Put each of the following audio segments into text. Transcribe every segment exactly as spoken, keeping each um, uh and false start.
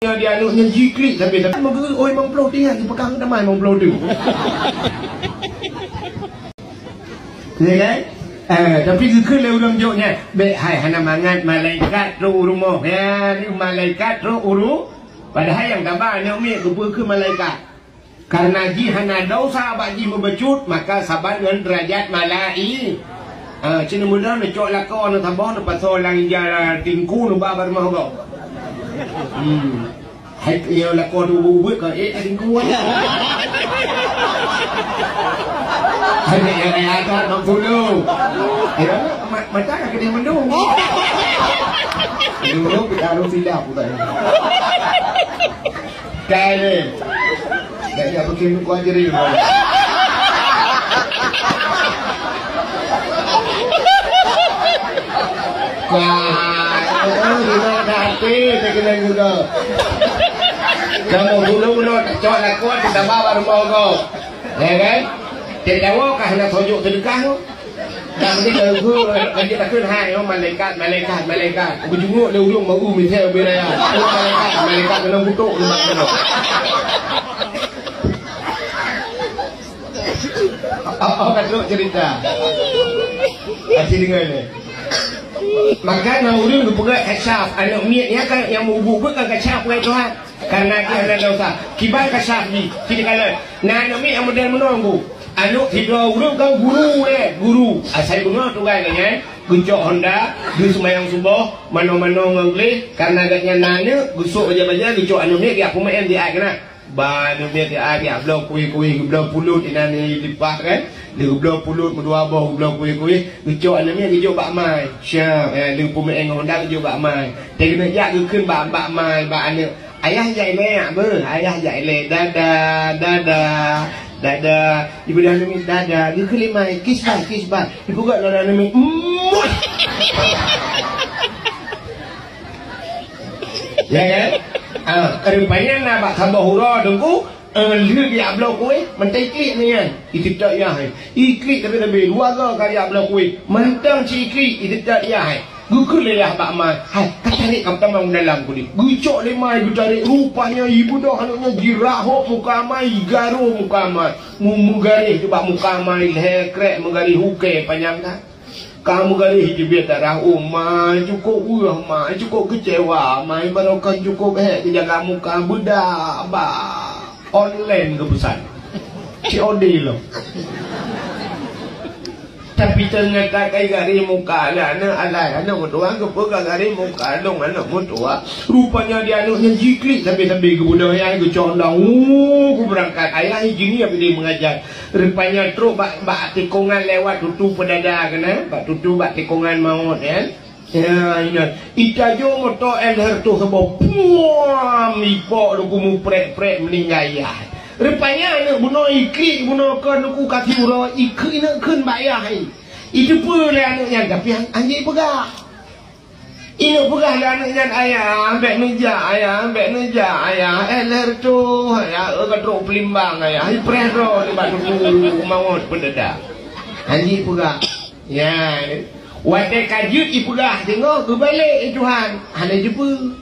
Nyoe di aneuk nyan jiklik sabe-sabe. Meugeue, "Oi, Mang Ploh, tinggai, sipeukah tamai Mang Ploh tu." Ya kan? Eh, tapi geukheun lé ureueng jok nyan, "Bèk hai, hana mangat malaikat trok u rumoh." Ya, ni malaikat trok u ru-, padahai nyang taba aneuk miet geupeu keu malaikat. Karena jih hana desya bak jih meubacut, maka saban ngon deurajat malai-, ah, cit muda neucok lakoe neusaboh neupasoe lam ija tingku neuba bak rumoh gob. Hmm. Hai, ya, lakoe tu ubit-ubit ka, eh, tingku, ah. Hai, ya, ya, ya, tak nak dulu. Ya, ma-, mata dah kena mendung. Dulu kita harus silap, bukan? Kali. Dah, dah bikin kuah jerih. Wah, oh, guna dah hati, saya kena guna. Kamu dulu, dulu, cok lakuan, kita bawa rumah kau. Ya kan? Tidak tahu kah nak tunjuk sedekah tu? Dah mesti dah guru, lagi takut, hai, oh, malaikat, malaikat, malaikat. Bujunguk dia ujung baru misal beri raya. Oh, malaikat, malaikat kena kutuk, kena kutuk. Apa, apa ka trok cerita? Aci dengar ni. Maka na ureueng geupeugah kasyaf, aneuk miet nyan kan nyang meuubeuet-ubeuet kan kasyaf, wahai Tuhan. Karena dia hana dosa. Kiban kasyaf jih, siti kalon. Na aneuk miet nyang model meunoe, Bu. Aneuk sidroe ureueng kan guru, eh, guru. Asai bunoe tugai lagèe nyan, geucok honda, geuseumayang suboh, manoe-manoe ngon gleh, karena gobnyan na aneuk, geusok baja-baja, geucok aneuk miet, geujak peumaén di aèk keunan. Ba aneuk miet di aèk, geujak bloe kueh-kueh, geubloe pulot inan di leupah kan. Lheueh geubloe pulot meudua boh, geubloe kueh-kueh, geucok aneuk miet geujok bak mai. Siap, eh, lheueh peumaén ngon honda geujok bak mai. Teuh keuneuk jak geukheun bak, bak mai, bak aneuk. Ayah jak ilèe beuh, ayah jak ilèe. Dadah, dadah, dadah. Ibu dah aneuk miet, dadah. Geukheun lé mai, kiss bye, kiss bye. Ibu gak lora aneuk miet. Muah. Ya kan? Ah, rupanya na bak saboh uroe teungku, eh, lheueh geujak bloe kueh, mantong iklik nyan. Iteutak yah, eh. Iklik tapi-tapi, dua go ka geujak bloe kueh. Mantong cit iklik, iteutak yah, eh. Geukheun lé yah bak mai, "Hai, ka tarek kamoe tamong dalam kudeh." Geucok lé mai, geutarek. Rupanya ibu dah aneuk nyan jirahok muka mai, igaro muka mai. Mu-, meugaréh bak muka mai, lhèe krek meugaréh, ukèe panyang that. Ka meugaréh jibiet darah, "Oh, mai, cukôp weueh, mai, cukôp keucewa, mai, barokon cukôp hék keujaga muka, beudak bak online geupeusan." C O D lom. Tapi ternyata kai garéh muka lé aneuk alai, aneuk meutuah, geupeugah garéh muka lôn aneuk meutuah. Rupanya di aneuk nyan jiklik sabe-sabe geubunoe ayah geucok dong, uh, geubeurangkat. Ayah jinie pih meungajar. Rupanya trok bak, bak tikongan lewat tutu peudada keunan, bak tutu bak tikongan maut, ya. Ya, inan. Itajo moto L R tu saboh. Puam! Ipok lugu muprek-prek meuninggai yah. Rupanya aneuk bunoe iklik bunoe kon lugu kaki uroe, ikheun, ineuk kheun bak yah, hai. Iteupeue lé aneuk nyan, tapi han-, hanjeuet peugah. Ineuk peugah lé aneuk nyan, "Ayah, bèk neujak, ayah, bèk neujak, ayah. L R tu, ayah, eh, ka trok peulimbang, ayah. Ipreh droe nibak tutu mawöt peudada." Hanjeuet peugah. Ya. Watèe ka jeuet ipeugah teungoh, geubalek, "Eh, Tuhan, hana jeupeue."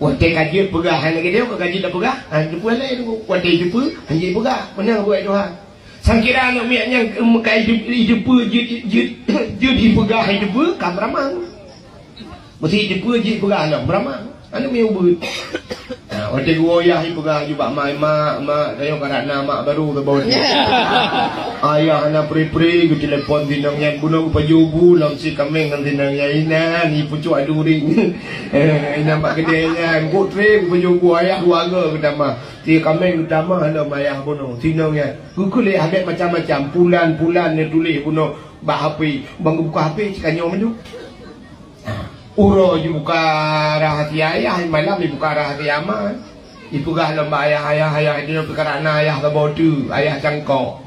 Watèe ka jeuet peugah, hana geudeh, ka jeuet dak peugah, hana jeupeue lé. Watèe jeupeue, hanjeuet peugah, meunan buet Tuhan. Sangkira aneuk miet nyan, em, ka jeuet, jeupeue, jeuet, jeuet, jeuet ipeugah, jeupeue, ka meuramang. Meusti jeupeue, jeuet peugah lom, meuramang. Aneuk miet ubeuet. Ha, watèe geuwoe yah ipeugah aju bak mak, "Mak, mak, tanyoe karap na mak barô saboh." Ayah hana pri-pri, geutelepon sinong nyan, bunoe geupajoh bu lom sie kaméng ngon sinong nyan, inan, ipucok duri. Eh, inan bak keudè nyan, geutrép geupajoh bu, ayah dua go geutamah. Sie kaméng geutamah lom ayah bunoe, sinong nyan. Geukheun lé ayah bèk macam-macam, pulan-pulan neutuléh bunoe bak H P. Ban geubuka H P, cit ka nyoe mandum. Uroe jibuka rahasia ayah, malam jibuka rahasia ma. Ipeugah lom bak ayah, "Ayah, ayah, di nyoe pih karap na ayah saboh teuk, ayah cangkok."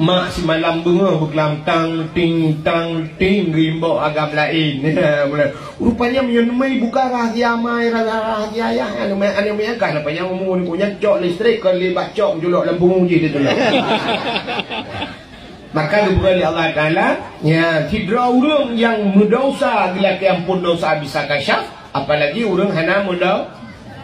Mak simalam beungoh beuklam tang ting, tang ting, geuimbok agam laén. Rupanya meunyoe neumai buka rahasia ma, rahasia ayah, aneuk miet, aneuk miet kan, rupanya umu ni punya cok listrik, kon lé bak cok, julok lam pungo jih ditulak. Maka geupeugah lé Allah Taala, ya, sidroe ureueng nyang meudosa geulakèe amphon dosa bisa kasyaf, Apalagi ureuëng hana meudo.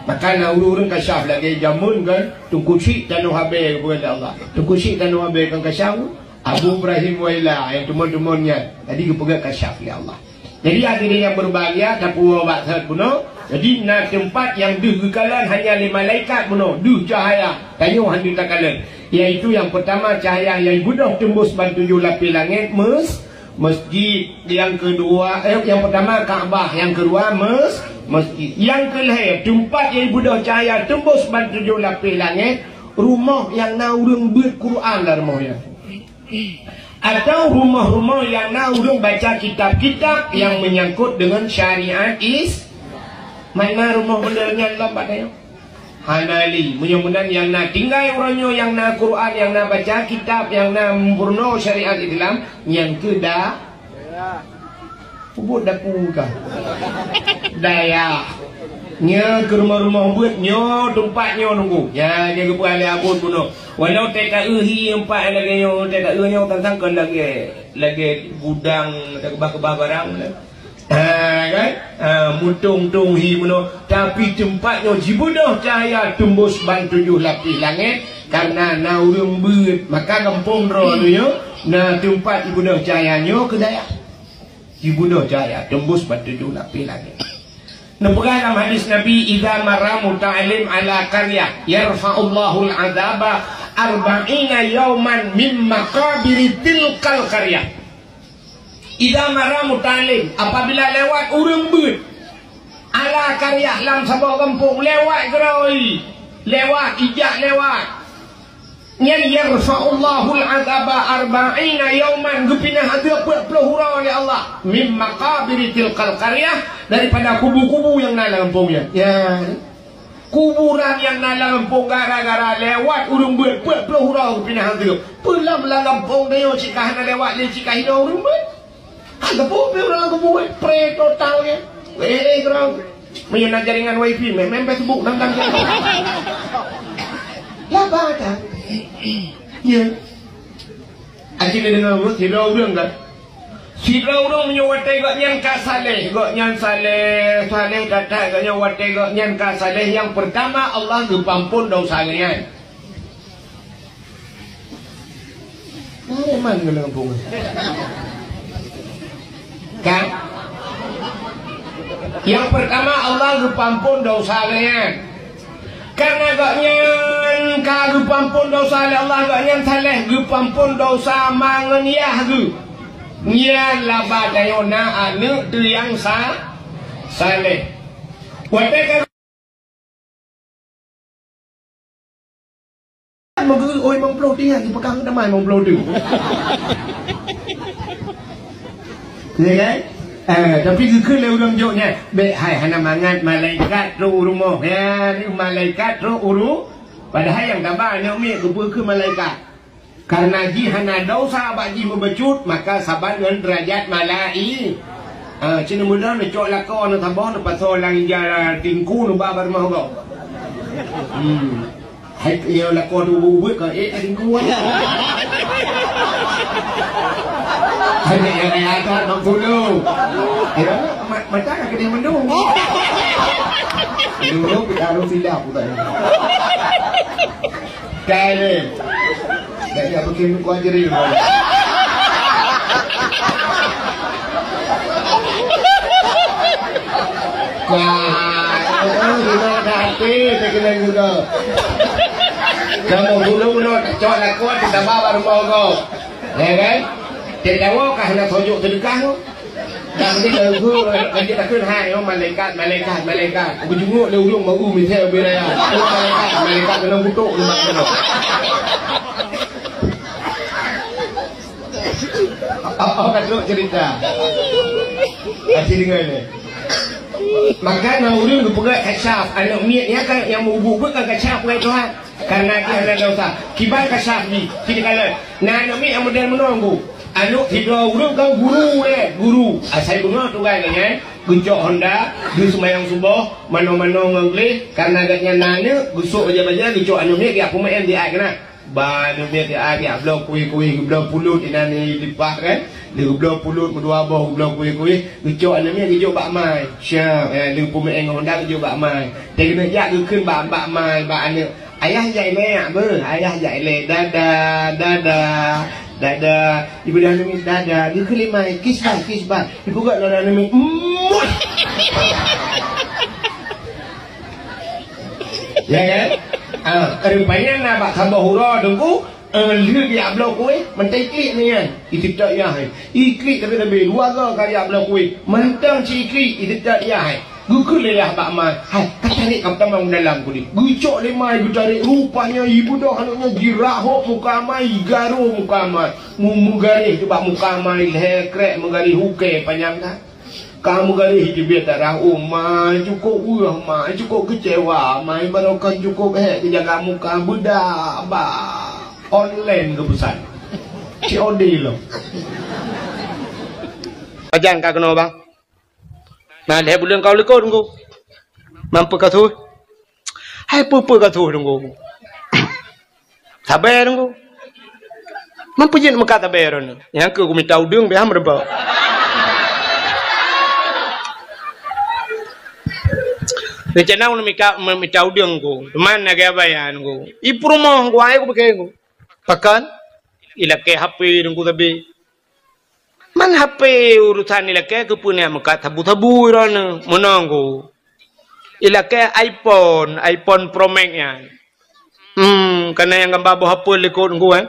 Maka na ureuëng-ureuëng kasyaf lagée jameun kan, Teungku Syik Tanoh Abée geupeugah lé Allah. Teungku Syik Tanoh Abée kan kasyaf, Abu Ibrahim Waila nyang teumon-teumon nyan. Jadi geupeugah kasyaf lé Allah. Jadi hadirin yang berbahagia, tapuwoe bak that bunoe. Jadi na teumpat nyang deuh geukalon hanya lé malaikat bunoe, deuh cahaya. Tanyoe hana takalon. Yaitu yang pertama cahaya nyang beudôh teumbus ban tujoh lapéh langét, mes-, Masjid, yang kedua, eh, yang pertama Ka'bah, yang kedua mes-, masjid. Yang kelhée, teumpat nyang beudôh cahaya teumbus ban tujoh lapéh langét, rumoh nyang na ureuëng beuet Quran lam rumoh nyan. Atau rumoh-rumoh nyang na ureuëng baca kitab-kitab nyang menyangkut dengan syariat Is-, mana rumoh model nyan lom bak tanyoe? Hana lé. Meunyoe meunan nyang na tinggai uroe nyoe, nyang na Quran, nyang na baca kitab, nyang na meurunoe syariat Islam, nyan keuh da-, ubot dapu ka. Dayah. Nyoe keu rumoh-rumoh beuet nyoe, teumpat nyoe nunggu. Nyan nyang geupeugah lé abon bunoe. Walau teuka eu hi empat lagée nyoe, teuka eu nyoe tantang kon lagée, lagée gudang, teukeubah-keubah barang. Ha, kan? Ha, mutong-tong hi meunoe. Tapi teumpat nyoe jibeudôh cahya teumbus ban tujoh lapéh langét, karena na ureuëng beuet. Maka gampông droe nyoe na teumpat jibeudôh cahya nyoe keu dayah. Jibeudôh cahya teumbus ban tujoh lapéh langét. Neupeugah lam hadis Nabi, "Idza marra muta'allim ala qaryah, yarfa'ullahul adzaba arba'ina yauman min maqabiri tilkal qaryah." Idza marra muta'allim, apabila lewat ureuëng beuet, ala qaryah, lam saboh gampông, lewat keudroe, lewat, ijak lewat. Nyan yarfa'ullahul adzaba arba'ina yauman, geupinah azeub peuet ploh uroe lé Allah, mim maqabiri tilkal qaryah, daripada kubu-kubu nyang na lam gampông nyan. Ya. Kuburan nyang na lam gampông gara-gara lewat ureuëng beuet peuet ploh uroe geupinah azeub. Peue lam, lam gampông tanyoe cit ka hana lewat lé cit ka hidoe ureuëng beuet. Ka geupeu pih ureuëng lam kubu, eh, pre total nyan. Eh, eh, keurang. Meunyoe na jaringan wifi, meh, meh Facebook, dang, dang, dang. Laba dah. Ya. Akhirnya deungoe, sidroe ureuëng kan. Sidroe ureuëng meunyoe watée gobnyan ka saleh, gobnyan saleh, saleh that-that, gobnyan watée gobnyan ka saleh, nyang peurtama Allah geupeuampôn desya gobnyan. Mana man keuneuk peue? Kan? Nyang peurtama Allah geupeuampôn desya gobnyan. Karena gobnyan ka geupeuampôn desya lé Allah, gobnyan saleh geupeuampôn desya ma ngon yah geuh. Nyan laba tanyoe na aneuëk teuh nyang sa-, saleh. Watée ka Meugeue, oh, limong ploh tinggai, sipeukah teuma limong ploh tu. Ya kan? Eh, tapi geukheun lé ureuëng jok nyan, "Bék hai, hana mangat malaikat trok u rumoh." Ya, malaikat trok u ru-, padahai nyang taba aneuk miet geubeuet keu malaikat. Karena jih hana desya bak jih meubacut, maka saban ngon deurajat malai-, ah, cit neumudah neucok lakoe, neusaboh, neupasoe lam ija tingku, neuba bak rumoh gob. Hmm. Hai, ya, lakoe tu ubit-ubit ka, eh, tingku, eh. Hai, ya, ya, ya, tak, tak, dulu. Ya, ma-, mata ka kena mendung. Dulu kita harus silap, bukan? Kali. Dah, ya, bikin muka jadi. Wah, itu guna dah hati, saya kena guna. Kamu guna-guna, cok lakukan, kita bawa rumah kau. Ya kan? Tidak tahu kah nak tunjuk sedekah tu? Dah mesti tahu, nanti takut, hai, oh, malaikat, malaikat, malaikat. Aku jenguk dia ujung baru, misal, bila ya. Oh, malaikat, malaikat, kena kutuk, dia mak kena. Oh, oh, ka trok cerita. Aci dengar ni. Maka na ureuëng geupeugah kasyaf, aneuk miet nyan kan nyang meuubah-ubah kan kasyaf ngon Tuhan. Karena dia hana dosa. Kiban kasyaf jih, kita kala. Na aneuk miet nyang model meunoe, Bu. Aneuk sidroe ureuëng kan guru, eh, guru. Asai bunoe tugai geuh nyan, geucok honda, geuseumayang suboh, manoe-manoe ngon gleh, karena geuh nyan na aneuk, geusok baja-baja, geucok aneuk miet, geujak peumaén di ai keunan. Ba aneuk miet, ah, geujak bloe kueh-kueh, geubloe pulut inan di leupah kan. Lheueh geubloe pulut meudua boh, geubloe kueh-kueh, geucok aneuk miet geujok bak mai. Siap, eh, lheueh peumeu'en ngon Honda geujok bak mai. Teuh keuneuk jak geukheun bak, bak mai, bak aneuk. "Ayah jak ilèe, beuh, ayah jak ilèe. Dadah, dadah, dadah." Ibu dah nangis, "Dadah." Geukheun lé mai, "Kiss bye, kiss bye." Ibu gak lora nangis. Muah! Ya kan? Ah, rupanya na bak saboh uroe teungku, eh, lheueh geujak bloe kueh, mantong iklik nyan. Iteutak yah hai. Iklik tapi-tapi, dua go ka geujak bloe kueh. Mantong cit iklik, iteutak yah hai. Geukheun lé yah bak mai, "Hai, ka tarek ka tamong dalam kudeh." Geucok lé mai geutarek, rupanya ibu dah aneuk nyan jirahôk muka mai, garo muka mai. Mu-, meugaréh bak muka mai, lhèe krek meugaréh ukèe panyang that. Ka meugaréh teubiet darah, "Oh, mai, cukôp weueh, mai, cukôp keucewa, mai, barokon cukôp hék geujaga muka, beudak bak online geupeusan." C O D lom. Pajan ka keunoe, bang? Na lhèe buleuen ka u likot, Teungku. Man peue ka su? Hai peue-peue ka su, Teungku. Sabe, Teungku. Man peue jeuet meukat sabe droeneuh. Nyang keu kumita udeueng, beh, meureumpok. Rencana ulôn mita, mita udeueng, Teungku. Teuma lagèe abaya, Teungku. I peurumoh, Teungku, ai kupike, Teungku. Pakon? Ilakèe H P, Teungku, sabe. Man H P urusan ilakèe keupeue neuk meukat sabu-sabu droeneuh, meunoe, Teungku. Ilakèe iPhone, iPhone Pro Max nyan. Hmm, kana nyang gamba boh apel likot, Teungku, eh.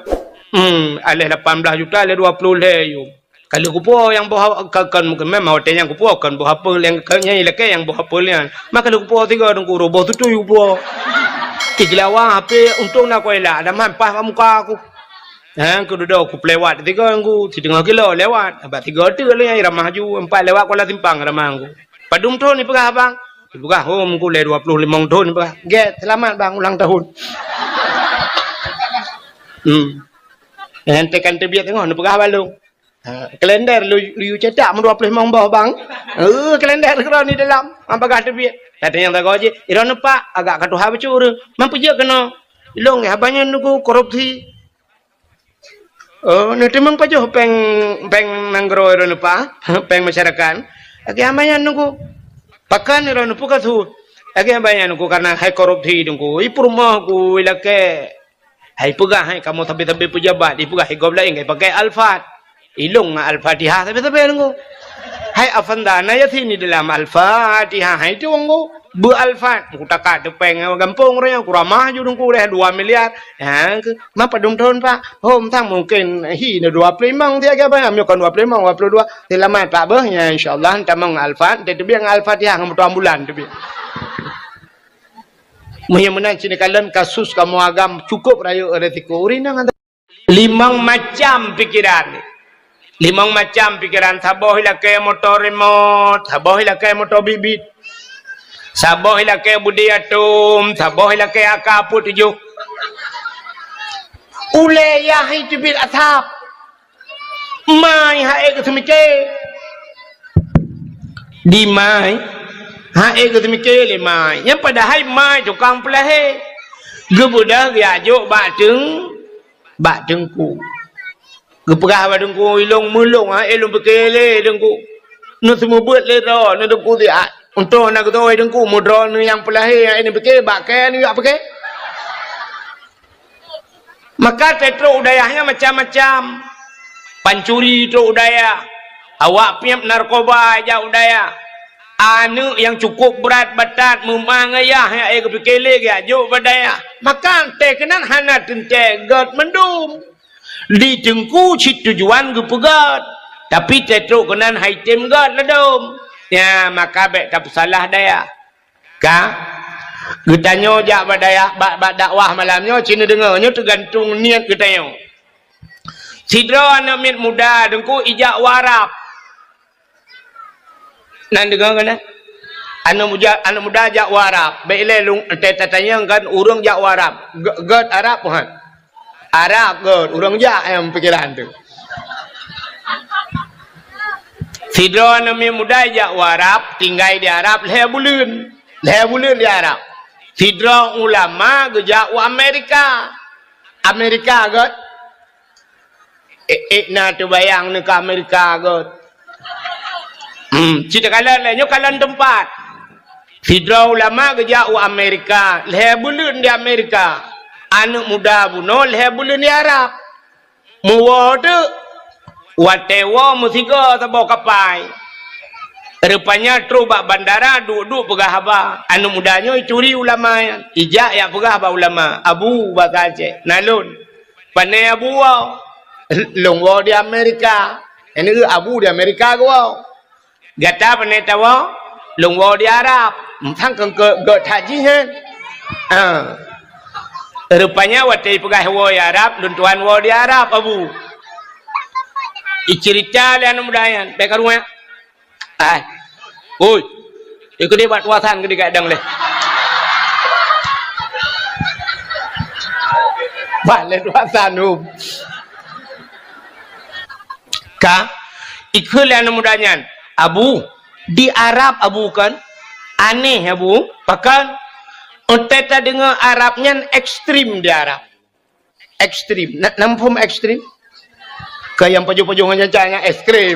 Hmm, aléh lapan blah juta, aléh dua ploh lhèe yum. Ka lheueh kupo nyang boh, ka, kan, memang watèe nyan kupo, kan boh apel nyang, kan nyan ilakèe nyang boh apel nyan. Maka lheueh kupo tiga, Teungku, roboh tutui kupo. Igeulawa H P, untông na kuela, ada man paih bak muka aku. Ha, keu dudoe kupeuléwat tiga, Teungku, siteungoh kilo lewat. Bak tiga teuk lé nyang ramah ju, empat lewat Kuala Simpang ramah, Teungku. "Padum thôn ipeugah, Abang?" Ipeugah, "Oh, Teungku, lé dua ploh limong thôn," ipeugah. "Gèt, seulamat, Bang, ulang tahun." Hmm. Nyan tekan teubiet teungoh, neupeugah bak lôn. Ha, kalender lu, lu cetak meudua ploh limong boh, Bang. Eh, kalender keudroe di dalam, han peugah teubiet. Datang nyang sagoe jih, "Droeneuh, Pak, agak ka tuha bacut ureueng. Man peue jeuet keunoe?" "Ilôn, haba nyan, Teungku, korupsi." "Oh, neuteumeung pajoh péng, péng nanggroe droeneuh, Pak, péng masyarakat?" "Lagèe haba nyan, Teungku." "Pakon droeneuh, peue ka su?" "Lagèe haba nyan, Teungku, karena hai korupsi, Teungku. I peurumoh ku ilakèe. Hai peugah, hai kamoe sabe-sabe peujabat, ipeugah i gob laén, hai pakai Alphard. Ilôn ngon Al-Fatihah sabe-sabe, Teungku. Hai Avanda, na Yasin di dalam Al-Fatihah, hai tu, Teungku." Beu Alphard, ku takat teupeng gampông ureueng nyan, ku ramah ju, Teungku, deh dua miliar. Ha, ke, "Man padum thôn, Pak?" "Hom sang mungken hi na dua ploh limong tiga, Pak, nyoe kon dua ploh limong, dua puluh dua. Seulamat, Pak, beuh, nyan insya Allah tamong Alphard, teubiet ngon Al-Fatihah ngon moto ambulan teubiet." Meunyoe meunan, sinoe kalon kasus kamoe agam cukup rayeuk resiko. Ureueng inong Limong macam pikeran. Limong macam pikeran. Saboh ilakèe moto remote, saboh ilakèe moto bit-bit. Saboh ilakèe budi atom, saboh ilakèe A K peuet tujoh. Ulèe yah hai teubiet asap. Mai hai geuseumiké. Di mai hai geuseumiké lé mai. Nyan padahai mai tukang peulahé. Geubeudôh geujak jok bak teung bak teungku. Geupeugah bak teungku, "Ilôn meulôn, ha, eh, lôn pike lé teungku. Neuseumeubeuet lé droe, neu teungku siat. Untông na geutoe teungku, meudroe neu nyang peulahé, ha, eh, neupike, bak kèe neujak pike." Maka trok u dayah nyan macam-macam. Pancuri trok u dayah. Awak piep narkoba jak u dayah. Aneuk nyang cukup brat batat meumang ayah nyang ék geupike lé geujak jok bak dayah. Maka teuh keunan hana teuntèe gèt mandum. Di teungku cit tujuan geupeugèt, tapi teutrok keunan hai tem gèt ladôm. Nyan maka bèk tapeusalah dayah. Ka geutanyoe jak bak dayah, bak, bak dakwah malam nyoe, ci neudeungoe, nyoe teugantung niet geutanyoe. Sidroe aneuk miet muda teungku ijak u Arab. Nan deungoe keunan? Aneuk muda, aneuk muda jak u Arab. Bèk ilèe lôn, ta-, tatanyong kan ureueng jak u Arab. Gèt, gèt Arab, han? Arab gèt, ureueng jak nyang pikeran teuh. Sidroe aneuk miet muda ijak u Arab, tinggai di Arab lhèe buleuen. Lhèe buleuen di Arab. Sidroe ulama geujak u Amerika. Amerika göt. Eh, eh, na teubayang neuh keu Amerika göt. Hmm, cit takalon lé, nyoe kalon teumpat. Sidroe ulama geujak u Amerika, lhèe buleuen di Amerika. Aneuk muda bunoe lhèe buleuen di Arab. Meuwoe teuk, watèe woe meusigoe saboh kapai. Rupanya trôh bak bandara, duek-duek peugah haba. Aneuk muda nyoe ituri ulama nyan. Ijak jak peugah bak ulama, "Abu," bahasa Aceh, "Na lôn." "Pané Abu woe?" "Lôn woe di Amerika." "Nyan abu di Amerika geuwoe." "Gata pané tawoe?" "Lôn woe di Arab." Sang keu, keu, keu that jih nyan. Ha. Rupanya watèe ipeugah woe di Arab, lôn tuan woe di Arab, Abu. Iceurita lé aneuk muda nyan, bèk karu nyan. Ai. Oi. Ikeu deh bak tuasan keu digadang lé. Bak lé tuasan, hom. Ka, ikheun lé aneuk muda nyan, "Abu, di Arab Abu kon? Aneh Abu, pakon? Watèe tadeungö Arab nyan ekstrem di Arab." Ekstrem. Na, na muphom ekstrem? Keu nyang pajoh-pajoh ngon nyan, nyan es krim.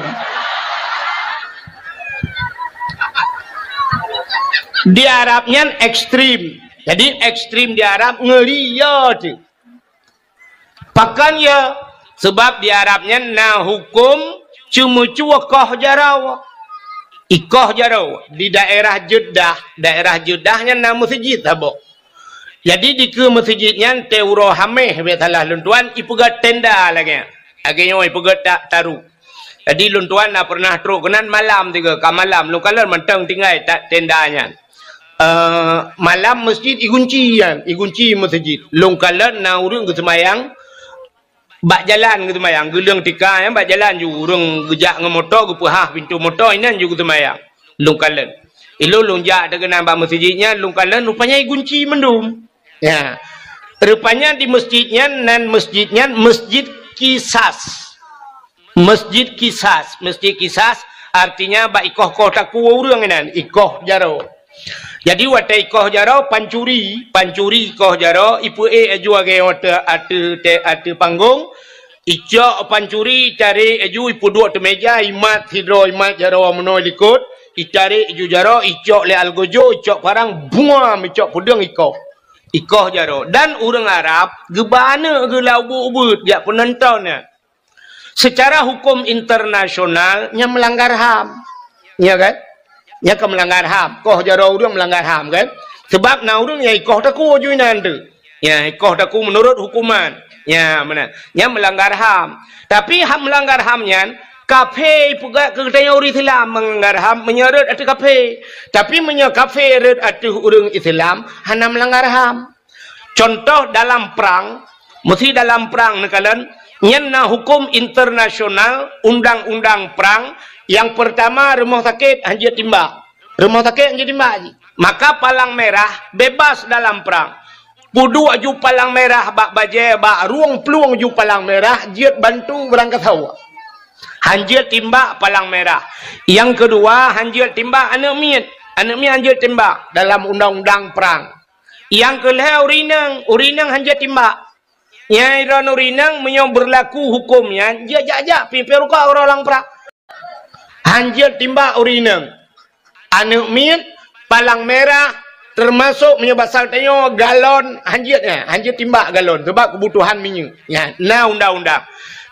Di Arab nyan ekstrem. Jadi ekstrem di Arab ngeuri, ya tu. Pakon ya? Sebab di Arab nyan na huköm ceumeucue koh jaroe. Ikoh jaroe di daerah Jeddah, daerah Jeddah nyan na meuseujid saboh. Jadi dikeue meuseujid nyan teuroe Hamèh, bèk salah lôn tuan, ipeugöt tenda lagèe nyan. Lagèe nyoe ipeugöt ta-, taru. Jadi lôn tuan na pernah trôk keunan malam tiga, ka malam lôn kalon mantong tinggai ta-, tenda nyan. Eh, malam meuseujid igunci nyan, igunci meuseujid. Lôn kalon na ureueng geuseumayang bak jalan geuseumayang, geuleueng tika nyan bak jalan ju, ureueng geujak ngon moto, geupeuhah pintoe moto, inan ju geuseumayang. Lôn kalon. Ilôn lôn jak teukeunang bak meuseujid nyan, lôn kalon rupanya igunci mandum. Ya. Rupanya di meuseujid nyan, nan meuseujid nyan Meuseujid Kisas. Meuseujid Kisas, Meuseujid Kisas artinya bak ikoh-koh takue ureueng inan, ikoh jaroe. Jadi watèe ikoh jaroe pancuri, pancuri ikoh jaroe, ipeuék laju lagèe ateueh, ateueh, ateueh panggong, icok pancuri, itarek laju, ipeuduek ateueh meuja, imat sidroe, imat jaroe meunoe likot, itarek laju jaroe, icok lé algojo, icok parang, buam, icok peudeueng ikoh. Ikoh jaroe. Dan ureueng Arab geuba aneuk geuh lam ubeuet-ubeuet, jak peunonton nyan. Secara huköm internasional, nyan meulanggar ham. Ya kan? Nyan ka meulanggar ham. Koh jaroe ureueng meulanggar ham kan? Sebab na ureueng nyang ikoh takue ju inan tu. Ya, ikoh takue meunurot huköman. Ya, meunan. Nyan meulanggar ham. Tapi ham meulanggar ham nyan, kafé ipeugah keu geutanyoe ureueng Islam meulanggar ham meunyoe rhot ateueh kafé. Tapi meunyoe kafé rhot ateueh ureueng Islam, hana meulanggar ham. Contoh dalam prang, meusi dalam prang neukalon, nyan na huköm internasional, undang-undang prang, nyang peurtama rumoh sakét hanjeuet timbak. Rumoh sakét hanjeuet timbak jih. Maka palang merah bebas dalam prang. Peuduek ju palang merah bak bajèe, bak rueng plueng ju palang merah, jeuet bantu beurangkasoe. Hanjeuet timbak palang merah. Nyang keudua, hanjeuet timbak aneuk miet. Aneuk miet hanjeuet timbak dalam undang-undang prang. Nyang keu lhèe ureueng inong, ureueng inong hanjeuet timbak. Nyang droeneuh ureueng inong meunyoe beurlaku huköm nyan, jeuet jak-jak pih, pih ruka uroe lam prang. Hanjeuet timbak ureueng inong. Aneuk miet, palang merah, teumasok meunyoe basa geutanyoe galon, hanjeuet nyan, hanjeuet timbak galon sebab keubutuhan minyeuk. Nyan, na undang-undang.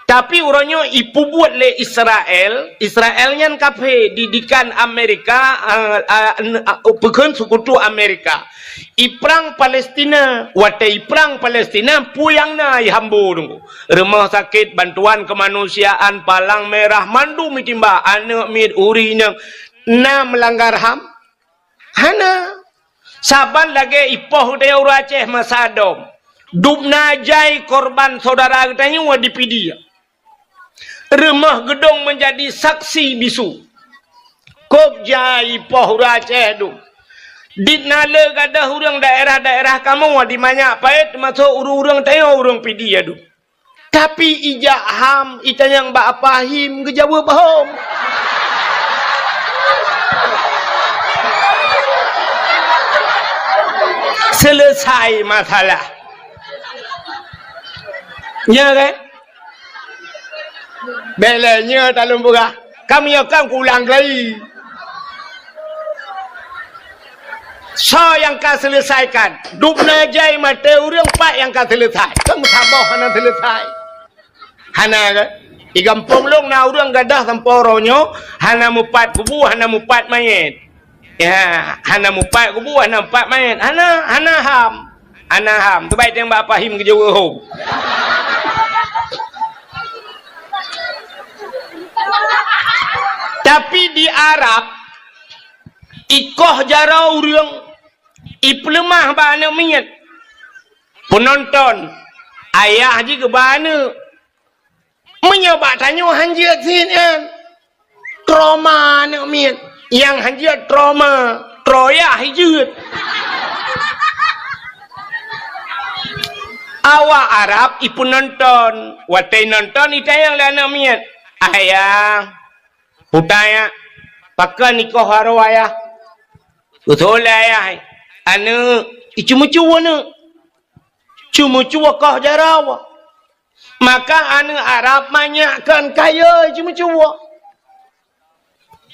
Tapi uroe nyoe ipeubuet lé Israel, Israel nyan kafé, didikan Amerika, a, a, n-, a, peukheun seukutu Amerika. Iprang Palestina, watèe iprang Palestina, peue nyang na ihambo teungku. Rumoh sakét, bantuan keumanusiaan, palang merah, mandum itimbak, aneuk miet, ureueng inong, na meulanggar ham? Hana. Saban lagèe ipoh dayah ureueng Aceh masa dom. Dubna jai korban syedara geutanyoe di Pidie. Rumoh geudong meunjadi saksi bisu. Kôb jai ipoh ureueng Aceh dum. Dit na le gadôh ureueng daerah-daerah kamoe di Manyak Payet, teumasok ureueng-ureueng tanyoe ureueng Pidie dum. Tapi ijak ham itanyong bak Apa Him geujaweueb hom. Selesai masalah. Nyo kan? Bèk lé nyoe talôn peugah. Ka meunyoe kan kuulang kali. Soe nyang ka seuleusaikan? Dubna jai maté ureueng, pat nyang ka seuleusai? Kan meusaboh hana seuleusai. Hana kan? Di gampông lôn na ureueng gadôh sampoe uroe nyoe, hana mupat kubu, hana mupat manyét. Ya, hana mupat kubu, hana mupat manyét. Hana, hana ham. Hana ham. Teubai teumbak pahim keujeuet hom. Tapi di Arab, ikoh jaroe ureueng, ipeuleumah bak aneuk miet. Peunonton, ayah jih keu bak aneuk. Meunyoe bak tanyoe han jeuet sit nyan, trauma aneuk miet. Nyang han jeuet trauma, troyah jeuet. Awak Arab ipeunonton, watèe nonton itanyong lé aneuk miet, "Ayah, putai, pakon ikoh jaroe ayah?" Beutôi lé ayah, aneuk, iceumeucue aneuk. Ceumeucue koh jaroe. Maka aneuk Arab manyak kon kayèe ceumeucue.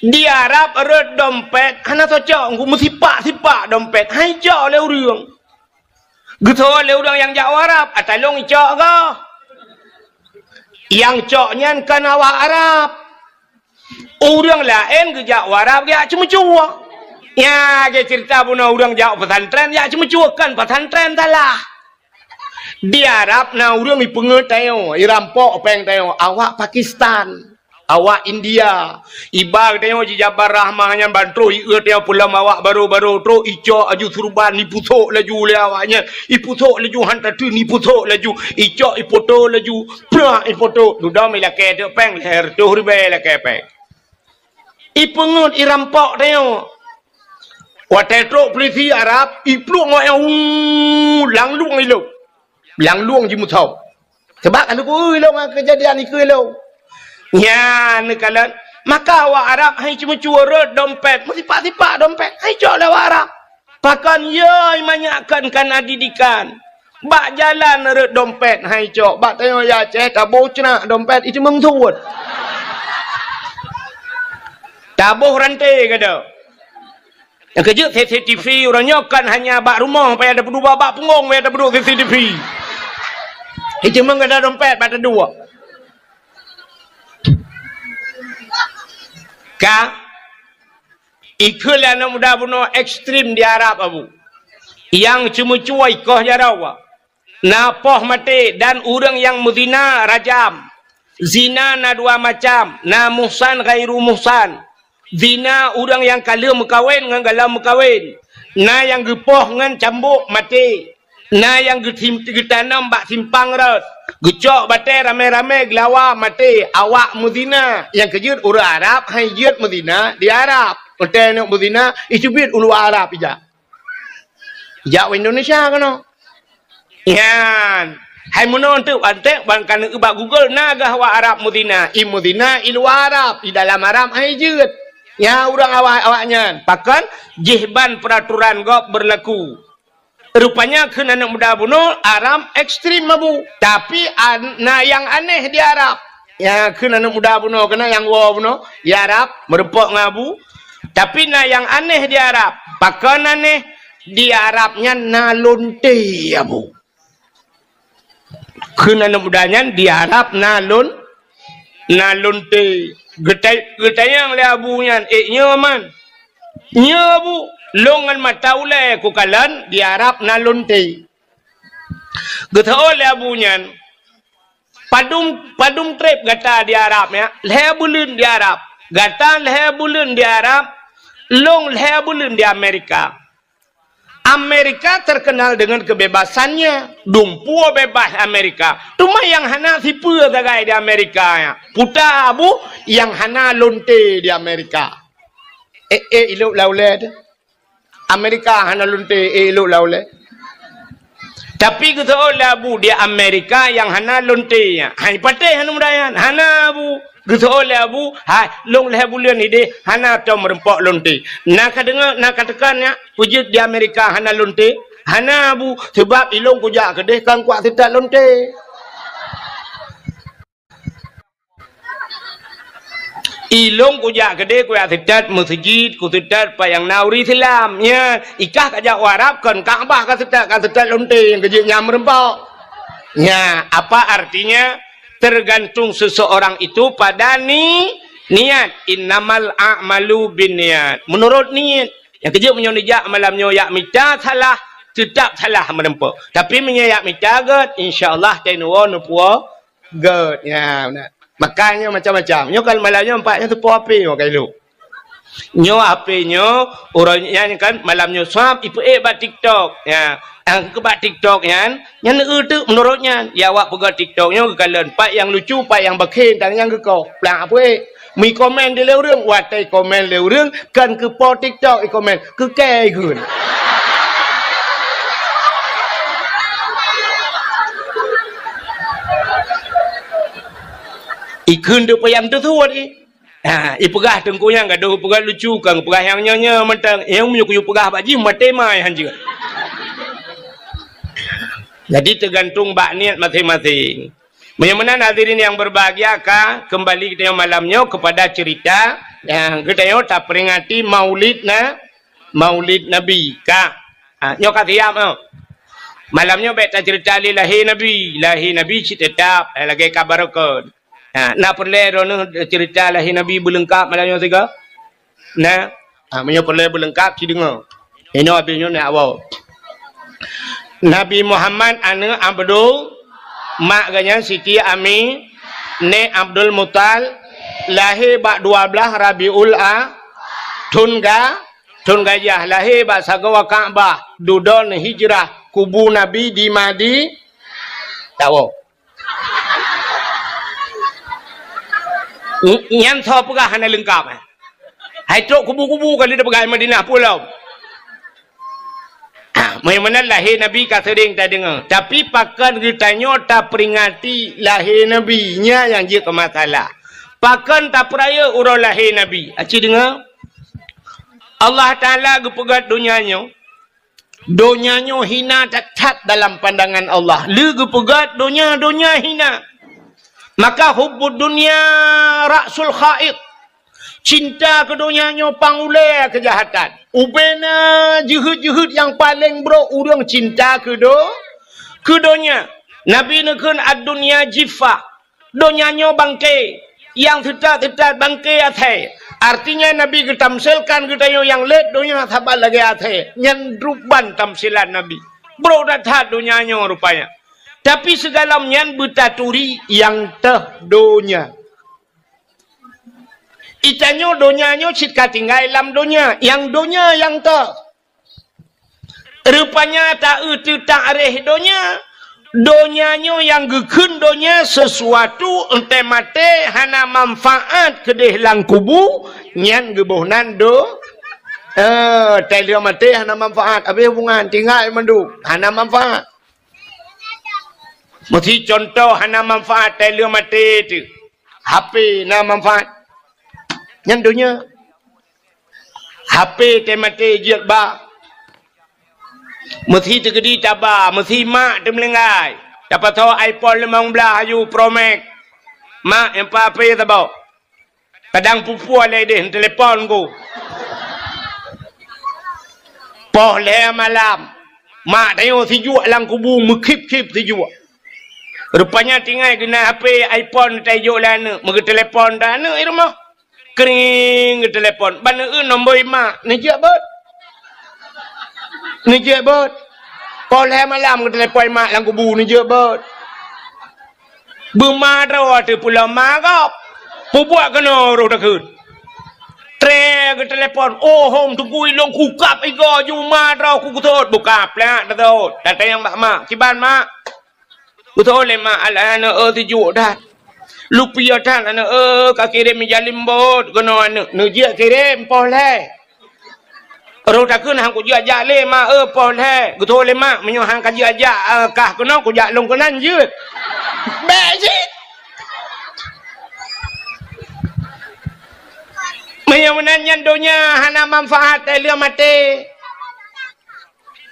Di Arab rhot dompet hana tacok, meusipak-sipak dompet, han icok lé ureueng. Geutanyong lé ureueng nyang jak u Arab, "Ata lôn icok goh?" Nyang cok nyan kon awak Arab. Ureueng laén geujak u Arab jak ceumeucue. Nyan lagèe ceurita bunoe ureueng jak pesantren jak ceumeucue, kon pesantren salah. Di Arab na ureueng ipeungeut tanyoe, irampok péng tanyoe, awak Pakistan, awak India, iba tanyoe jijabar rahmah nyan ban troh ieu tanyoe peulom awak barô-barô troh icok laju surban, ipusok laju lé awak nyan, ipusok laju han tateun, ipusok laju, icok ipoto laju, prak ipoto, dudoe ilakèe teuk péng, lhèe reutôh ribèe ilakèe péng. Ipeungeut irampok tanyoe. Watèe trok peulisi Arab, iplueng awak nyan, uu, langlueng ilông. Langlueng jimusoe. Sabab ka neukui lôn ngon keujadian ikeu lôn. Nyan neukalon, maka awak Arab han iceumeucue rhot dompet, meusipak-sipak dompet, han icok lé awak Arab. Pakon yö manyak kon kana didikan. Bak jalan rhot dompet han icok, bak tanyoe ya Aceh taboh ceunak dompet iceumeung suet. Taboh ranté gata. Nyang keujeuet C C T V uroe nyoe kon hanya bak rumoh payah tapeuduek, bak punggong payah tapeuduek C C T V. Iceumeung gata dompet bak taduek. Ka Ikheun lé aneuk muda bunoe ekstrem di Arab, Abu. Nyang ceumeucue ikoh jaroe. Na poh maté dan ureueng nyang meuzina rajam. Zina na dua macam, na muhsan ghairu muhsan. Zina ureueng nyang ka lheueh meukawen ngon gohlom meukawen. Na nyang geupoh ngon cambuk maté. Na nyang geutim-, geutanom bak simpang rot, geucok batèe ramé-ramé geulawa maté, awak meuzina. Nyang keujeuet ureueng Arab han jeuet meuzina di Arab. Watèe neuk meuzina, iteubiet u luwa Arab ijak. Ijak u Indonesia keunoe. Nyan. Hai meunoe teuk, anteuk ban ka neuk bak Google na gah awak Arab meuzina. I meuzina i luwa Arab, i dalam Arab han jeuet. Nyan ureueng awak, awak nyan. Pakon? Jih ban peuraturan gob beurlaku. Rupanya kheun aneuk muda bunoe Arab ekstrem, Abu. Tapi an-, na nyang aneh di Arab. Nyang kheun aneuk muda bunoe keunan nyang woe bunoe di Arab meureumpok ngon Abu. Tapi na nyang aneh di Arab. Pakon aneh? Di Arab nyan na lonte, Abu. Kheun aneuk muda nyan di Arab na lon-, na lonte. Geutai-, geutanyong lé Abu nyan, "Eh, nyoe man?" "Nyoe, Abu, lôn ngon mata ulèe kukalon di Arab na lonte." Geutanyong lé Abu nyan, "Padum, padum trép gata di Arab, ya?" "Lhèe buleuen di Arab." "Gata lhèe buleuen di Arab, lôn lhèe buleuen di Amerika." Amerika terkenal dengan kebebasannya. Dumpeue bebas Amerika. Teuma nyang hana sipeue sagai di Amerika nyan. Peue ta, Abu, nyang hana lonte di Amerika. Eh, eh, ilok lam ulèe teuh. Amerika hana lonte, eh, ilok lam ulèe. Tapi geutanyong lé Abu di Amerika nyang hana lonte nyan. Hai patéh aneuk muda nyan. Hana, Abu. Geutanyong lé Abu, "Hai, lôn lhèe buleuen idéh hana tom meureumpok lonte. Na ka deungö, na ka teuka nyak, peue jeuet di Amerika hana lonte?" "Hana, Abu, sabab ilôn kujak keudéh kon kuat seutôt lonte." Ilôn kujak keudeh kujak seutôt meuseujid, kuseutôt pat nyang na ureuëng Islam. Nya, ikah kajak u Arab kon Ka'bah kaseutôt, kaseutôt lonte nyang keujeuet nyang meureumpok. Nya, apa artinya? Tergantung seseorang itu pada ni, niat. Innamal a'malu binniyat. Menurut niat. Nyang keujeuet meunyoe neujak malam nyoe jak mita salah, teutap salah meureumpok. Tapi meunyoe jak mita gét, insya Allah teunuwoe neupuwoe gét. Ya, beuna. Makanya macam-macam. Nyoe kan malam nyoe empat nyoe teupo api nyoe kailu. Nyoe api nyoe, uroe nyan kan malam nyoe swab ipeuék bak TikTok. Ya, ang keu bak TikTok nyan, nyan eu teuk menurut nyan. Ya awak peugah TikTok nyoe geukalon, pat nyang lucu, pat nyang bakhen, tang nyang geukoh. Plang api. Meukomen di lé ureuëng, watée komen lé ureuëng, kan keu po TikTok ikomen, keu kée ikheun. Ikheun tu payah teusuet ih. Ha, ipeugah teungku nyang gadoh peugah lucu, kan peugah nyang nyoe-nyoe mantong. Nyang meunyoe kuyue peugah bak jih maté mai hanjeuet. Jadi tergantung bak niat masing-masing. Meunyoe meunan hadirin yang berbahagia, ka kembali geutanyoe malam nyoe kepada cerita yang geutanyoe taperingati Maulid na, Maulid Nabi. Ka. Ha, nyoe ka siap nyoe. Malam nyoe bék tacerita lé lahé Nabi. Lahé Nabi cit teutap, eh, lagée kabar kon. Ha, na peureulée droeneueh cerita lahé Nabi beuleungkab malam nyoe sigoe? Nah, ha, meunyoe peureulée beuleungkab, ci deungoe. Inoe abéh nyoe nak awai. Nabi Muhammad aneuëk Abdul, mak geuh nyan Siti Ami, nèk Abdul Mutal, lahé bak dua blaih Rabiul A, thon ga, thon gajah, lahé bak sagoe Ka'bah, dudoe hijrah, kubu Nabi di Madi-, tawoe. Ny-, nyan soe peugah hana leungkab, eh? Hai trok kubu-kubu ka lheueh peugah Madinah pulo. Ah, meunyoe meunan lahé Nabi ka seuring tadeungoe, tapi pakon geutanyoe taperingati lahé Nabi, nyan nyang jeuet keu masalah. Pakon tapeurayeuk uroe lahé Nabi? Aci deungoe, Allah Taala geupeugét donya nyoe, donya nyoe hina that-that dalam pandangan Allah. Lé geupeugét donya, donya hina. Maka hubbud dunya ra'sul khati'ah. Cinta keu donya nyoe pangulée keujahatan. Ubena jeuhet-jeuhet nyang paleng brok ureuëng cinta keu do-, keu donya. Nabi neukheun, "Ad-dunya jiffah." Donya nyoe bangke, nyang teutat-teutat bangke asèe. Artinya Nabi geutamsilkan geutanyoe nyang lét donya saban lagée asèe. Nyan ruban tamsilan Nabi. Brok that-that donya nyoe rupanya. Tapi sigohlom nyan beutaturi nyang teuh donya. Geutanyoe donya nyoe cit ka tinggai lam donya, nyang donya nyang teuh. Rupanya ta-eu teutak réh donya, donya nyoe nyang geukheun donya sesuatu, enteuk maté hana manfaat keudeh lam kubu, nyan geuboh nan do-, eh, tai lheueh maté hana manfaat, habéh hubungan, tinggai mandum, hana manfaat. Meusi contoh hana manfaat tai lheueh maté teuh. H P na manfaat. Nyan donya. H P teumaté jeuet ba. Meusi teukeudi taba, meusi mak teumeulinggai. Tapasoe iPhone limong blaih aju Pro Max. Mak, nyang pa H P saboh. Kadang pupue lé deh, telepon ku. Poh lhée malam. Mak tanyoe sijuek lam kubu, meukhip-khip sijuek. Rupanya tinggai geunan H P iPhone tajok lé aneuk, meugeuteulepon dah aneuk di rumoh. Kring geuteulepon, ban eu nombor mak, neujeuet beuet. Neujeuet beuet. Poh lhée malam geuteulepon mak lam kubu, neujeuet beuet. Beuma droe teuh pulo ma gob. Peubuet keunoe roh takheun. Tré geuteulepon, "Oh, hom teungku ilôn kukab igoe ju ma droe ku geutot." Buka plak geutot. Datang bak mak. "Kiban mak?" Geutot lé mak, "Alah aneuk eu, sijuek that. Lupiah that aneuk eu, ka kirém ija limbot keunoe aneuk." Neujeuet kirém poh lhée. Roh takheun, "Han kujeuet jak lé mak eu, poh lhée." Geutot lé mak, "Meunyoe han kajeuet jak, eh, kah keunoe, kujak lôn keunan jeuet." Bék cit. Meunyoe meunan nyan donya hana manfaat, tai lheueh maté.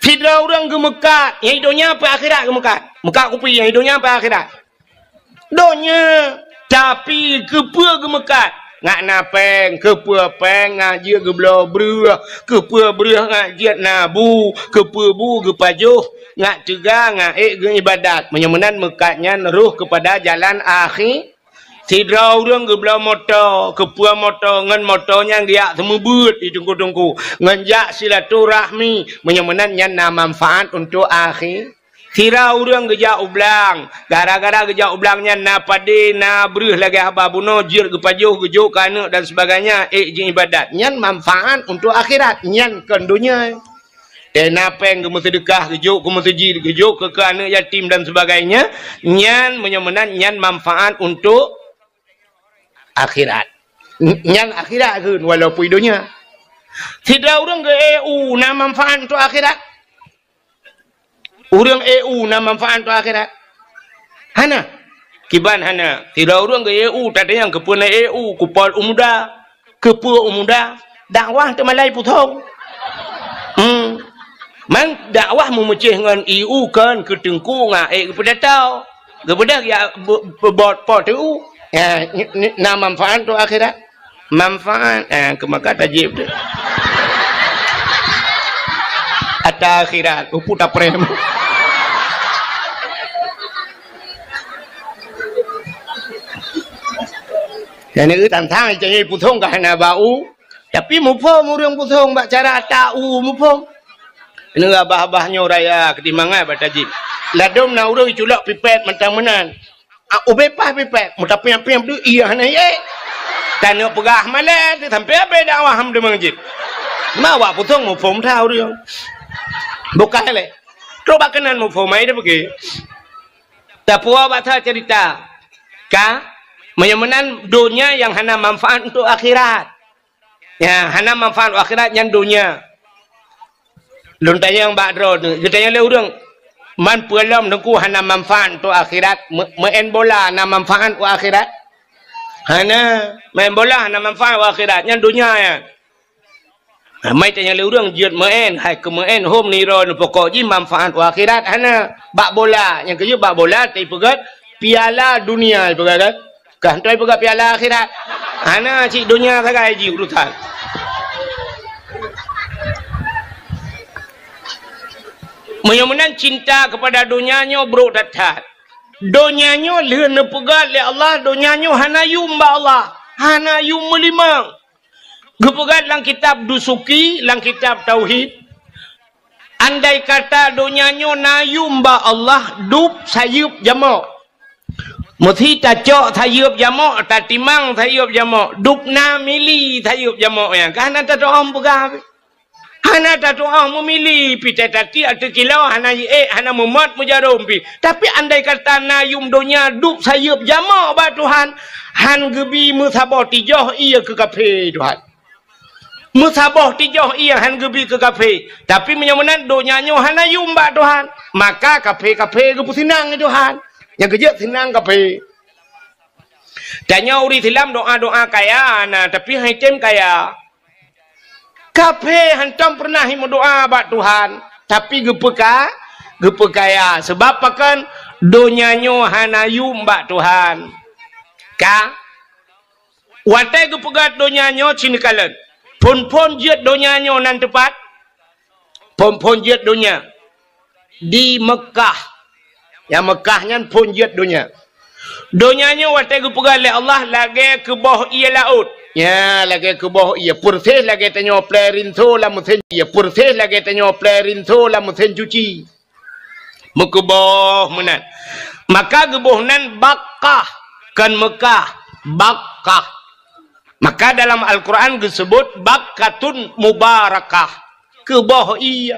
Sidroe ureuëng geumeukat, nyang donya peu akhirat geumeukat. Meukat kupi, nyang donya peu akhirat. Donya, tapi keupeue geumeukat? Ngat na péng, keupeue péng ngat jeuet geubloe breueh, keupeue breueh ngat jeuet na bu, keupeue bu geupajoh, ngat teuga ngat ék geuibadat. Meunyoe meunan meukat nyan roh keupada jalan akhi. Sidroe ureuëng geubloe moto, keupeue moto, ngon moto nyan geujak seumeubeuet di teungku-teungku, ngon jak silaturahmi, meunyoe meunan nyan na manfaat untuk akhi. Sira ureuëng geujak u blang, gara-gara geujak u blang nyan na padé, na breueh lagée haba bunoe jeuet geupajoh, geujok keu aneuëk dan sebagainya, ék jiibadat. Nyan manfaat untuk akhirat, nyan kon donya. Teuh na péng geumeuseudeukah, geujok keu meuseujid, geujok keu, keu aneuëk yatim dan sebagainya, nyan meunyoe meunan nyan manfaat untuk akhirat. N-, nyan akhirat kheun walaupun donya. Sidroe ureuëng geu-E U na manfaat untuk akhirat. Ureuëng E U na manfaat untuk akhirat? Hana. Kiban hana. Sidroe ureuëng geu-E U, tatanyong keupeue na E U, kupol u muda. Keupeue u muda? Dakwah teumalai pusong. Hmm. Man dakwah meumeucéh ngon E U kon keu teungku ngat ék geupeudata. Geubeudôh ya be-, be-, bot po teu. Ya, n-, n-, na manfaat untuk akhirat. Manfaat, eh, keu maka tajib tu. Ata akhirat, upu taprem. Dan itu tantang cari pusong ka hana bau. Tapi muphom ureuëng pusong bak cara ata u muphom. Ini abah-abah nyoe raya keutimbangan bak tajib. Ladom na ureuëng culok pipet mantong meunan. Ah, ubé paih pipet, meutapiang-piang tu iya hana ye. Tanyoe peugah malée tu sampai abéh dakwah ham deungon jih. Ma awak pusong muphom that ureuëng. Bukan lé. Trok bak keunan muphom ai dia pergi. Tapuo bak that cerita. Ka? Meunyoe meunan donya nyang hana manfaat untuk akhirat. Ya, hana manfaat akhirat nyan donya. Lôn tanyong bak droe tu, geutanyong lé ureuëng, "Man peue lom Teungku hana manfaat untuk akhirat? Me-, meu'en bola na manfaat u akhirat?" Hana, main bola hana manfaat u akhirat, nyan donya nyan. Ha, mai tanyong lé ureuëng jeuet meu'en, hai keu meu'en hom niro neupokok jih manfaat u akhirat hana. Bak bola, nyang keujeuet bak bola teupeugét piala dunia ipeugét kan. Ka hana ipeugah piala akhirat. Hana cit donya sagai jih urusan. Meunyoe meunan cinta keupada donya nyoe brok that-that. Donya nyoe lheueh neupeugah lé Allah, donya nyoe hana yum bak Allah, hana yum meulimong. Geupeugah lam kitab Dusuki, lam kitab Tauhid, andai kata donya nyoe na yum bak Allah, dub sayeuep jamok. Meusi tacok sayeuep jamok, tatimang sayeuep jamok, dub na mili sayeuep jamok nyan. Ka hana tatu'oh peugah pih. Hana tatu'oh meumili pih, tatatik ateueh kilo hana jiék, hana meumat meujarom pih. Tapi andai kata na yum donya dub sayeuep jamok bak Tuhan, han geubi meusaboh tijoh ie keu kafé Tuhan. Meusaboh tijoh ie han geubi keu kafé. Tapi meunyoe meunan donya nyoe hana yum bak Tuhan, maka kafé-kafé geupeuseunang lé Tuhan. Nyang keujeuet seunang kafé. Tanyoe ureuëng Islam doa-doa kaya na, tapi han item kaya. Kafé hantom peureunah meudoa bak Tuhan, tapi geupeuka-, geupeukaya. Sebab pakon? Donya nyoe hana yum bak Tuhan. Ka? Watée geupeugah donya nyoe cit neukalon. Phon-phon jeuet donya nyoe nan teupat? Phon-phon jeuet donya di Meukah. Nyang Meukah nyan phon jeuet donya. Donya nyoe watée geupeugah lé Allah lagée keuboh ie laôt. Ya, lagée keuboh ie. Peureséh lagée tanyoe plée rinso lam meusén ie. Peureséh lagée tanyoe plée rinso lam meusén cuci. Meukeuboh meunan. Maka geuboh nan Bakkah, kon Meukah, Bakkah. Maka dalam Al-Quran geuseubut Bakkatun Mubarakah, keuboh ie.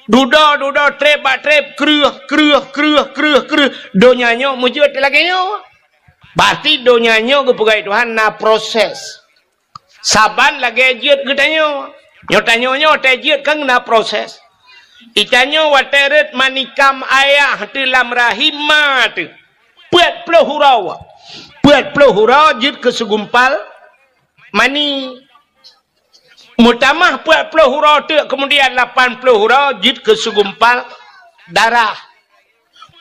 Dudoe-dudoe, treb bak treb, kreueh, kreueh, kreueh, kreueh, kreueh. Donya nyoe meujeuet lagée nyoe. Berarti donya nyoe geupeugah Tuhan na proses. Saban lagée jeuet geutanyoe. Nyoe tanyoe nyoe watée jeuet kan na proses. Itanyoe watée rhot manikam ayah teuh lam rahim ma teuh. Peuet ploh uroe. Peuet ploh uroe jeuet keu segumpal mani. Meutamah peuet ploh uroe teuk, keumudian lapan ploh uroe jeuet keu segumpal darah.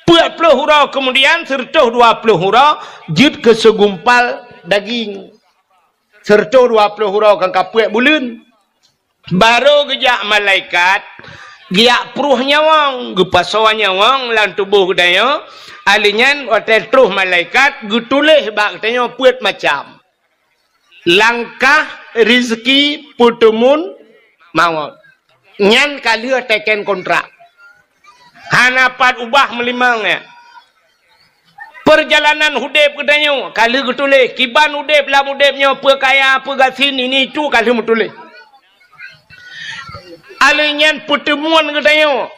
Peuet ploh uroe keumudian, sireutoh dua ploh uroe jeuet keu segumpal daging. Seureutôh dua ploh uroe kan ka peuet buleuen. Barô geujak malaikat, geujak pruh nyawöng, geupasoe nyawöng lam tuboh geutanyoe, alheuh nyan watée troh malaikat geutuléh bak geutanyoe peuet macam. Langkah, rizki, peuteumun, mawöt. Nyan ka lheueh teken kontrak. Hana pat ubah meulimong nyan. Peurjalanan udeb geutanyoe ka lheueh geutuléh, kiban udeb lam udeb nyoe, peue kaya, peue gasien, ini itu ka lheueh meutuléh. Alheuh nyan peuteumuan geutanyoe,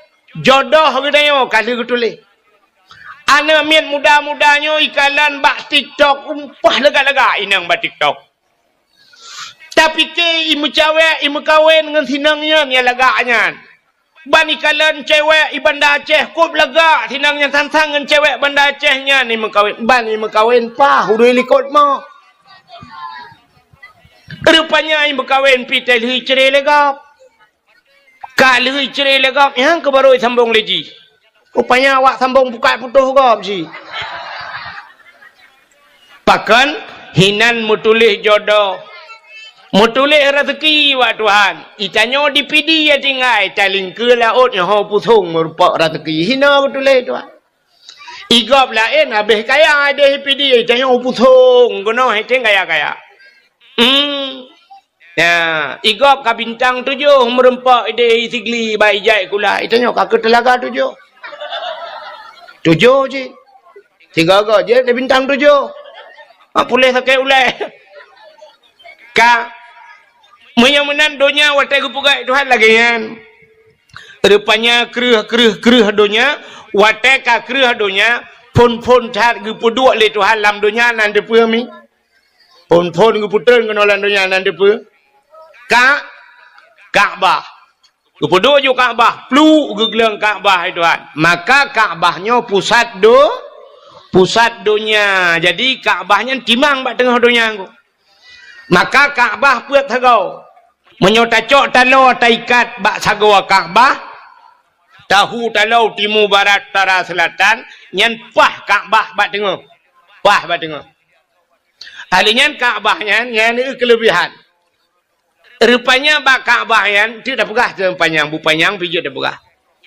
jodoh geutanyoe ka lheueh geutuléh. Aneuk miet muda-muda nyoe ikalon bak TikTok, umpah lagak-lagak inong bak TikTok. Tapike imeucawek, imeukawen ngon sinong nyan nyang lagak nyan. Ban ikalon cewek i Banda Aceh kôb lagak sinong nyan sang-sang ngon cewek Banda Aceh nyan imeukawen. Ban imeukawen paih ureuëng likot mo. Rupanya imeukawen pih teuh lheueh cre lé gob. Ka lheueh cre lé gob, nyang keuh barô sambong lé jih. Rupanya awak sambong bukai putôh gob jih. Pakon hinan meutuléh jodoh, meutuléh rezeki bak Tuhan. Itanyoe di Pidie tinggai, talingkeue laôt nyoe ho pusong meurumpok rezeki. Hina meutuléh Tuhan. Igob laén habéh kaya ideh Pidie, itanyoe pusong keunoe hete kaya-kaya. Hmm. Ya, igob ka bintang tujoh meurumpok ideh Sigli bak ijai kula. Itanyoe ka keu teulaga tujoh. Tujoh cit. Sigoe-goe jeuet lé bintang tujoh. Mak puléh sakét ulée. Ka. Meunyoe meunan donya watée geupeugah Tuhan lagée nyan. Rupanya kreueh, kreueh, kreueh donya, watée ka kreueh donya, phon-phon that geupeuduek lé Tuhan lam donya nan deupeue mi. Phon-phon geupeutrön keunoe lam donya nan deupeue? Ka, Ka'bah. Geupeuduek ju Ka'bah, pluek geugleueng Ka'bah hai Tuhan. Maka Ka'bah nyoe pusat do, pusat donya. Jadi Ka'bah nyan timang bak teungoh donya nyoe. Maka Ka'bah peuet sagoe. Meunyoe tacok taloe taikat bak sagoe Ka'bah, tahu taloe timu barat utara seulatan, nyan paih Ka'bah bak teungoh. Paih bak teungoh. Ahli nyan Ka'bah nyan, nyan keulebihan. Rupanya bak Ka'bah nyan, teuk tapeugah teuh panyang, bu panyang pih jeuet tapeugah.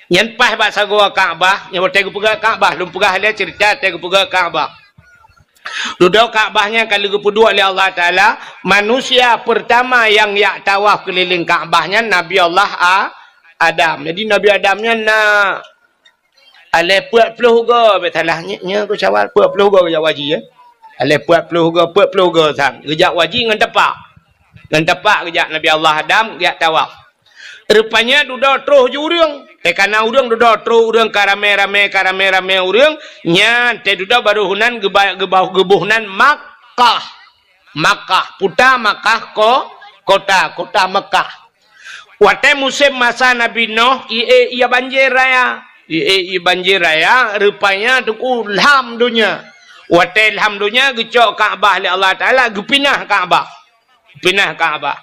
Nyan paih bak sagoe Ka'bah, nyan watée geupeugah Ka'bah, lôn peugah lé ceurita watée geupeugah Ka'bah. Dudoe Ka'bah nyan ka lheueh geupeuduek lé Allah Taala, manusia peurtama nyang jak tawaf keulileng Ka'bah nyan Nabi Allah A-, Adam. Jadi Nabi Adam nyan na Alée peuet ploh goe, bèk salah, nyoe, nyoe keu syawal peuet ploh goe geujak haji, ya. Alée peuet ploh goe, peuet ploh goe sang. Geujak haji ngon tapak. Ngon tapak geujak Nabi Allah Adam, geujak tawaf. Rupanya dudoe troh ju ureuëng. Teuka na ureuëng dudoe troh ureuëng ka ramé-ramé, ka ramé-ramé ureuëng. Nyan teuh dudoe barô heunan geuba-, geuba-, geuboh nan Makkah. Makkah. Puta Makkah ko-, kota, kota Makkah. Watée musém masa Nabi Noh, ié, ié banjir raya. Ié, ié banjir raya, rupanya teungku lham donya. Watée lham donya, geucok Ka'bah lé Allah Taala, geupinah Ka'bah. Pinah Ka'bah.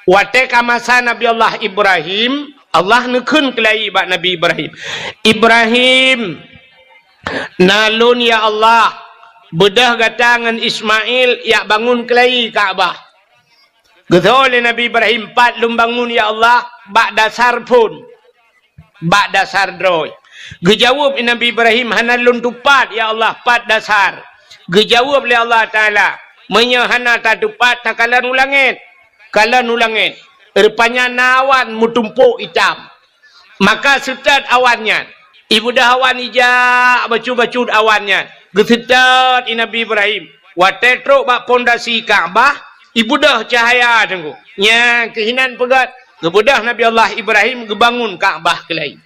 Watée ka masa Nabi Allah Ibrahim, Allah neukheun keulayi bak Nabi Ibrahim. "Ibrahim, na lôn ya Allah, beudôh gata ngon Ismail jak bangun keulayi Ka'bah." Geutho lé Nabi Ibrahim, "Pat lôn bangun ya Allah, bak dasar phon, bak dasar droe." Geujaweueb Nabi Ibrahim, "Hana lôn tupat ya Allah, pat dasar." Geujaweueb lé Allah Taala, "Meunyoe hana tatupat, takalon u langét." Kalon u langét. Rupanya na awan meutumpôk itam. Maka seutôt awan nyan. Ibeudôh awan ijak bacut-bacut awan nyan. Geuseutôt i Nabi Ibrahim. Watée trok bak pondasi Ka'bah, ibeudôh cahya teungku. Nyan keuh inan peugét, geubeudôh Nabi Allah Ibrahim geubangun Ka'bah keulayi.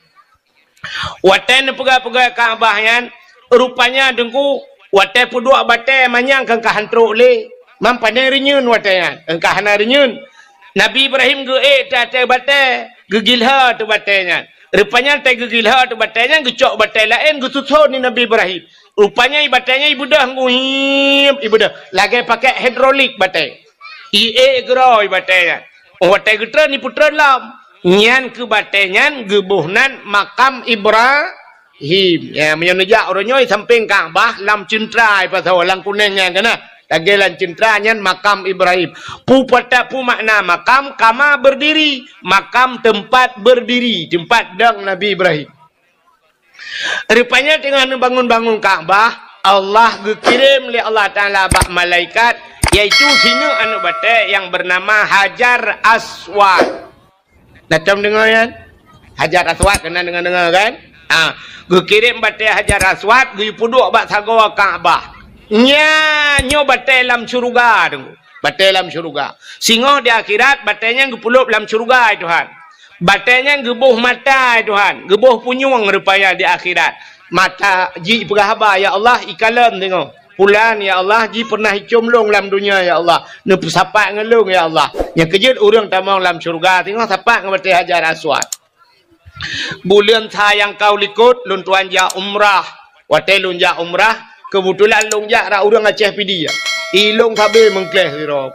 Watée neupeugét-peugét Ka'bah nyan, rupanya teungku, watée peuduek batée manyang kan ka han trok lé. Mam pane reunyeun watée nyan, kan ka hana reunyeun. Nabi Ibrahim geuék teuh ateueh batée, geugilhô teuh batée nyan. Rupanya teuh geugilhô teuh batée nyan, geucok batée laén geususon di Nabi Ibrahim. Rupanya i batée nyan ibeudôh nguhim, ibeudôh. Lagée pakai hidrolik batée. Iék keudroe batée nyan. Óh watée geutreun, ipeutreun lom. Nyan keuh batée nyan geuboh nan makam Ibrahim. Ya, meunyoe neujak uroe nyoe sampéng Ka'bah lam ceuntra ipasoe lam kunéng nyan keunan. Lagèe lam ceuntra nyan makam Ibrahim. Peue pata-, peue makna makam? Kama berdiri. Makam teumpat berdiri, teumpat dong Nabi Ibrahim. Rupanya teungoh neubangun-bangun Ka'bah, Allah geukirém lé Allah Taala bak malaikat, yaitu sineuk aneuk batèe nyang beunama Hajar Aswad. Na tom deungö nyan? Hajar Aswad, keunan deungö-deungö kan? Ha, geukirém batèe Hajar Aswad, geupeuduek bak sagoe Ka'bah. Nyan nyoe batèe lam syeuruga tu. Batèe lam syeuruga. Singoh di akhirat, batèe nyan geupeulop lam syeuruga, hai Tuhan. Batèe nyan geuboh mata, hai Tuhan. Geuboh punyueng rupanya di akhirat. Mata jih peugah haba, "Ya Allah, ikalon singoh. Pulan, ya Allah, jih pernah icöm lôn lam dunia, ya Allah. Neupeusapat ngon lôn, ya Allah." Nyang keujeuet ureueng tamong lam syeuruga, singoh sapat ngon batèe Hajar Aswad. Buleuen sa nyang ka u likot, lôn tuan jak umrah. Watèe lôn jak umrah, keubeutulan lôn jak rot ureueng Aceh Pidie. I lôn sabe meungkléh sidroe.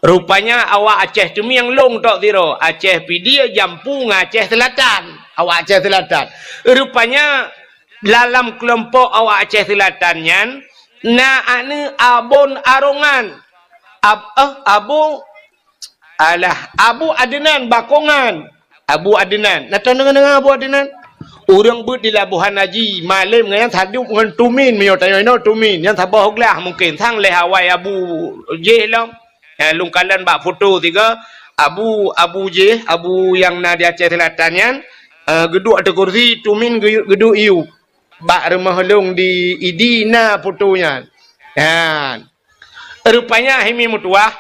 Rupanya awak Aceh Teumieng lôn tok sidroe, Aceh Pidie jampu ngon Aceh Selatan. Awak Aceh Selatan. Rupanya dalam keulompok awak Aceh Selatan nyan, na aneuk Abon Arongan. Ab-, eh, Abu, alah, Abu Adnan Bakongan. Abu Adnan. Na tom deungö-deungö Abu Adnan? Ureueng beuet di Labuhan Haji, malém ngon nyan sadup ngon Tumin, meunyoe tanyoe inoe Tumin, nyan saboh glah mungken, sang lheueh awai Abu jih lom. Eh, lôn kalon bak foto sigoe, Abu, Abu jih, Abu nyang na di Aceh Selatan nyan, eh, geuduek ateueh kursi, Tumin geu-, geuduek iyup. Bak rumoh lôn di Idi na foto nyan. Nyan. Rupanya hai mi meutuwah,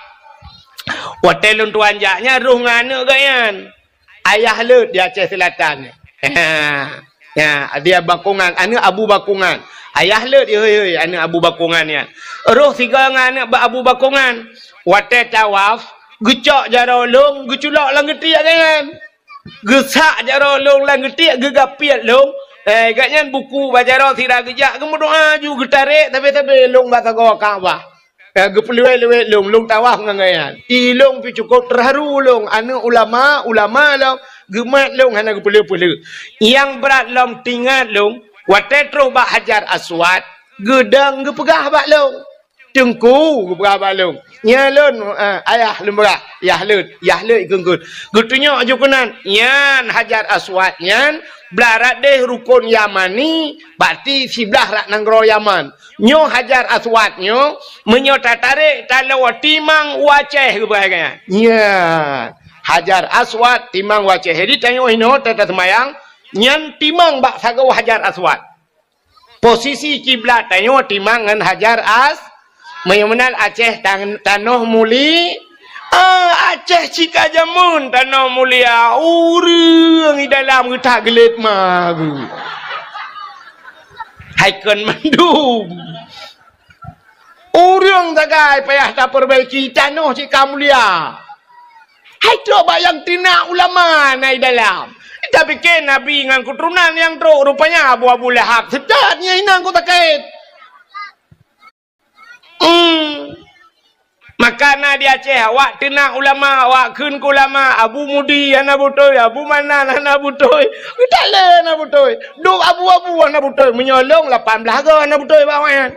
watèe lôn tuan jak nyan rôh ngon aneuk geuh nyan. Ayah Lôt di Aceh Selatan. Ha. Ya, dia Bakongan, aneuk Abu Bakongan. Ayah Lôt, hei, hei, aneuk Abu Bakongan nyan. Rôh sigoe ngon aneuk Abu Bakongan. Watèe tawaf, geucok jaroe lôn, geuculok lam geutiek geuh nyan. Geusak jaroe lôn lam geutiek, geugapiet lôn. Eh, gobnyan buku bak jaroe sira geujak, geumeudoa ju geutarek sabe-sabe lôn bak sagoe Ka'bah. Eh, geupeuleuwet-leuwet lôn, lôn tawaf ngon gobnyan. I lôn pih cukôp teuharu lôn, aneuk ulama, ulama lôn, geumat lôn hana geupeuleueh-peuleueh. Nyang brat lom teuingat lôn, watèe trôh bak Hajar Aswad, geudong geupeugah bak lôn. "Teungku," geupeugah bak lôn. "Nyan lôn, eh, ayah lôn peugah, Yah Lôt, Yah Lôt," geukheun. Geutunyok ju keunan, nyan Hajar Aswad nyan, blah rot deh rukon Yamani, berarti siblah rot nanggroe Yaman. Nyoe Hajar Aswad nyoe, meunyoe tatarek, taloe timang u Aceh geupeugah nyan. Nyan, Hajar Aswad timang u Aceh. Jadi tanyoe inoe ta-, taseumayang, nyan timang bak sagoe Hajar Aswad. Posisi kiblat tanyoe timang ngon Hajar As-, meunyoe meunan Aceh tan-, tanoh muli-, ah, Aceh cit ka jameun tanoh mulia, ureueng i dalam geutak geulet ma geuh. Hai kon mandum. Ureueng sagai payah tapeubaiki, tanoh cit ka mulia. Hai trok bak nyang teunak ulama na i dalam. Tapike Nabi ngon keuturonan nyang trok, rupanya Abu, Abu Lahab seutôt nyan inong ku sakét. Hmm. Maka na di Aceh, awak teunak ulama, awak kheun keu ulama, Abu Mudi hana beutôi, Abu Manan hana beutôi, geutalé hana beutôi. Dum abu-abu hana beutôi, meunyoe lôn lapan blaih goe hana beutôi bak awaknyan.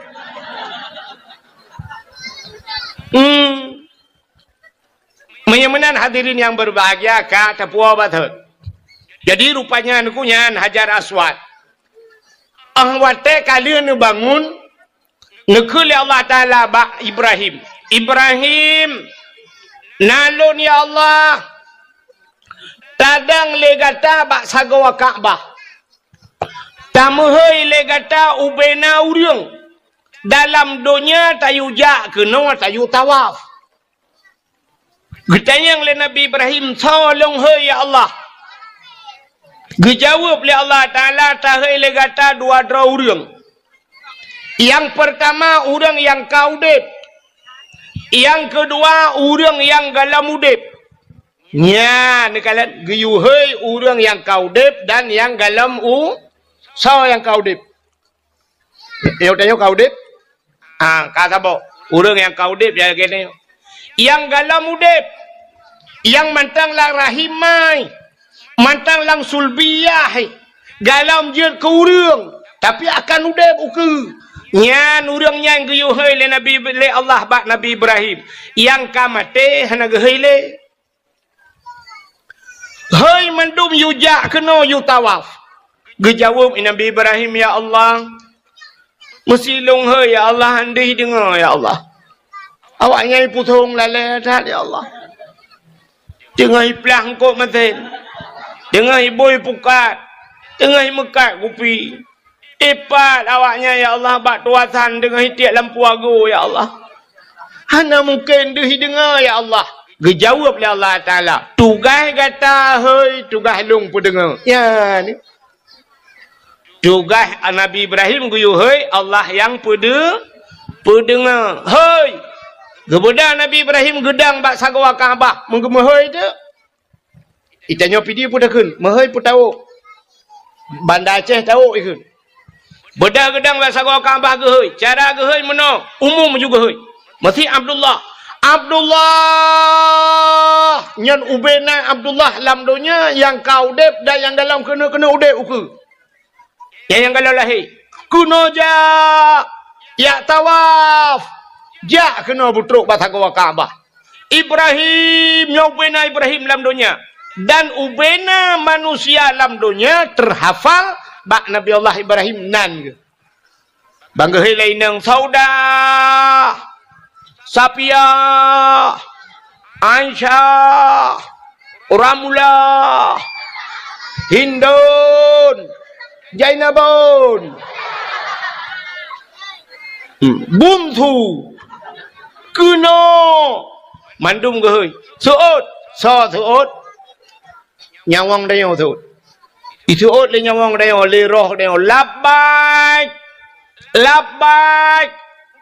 Hmm. Meunyoe meunan hadirin nyang berbahagia, ka tapuwoe batot. Jadi rupanya neukheun nyan Hajar Aswad. Ah watée ka lheueh neubangun, neukheun lé Allah Taala bak Ibrahim, "Ibrahim, na lôn ya Allah tadong lé gata bak sagoe Ka'bah. Tameuhôi lé gata ubena ureuëng dalam donya tayue jak keunoe tayue tawaf." Geutanyong lé Nabi Ibrahim, "Soe lôn hôi ya Allah?" Geujaweueb lé Allah Taala, "Tahôi lé gata dua droe ureuëng. Nyang peurtama ureuëng nyang ka udeb. Nyang keudua ureuëng nyang gohlom udeb." Nyan, neukalon geuyue hôi ureuëng nyang ka udeb dan nyang gohlom u-, soe nyang ka udeb? Nyoe tanyoe ka udeb? Ah, ka saboh. Ureuëng nyang ka udeb ya keunoe. Nyang gohlom udeb, nyang mantong lam rahim mai, mantong lam sulbiyah, gohlom jeuet keu ureuëng, tapi akan udeb ukeue. Nyan ureuëng nyan geuyue hôi lé Nabi, lé Allah bak Nabi Ibrahim, nyang ka maté hana geuhôi lé. Hôi mandum yue jak keunoe yue tawaf. Geujaweueb Nabi Ibrahim, "Ya Allah, meusi lôn hôi, ya Allah, han deuh deungoe, ya Allah." Awaknyan pusong lalée that, ya Allah. Teungoh iplah eungkôt masén, teungoh ibui pukat, teungoh imeukat kupi. Ipat awaknyan, ya Allah, bak tuasan teungoh itiek lampu agoe, ya Allah. Hana mungken deuh ideungoe, ya Allah. Geujaweueb lé Allah Taala, "Tugaih gata hôi, tugaih lôn peudeungoe." Nyan. Tugaih Nabi Ibrahim geuyue hôi, Allah nyang peudeu-, peudeungoe. Hôi! Geubeudôh Nabi Ibrahim geudong bak sagoe Ka'bah, meugeumeuhôi teuk. Itanyoe pih di peue takheun, meuhôi peutawök. Banda Aceh tawök ikheun. Beudôh geudong bak sagoe Ka'bah geuhôi. Cara geuhôi meunoe, umum ju geuhôi. Meusi Abdullah. Abdullah! Nyan ubena Abdullah lam donya nyang ka udeb dan nyang golom keuneuk-keuneuk udeb ukeue. Nyang, nyang golom lahé. Keunoe jak, jak tawaf. Jak keunoe beutrok bak sagoe Ka'bah. Ibrahim, nyoe ubena Ibrahim lam donya. Dan ubena manusia lam donya teuhafal bak Nabi Allah Ibrahim nan geuh. Ban geuhôi lé inong Saudah, Safiah, Aisyah, Ramlah, Hindun, Jainabun, hmm, Bungsu, keunoe, mandum geuhôi. Seuôt, soe seuôt? Nyawöng tanyoe seuôt. Iseuôt lé nyawöng tanyoe, lé roh tanyoe, "Labbaik! Labbaik!"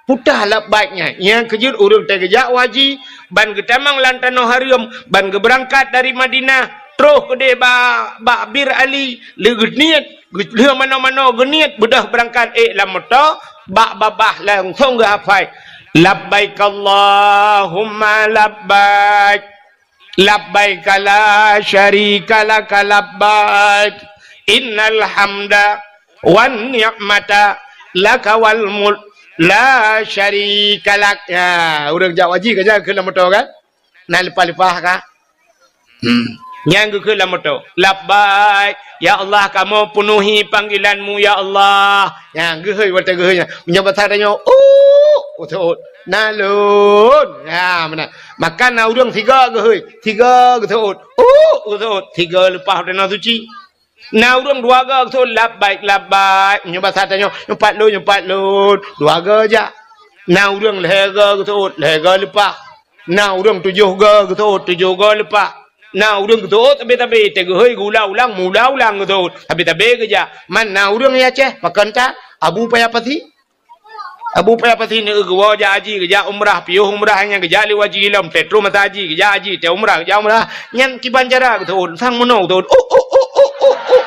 Peue teuh labbaik nyan? Nyang keujeuet ureuëng teuh geujak u haji, ban geutamong lam tanoh hareuem, ban geubeurangkat dari Madinah, troh keudeh ba-, bak Bir Ali, lheueh geuniet, lheueh manoe-manoe geuniet, beudôh beurangkat ék lam moto, bak babah langsong geuhafai, "Labbaik Allahumma labbaik." Labbaika la syarika laka labbaik. Innal hamda wan ni'mata laka wal mulk la syarika lak. Ya, ureuëng jak haji ka jak keu lam moto kan? Na leupah-leupah ka? Hmm. Nyang geukheun lam moto. Labbaik. Ya Allah, kamoe peunuhi panggilan-Mu, ya Allah. Nyang geuhôi watée geuhôi nyan. Meunyoe basa tanyoe, "Uh," geuseut. "Na lôn." Ya, meunan. Maka na ureuëng sigoe geuhôi, sigoe geuseut. "Uh," geuseut. Sigoe leupah tanoh suci. Na ureuëng dua goe geuseut, "Labbaik, labbaik." Meunyoe basa tanyoe, "Nyoe pat lôn, nyoe pat lôn." Dua goe jak. Na ureuëng lhée goe geuseut, lhée goe leupah. Na ureuëng tujoh goe geuseut, tujoh goe leupah. Na ureuëng geuseut sabe-sabe, teuh geuhôi geuulang-ulang, meuulang-ulang geuseut. Sabe-sabe geujak. Man na ureuëng ya Aceh, pakon that, Abu Paya Pasi. Abu Paya Pasi neu geuwoe jak haji, geujak umrah, piôh umrah nyang geujak lé haji ilom, teuh troh masa haji, geujak haji, teuh umrah, geujak umrah. Nyan kiban cara geuseut, sang meunoe geuseut. Uh, uh, uh, uh, uh, uh.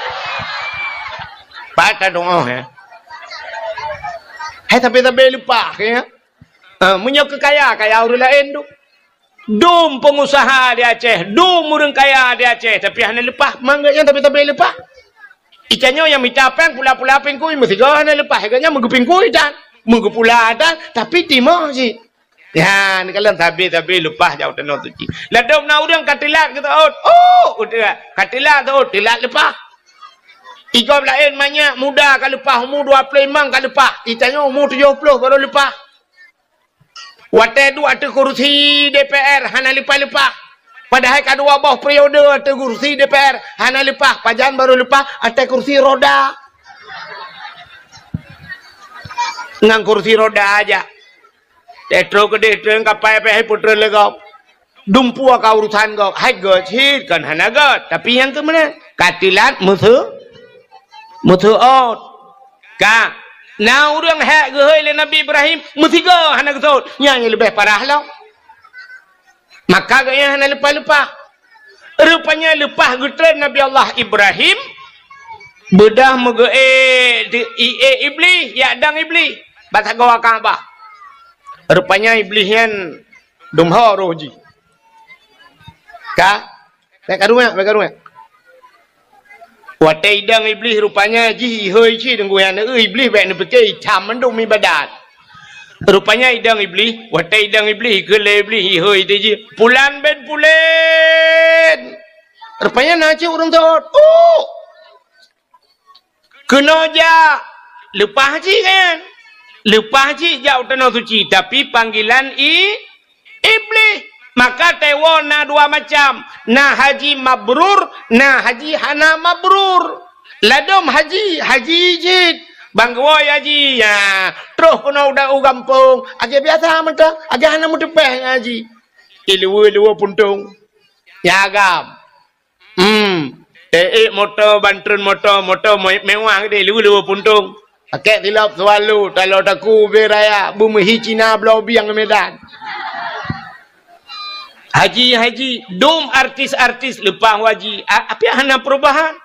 Pat that doa, ya. Hai sabe-sabe leupah, ya. Ah, meunyoe keu kaya, kaya ureuëng laén tu. Dum peungusaha di Aceh, dum ureuëng kaya di Aceh, tapi hana leupah, mangat nyang tapi-tapi leupah. Itanyoe nyang mita péng pula-pula pingkui, meusigoe hana leupah, gobnyan meugeupingkui tan, meugeupula tan, tapi timoh cit. Nyan, kalon sabe-sabe leupah jak u tanoh suci. Ladôm na ureuëng ka teulat geuseut, oh, udeb, ka teulat seut, teulat leupah. Igob laén manyak muda ka leupah, umu dua ploh limong ka leupah, itanyoe umu tujoh ploh baru leupah. Watée duek ateueh kursi D P R hana leupah-leupah. Padahai ka dua boh periode ateueh kursi D P R hana leupah, pajan baru leupah ateueh kursi roda. Ngon kursi roda aja. Teutroh keudeh treun kapai pih hai putreun lé gob. Dumpeue ka urusan gob, hai gob cit kon hana gob, tapi nyang keu meunan ka teulat meuseu-, meuseuôt. Ka na ureuëng hék geuhôi lé Nabi Ibrahim, meusigoe hana geuseut, nyan nyang leubeh parah lom. Maka gobnyan hana leupah-leupah. Rupanya leupah geutreun Nabi Allah Ibrahim, beudôh meugeuék di, iék Iblih, jak dong Iblih bak sagoe Ka'bah. Rupanya Iblih nyan dum ho roh jih. Ka? Bék karu nyan, bék karu nyan. Watée idong Iblih rupanya jih ihôi cit deungon aneuk Iblih bék neupike itam mandum ibadat. Rupanya idong Iblih, watée idong Iblih, keu lé Iblih ihôi teuh jih. Pulan ben pulen. Rupanya na cit ureuëng tot. Uh! Keunoe jak, leupah cit kan? Leupah cit jak u Tanoh Suci, tapi panggilan i-, Iblih. Maka teuwoe na dua macam, na haji mabrur, na haji hana mabrur. Ladom haji, haji cit. Bang geuwoe haji, ya, troh keunoe u da-, u gampông, lagée biasa mantong, lagée hana meuteupeh ngon haji. Iluwe-luwe puntông. Ya agam. Hmm. Eh, eh, moto, bantrön moto, moto me-, mewah gede, leu-leu puntông. Pakèk silop Swallow, talo taku ubé raya, beumeuhi Cina bloe bieng Medan. Haji, haji, dum artis-artis leupah haji. A-, api hana perubahan?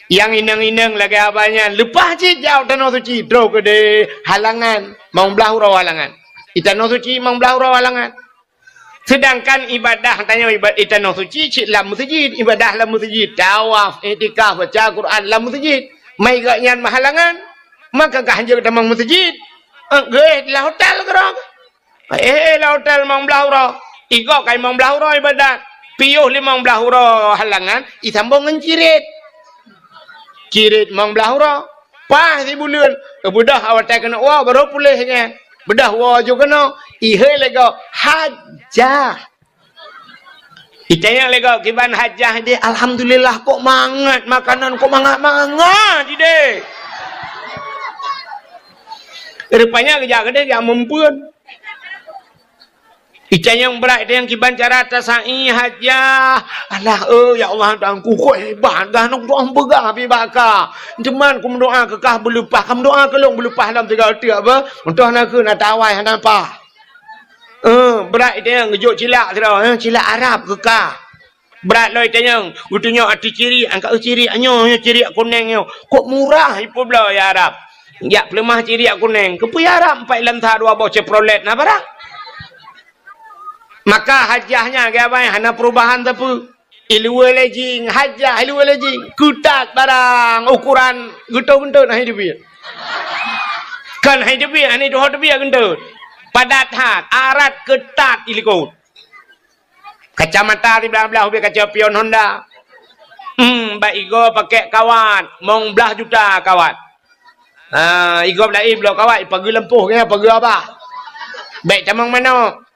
Nyang inong-inong lagée abah nyan, leupah cit jak u Tanoh Suci, troh keudeh halangan, mong blah uroe halangan. Di Tanoh Suci mong blah uroe halangan. Sedangkan ibadah tanyoe iba-, i Tanoh Suci cit lam meuseujid, ibadah lam meuseujid, tawaf, iktikaf, baca Quran lam meuseujid. Mai gobnyan meuhalangan, maka ka hanjeuet tamong meuseujid. Eh, geuéh lam hotel keudroe. Eh, lam hotel limong blah uroe. Igob ka limong blah uroe ibadat. Piôh limong blah uroe halangan, isambong ngon cirit. Cirit limong blah uroe. Paih sibuleuen, beudôh awai keuneuk woe, barô puléh nyan. Beudôh woe ju keunoe, ihôi lé gob, hajah. Itanyong lé gob, "Kiban hajah ideh?" "Alhamdulillah, kok mangat makanan, kok mangat-mangat ideh." Rupanya geujak keudeh, jak meumpeuen. Itanyong brat, itanyong kiban cara tasa'i hajah. "Alah, eh, ya Allah, Tuhanku, kok hebat, dah nong doa peugah pi baka. Teuma kumeudoa keu kah beuleupah, kam doa keu lôn beuleupah lom tiga teuk apa? Meutoh na keu na tawai hana pah." Eh, brat itanyong geujok cilak sidroe, eh, cilak Arab keu kah. Brat lom itanyong, geutunyok ateueh cirik, angkat, "Eh, cirik nyoe, nyoe cirik kunéng nyoe. Kok murah ipeubloe ya Arab. Jak peuleumah cirik kunéng. Keupeue ya Arab, empat lam sa dua boh Chevrolet na barang." Maka hajah nyan, geubai hana perubahan sapeue. Iluwe lejing, hajah iluwe lejing. Keutat barang, ukuran geutot-geutot hai teubiet. Kan hai teubiet, hai tuho teubiet geutot. Padat that, arat keutat ilikot. Kacamata di blah-blah ubé kaca pion Honda. Hmm, bak igob pakèk kawat, mong blah juta kawat. Ha, igob laén bloe kawat, ipageue lampôh, ipageue abah. Bèk tamong manok.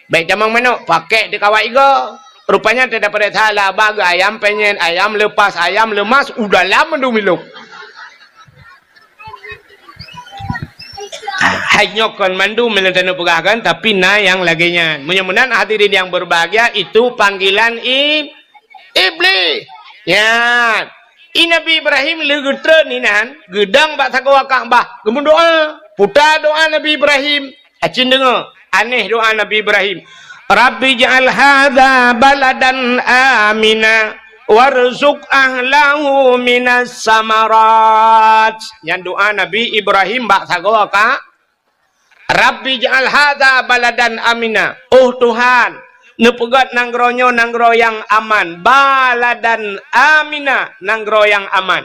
Bèk tamong manok, pakèk di kawat igob. Rupanya teudapat salah, abah geu ayam penyet, ayam lepas, ayam lemas, u dalam mandum ilong. Hai nyoe kon mandum nyang taneuk peugah kan, tapi na nyang lagèe nyan. Meunyoe meunan hadirin yang berbahagia, itu panggilan i-, Iblih. Nyan. I Nabi Ibrahim lheueh geutreun inan, geudong bak sagoe Ka'bah, geumeudoa. Puta doa Nabi Ibrahim. Acin deungoe, aneh doa Nabi Ibrahim. "Rabbi ij'al hadza baladan amina warzuq ahlahu minas samarat." Nyan doa Nabi Ibrahim bak sagoe ka, "Rabbi ij'al hadza baladan amina." Oh Tuhan, neupeugöt nanggroe nyoe nanggroe nyang aman. Baladan amina, nanggroe nyang aman.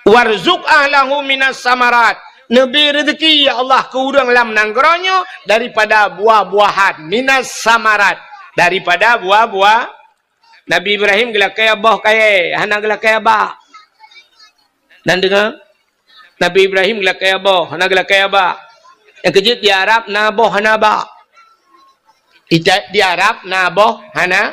"Warzuq ahlahu minas samarat." Neubri reuzeki, ya Allah, keu ureueng lam nanggroe nyoe daripada buah-buahan, minas samarat, daripada buah-buah. Nabi Ibrahim geulakèe boh kayèe, hana geulakèe bak. Nan deungoe, Nabi Ibrahim geulakèe boh, hana geulakèe bak. Nyang keujeuet di Arab na boh hana bak. Ita-, di Arab na boh hana,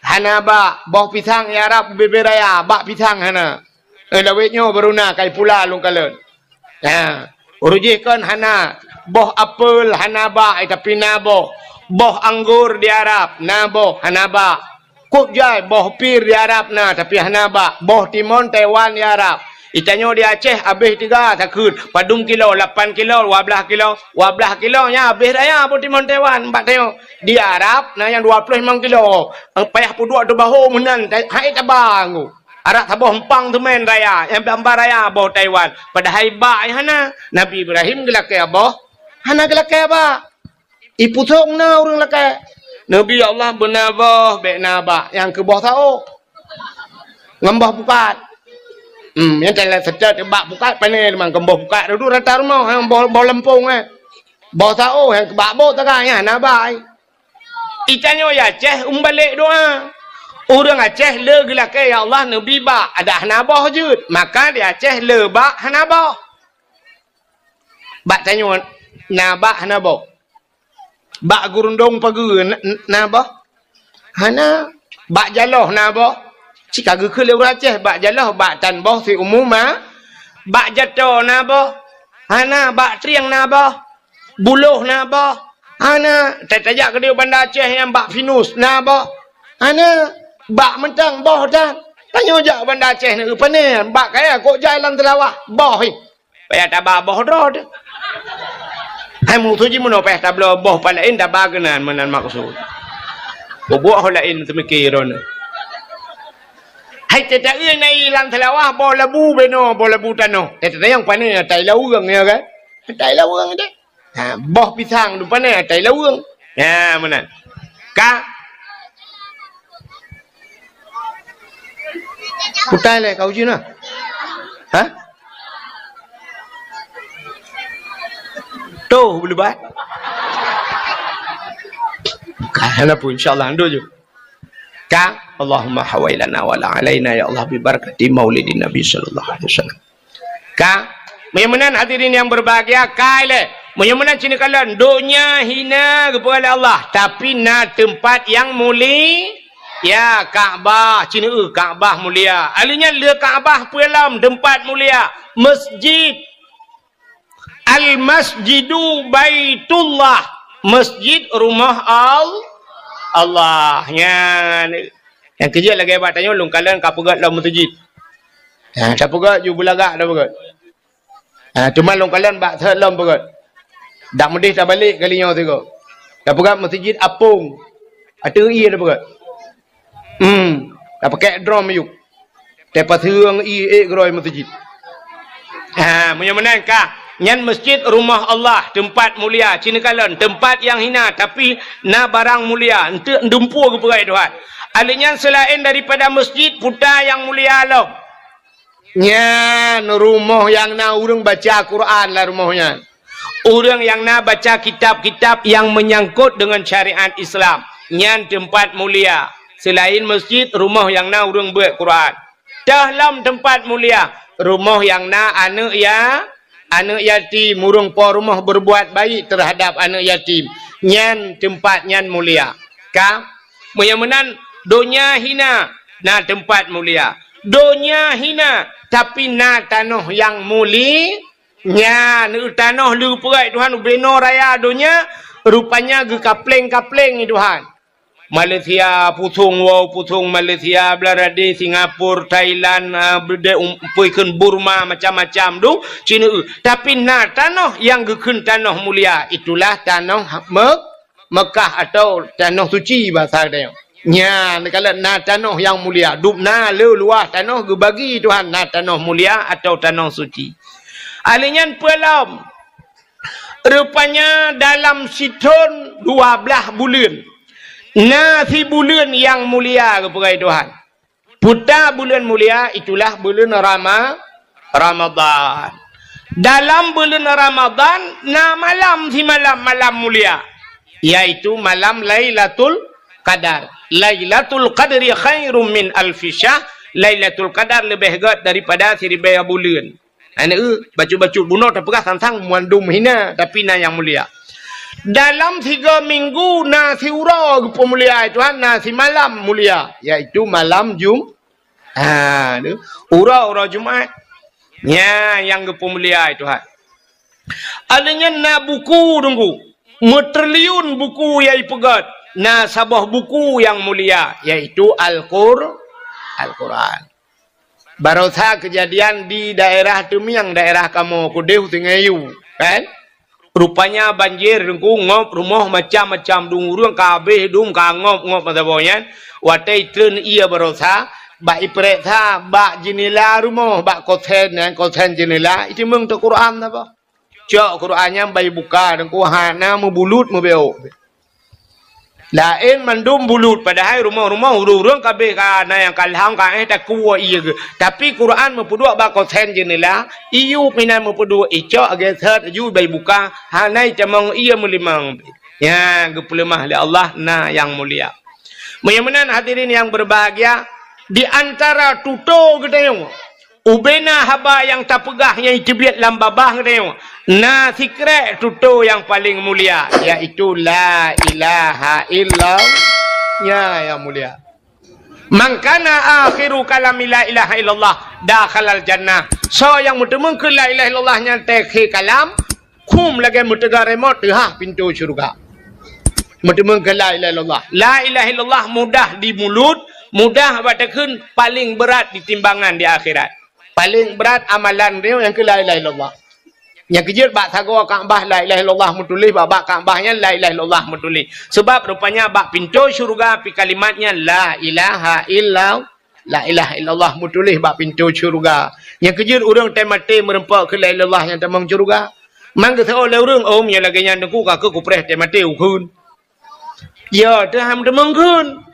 hana bak. Boh pisang di Arab ubé-bé raya, bak pisang hana. Eh, lawét nyoe baru na kai pula lôn kalon. Ha, ureueng jih kon hana. Boh apel hana bak, eh, tapi na boh. Boh anggor di Arab na boh, hana bak. Kok jai boh pir di Arab na, tapi hana bak. Boh timon Taiwan di Arab. Itanyoe di Aceh abéh tiga takheun. Padum kilo, lapan kilo, dua blah kilo. Dua blah kilo nyan abéh raya boh timon Taiwan bak tanyoe. Di Arab na nyang dua ploh limong kilo. Payah peuduek teubaho meunan, hai taba ngô. Arak saboh empang teumèn raya, nyang bamba raya boh Taiwan. Padahai bak nyang hana. Nabi Ibrahim geulakèe boh, hana geulakèe bak. Ipusong na ureueng lakèe. Nabi Allah beuna boh, bèk na bak, nyang keu boh saôk. Ngon boh pukat. Hmm, nyang teulat seutôt bak pukat pané teuma, keu boh pukat dudu rata rumoh, nyang boh, boh leumpong, eh. Boh saôh nyang bak bot taga nyan hana bak. Itanyoe ya Aceh umbalek doa. Ureuëng Aceh le geulakée, "Ya Allah, neubi bak," adak hana boh jeuet. Maka di Aceh le bak hana boh. Bak tanyoe na bak hana boh. Bak gurundong pageue na, na boh? Hana. Bak jaloh na boh? Cit ka geukheun lé ureuëng Aceh, bak jaloh, bak tan boh siumu ma. Bak jato na boh? Hana. Bak trieng na boh? Buloh na boh? Hana. Ta-, tajak keudeh Banda Aceh nyang bak pinus na boh? Hana. Bak mantong boh tan. Tanyoe jak Banda Aceh na pané, bak kaya kok jai lam teulawah, boh hi. Payah taba boh droe teuh. Hai musoh jih meunoe payah tabloe boh pat laén taba keunan meunan maksud. Bubuet ho laén teumike droeneuh. Hai teuta-eu na i lam teulawah boh labu beno, boh labu tanoh. Teuta nyang pané atai laweueng ya kan? Atai laweueng deh. Ha, boh pisang tu pané atai laweueng. Ha, meunan. Ka? Putai lé kau jina. Ha? Tuh, beulebat. Ka, hana pun, insya Allah, ando je. Ka, Allahumma hawailana wa la alaina, ya Allah, bi barakati maulidin Nabi sallallahu alaihi wasallam. Ka, meunyoe meunan hadirin yang berbahagia, ka ilée. Meunyoe meunan cit neukalon, donya hina geupeugah lé Allah, tapi na teumpat nyang muli-, ya, Ka'bah, cit neueu Ka'bah mulia. Ahli nyan le Ka'bah peue lom teumpat mulia, masjid. Al-Masjidu Baitullah, masjid rumah Al-, Allah. Nyan. Nyang keujeuet lagée bak tanyoe lôn kalon ka peugét lom meuseujid. Ha, tapeugét ju beulagak tapeugét. Ha, teuma lôn kalon bak thot lom peugét. Dak meudeh tabalek kali nyoe sigoe. Tapeugét meuseujid apong. Ateueh ié tapeugét. Hmm, tapakek drom ayub. Teupaseung ié ék keudroe meuseujid. Ha, meunyoe meunan ka, nyan masjid rumah Allah, teumpat mulia, cit neukalon, teumpat nyang hina, tapi na barang mulia, eunteuk dumpeue geupeugah Tuhan. Ahli nyan seulaén daripada masjid, puta nyang mulia lom. Nyan rumoh nyang na ureuëng baca Quran lam rumoh nyan. Ureuëng nyang na baca kitab-kitab nyang meunyangkot deungon syariat Islam, nyan teumpat mulia. Seulaén masjid, rumoh nyang na ureuëng beuet Quran. Teuh lom teumpat mulia, rumoh nyang na aneuëk ya-, aneuëk yatim, ureuëng po rumoh berbuat baik terhadap aneuëk yatim. Nyan teumpat nyan mulia. Ka? Meunyoe meunan, donya hina, na teumpat mulia. Donya hina, tapi na tanoh nyang muli-, Nyan, tanoh le geupeugét Tuhan ubenoe raya donya, rupanya geukapleng-kapleng Tuhan. Malaysia, pusong woe, pusong Malaysia, Bangladesh, Singapura, Thailand, ah, beudé um-, peue kheun Burma, macam-macam tu, cit neueu. Tapi na tanoh nyang geukheun tanoh mulia, itulah tanoh Me-, Mekah atau tanoh suci basa tanyoe. Nyan, kalau na tanoh nyang mulia, dum na le luwah tanoh geubagi Tuhan, na tanoh mulia atau tanoh suci. Ahli nyan peue lom? Rupanya dalam sithon dua blaih buleuen, na sibuleuen nyang mulia geupeugah Tuhan. Puta buleuen mulia itulah buleuen Rama-, Ramadhan. Dalam buleuen Ramadhan na malam simalam malam mulia, yaitu malam Lailatul Qadar. Lailatul Qadri khairum min alfi syahr. Lailatul Qadar leubeh gét daripada siribèe buleuen. Aneuk, bacut-bacut bunoe tapeugah sang-sang mandum hina, tapi na nyang mulia. Dalam tiga minggu na siuroe geupeumulia Tuhan, na simalam mulia, yaitu malam Jum-, ha, tu, uroe-uroe Jumat. Nya nyang geupeumulia Tuhan. Aleuh nyan na buku Teungku, meutriliun buku nyang ipeugét, na saboh buku nyang mulia, yaitu Al-Qur-, Al-Quran. Barosa keujadian di daerah Teumieng, daerah kamoe keudeh Sungai Yu, kan? Rupanya banjir Teungku, ngop rumoh macam-macam, dum ureuëng ka habéh dum, ka ngop-ngop masa boh nyan. Watée itreun ié barosa, bak ipeuriksa bak jeunela rumoh, bak kosen nyan, kosen jeunela, iteumeung teuh Quran saboh. Cok Quran nyan bak ibuka Teungku, hana meubulut meubeuk. Laén mandum bulut, padahai rumoh-rumoh ureuëng-ureuëng kabeh ka na nyang kalhang ka éh takue ié geuh. Tapi Quran meupeuduek bak kosen jeuneula, iyup inan meupeuduek icok geuseuet ju bai buka, hana itamong ié meulimong. Nyan geupeuleumah lé Allah na nyang mulia. Meunyoe meunan hadirin yang berbahagia, di antara tutoe geutanyoe, ubena haba nyang tapeugah nyang iteubiet lam babah geutanyoe, na sikrek tutoe nyang paleng mulia, yaitu la ilaha illallah. Nya nyang mulia. Man kana akhiru kalami la ilaha illallah dakhalal jannah. Soe nyang meuteumeung keu la ilaha illallah nyan teukhe kalam, khum lagée meuteuga remote teuhah pintoe syeuruga. Meuteumeung keu la ilaha illallah. La ilaha illallah mudah di mulut, mudah bak takheun, paleng brat di timbangan di akhirat. Paleng brat amalan dia nyang keu la ilaha illallah. Nyang keujeuet bak sagoe Ka'bah la ilaha illallah meutuléh, bak, bak Ka'bah nyan la ilaha illallah meutuléh. Sebab rupanya bak pintoe syeuruga pi kalimat nyan la ilaha illallah. La ilaha illallah meutuléh bak pintoe syeuruga. Nyang keujeuet ureuëng teumaté meureumpok keu la ilaha illallah nyang tamong syeuruga. Man geuseuôt lé ureuëng, "Oh, meunyoe lagée nyan Teungku, ka keuh kupreh teumaté ukheun." Ya, teuham teumeung kheun.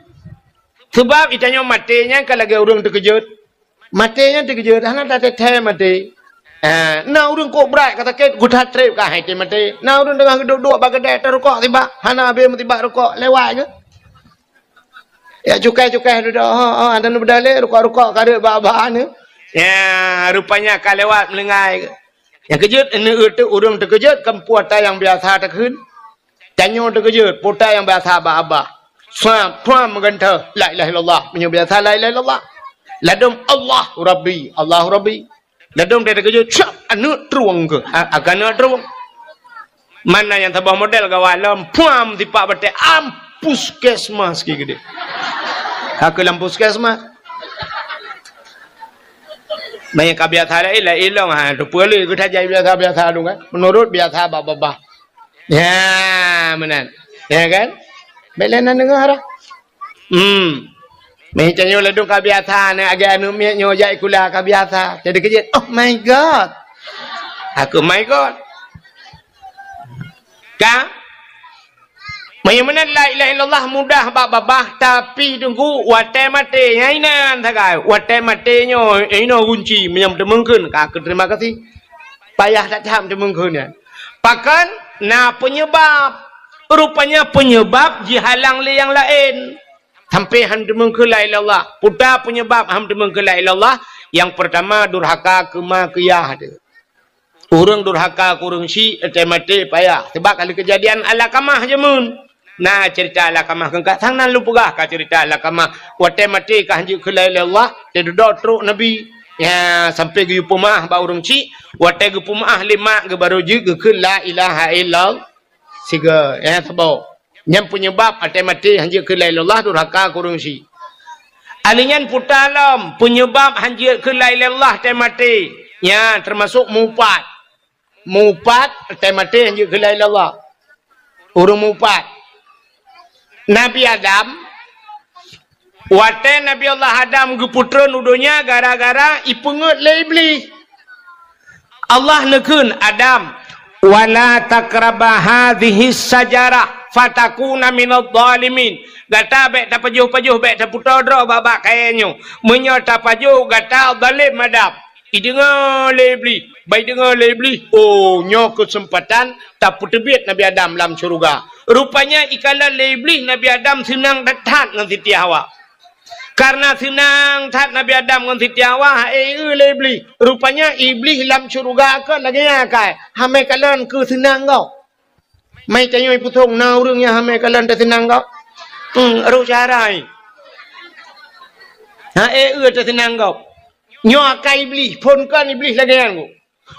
Sebab itanyoe maté nyan ka lagée ureuëng teukeujot. Maté nyan teukeujot, hana tateuthée maté. Ah, na ureuëng kok brat ka sakét, geutat treb ka hai teumaté. Na ureuëng teungoh geuduek-duek bak keudée tarukok sibak, hana habéh meusibak rukok, lewat geuh. Ya cukai-cukai dudoe, ha, ha, dan beudalé rukok-rukok ka reuet bak-bak ni. Ya, rupanya ka lewat meuleungai. Nyang keujeuet, aneuk teuh ureuëng teukeujot kan puata nyang biasa takheun. Tanyoe teukeujot, puata nyang biasa bak abah. Suam, puam meugantoh, la ilaha illallah. Meunyoe biasa la ilaha illallah. Ladom Allahu Rabbi, Allahu Rabbi. Ladom dia teukeujot, siap aneuk trueng ke? A-, akan aneuk trueng. Mana nyang saboh model gawai lom, puam tipak batée, am puskesmas ki gede. Ka keu lam puskesmas. Maya ka biasa laén, laén lom, ha, tu peue lé geutajai biasa-biasa dong kan. Menurut biasa babah. Ya, meunan. Ya kan? Bela na deungoe dah. Hmm. Meh tanyoe ladom ka biasa, na agak aneuk miet nyoe jak sikula ka biasa. Jadi keujeuet, "Oh my God." Aku, "My God." Ka? Meunyoe meunan la ilaha illallah mudah bak babah, tapi Teungku, watée maté, nyan inan sagai. Watée maté nyoe, inoe gunci, meunyoe teumeung kheun, ka keu terima kasih. Payah that tham teumeung kheun nyan. Pakon? Na peunyeubab. Rupanya peunyeubab jihalang lé nyang laén. Sampai han teumeung kheun la ilaha illallah. Peue ta peunyeubab han teumeung kheun la ilaha illallah? Nyang peurtama, durhaka keu ma keu yah teuh. Ureuëng durhaka keu ureuëng syik, teumaté payah. Sebab ka lheueh keujadian Alakamah jameun. Na ceurita Alakamah keu ka sang nan lôn peugah ka ceurita Alakamah. Watée maté ka han jeuet kheun la ilaha illallah, teududoe trok Nabi. Ya, sampai geuyue peumeuáh bak ureuëng syik, watée geupeumeuáh lé mak geuh baru jeuet geukheun la ilaha illallah. Sigoe, ya, saboh. Nyan peunyeubab watée maté han jeuet kheun la ilaha illallah, durhaka keu ureuëng syik. Alheuh nyan peue ta lom, peunyeubab han jeuet kheun la ilaha illallah watée maté. Nyan teumasok mupat. Mupat watée maté han jeuet kheun la ilaha illallah. Ureuëng mupat. Nabi Adam, watée Nabi Allah Adam geupeutreun u donya gara-gara ipeungeuet lé Iblih. Allah neukheun, "Adam, wala taqraba hadhihi syajarah fatakuna minadh dhalimin." Gata bék tapajoh-pajoh, bék tapeutoe droe bak-bak kayée nyoe. Meunyoe tapajoh, gata zalem Adam. Ideungoe lé Iblih, bah ideungoe lé Iblih, oh, nyoe keuseumpatan tapeuteubiet Nabi Adam lam syeuruga. Rupanya ikalon lé Iblih Nabi Adam seunang that-that ngon Siti Hawa. Karena seunang that Nabi Adam ngon Siti Hawa, ha-e lé Iblih. Rupanya Iblih lam syeuruga kon lagée nyan kai, hamé kalon keu seunang gob. Mai tanyoe ipusong na ureuëng nyang hamé kalon teuseunang gob. Hmm, roh cara ai. Ha-e teuseunang gob. Nyoe akai Iblih, phon kon Iblih lagée nyan gob.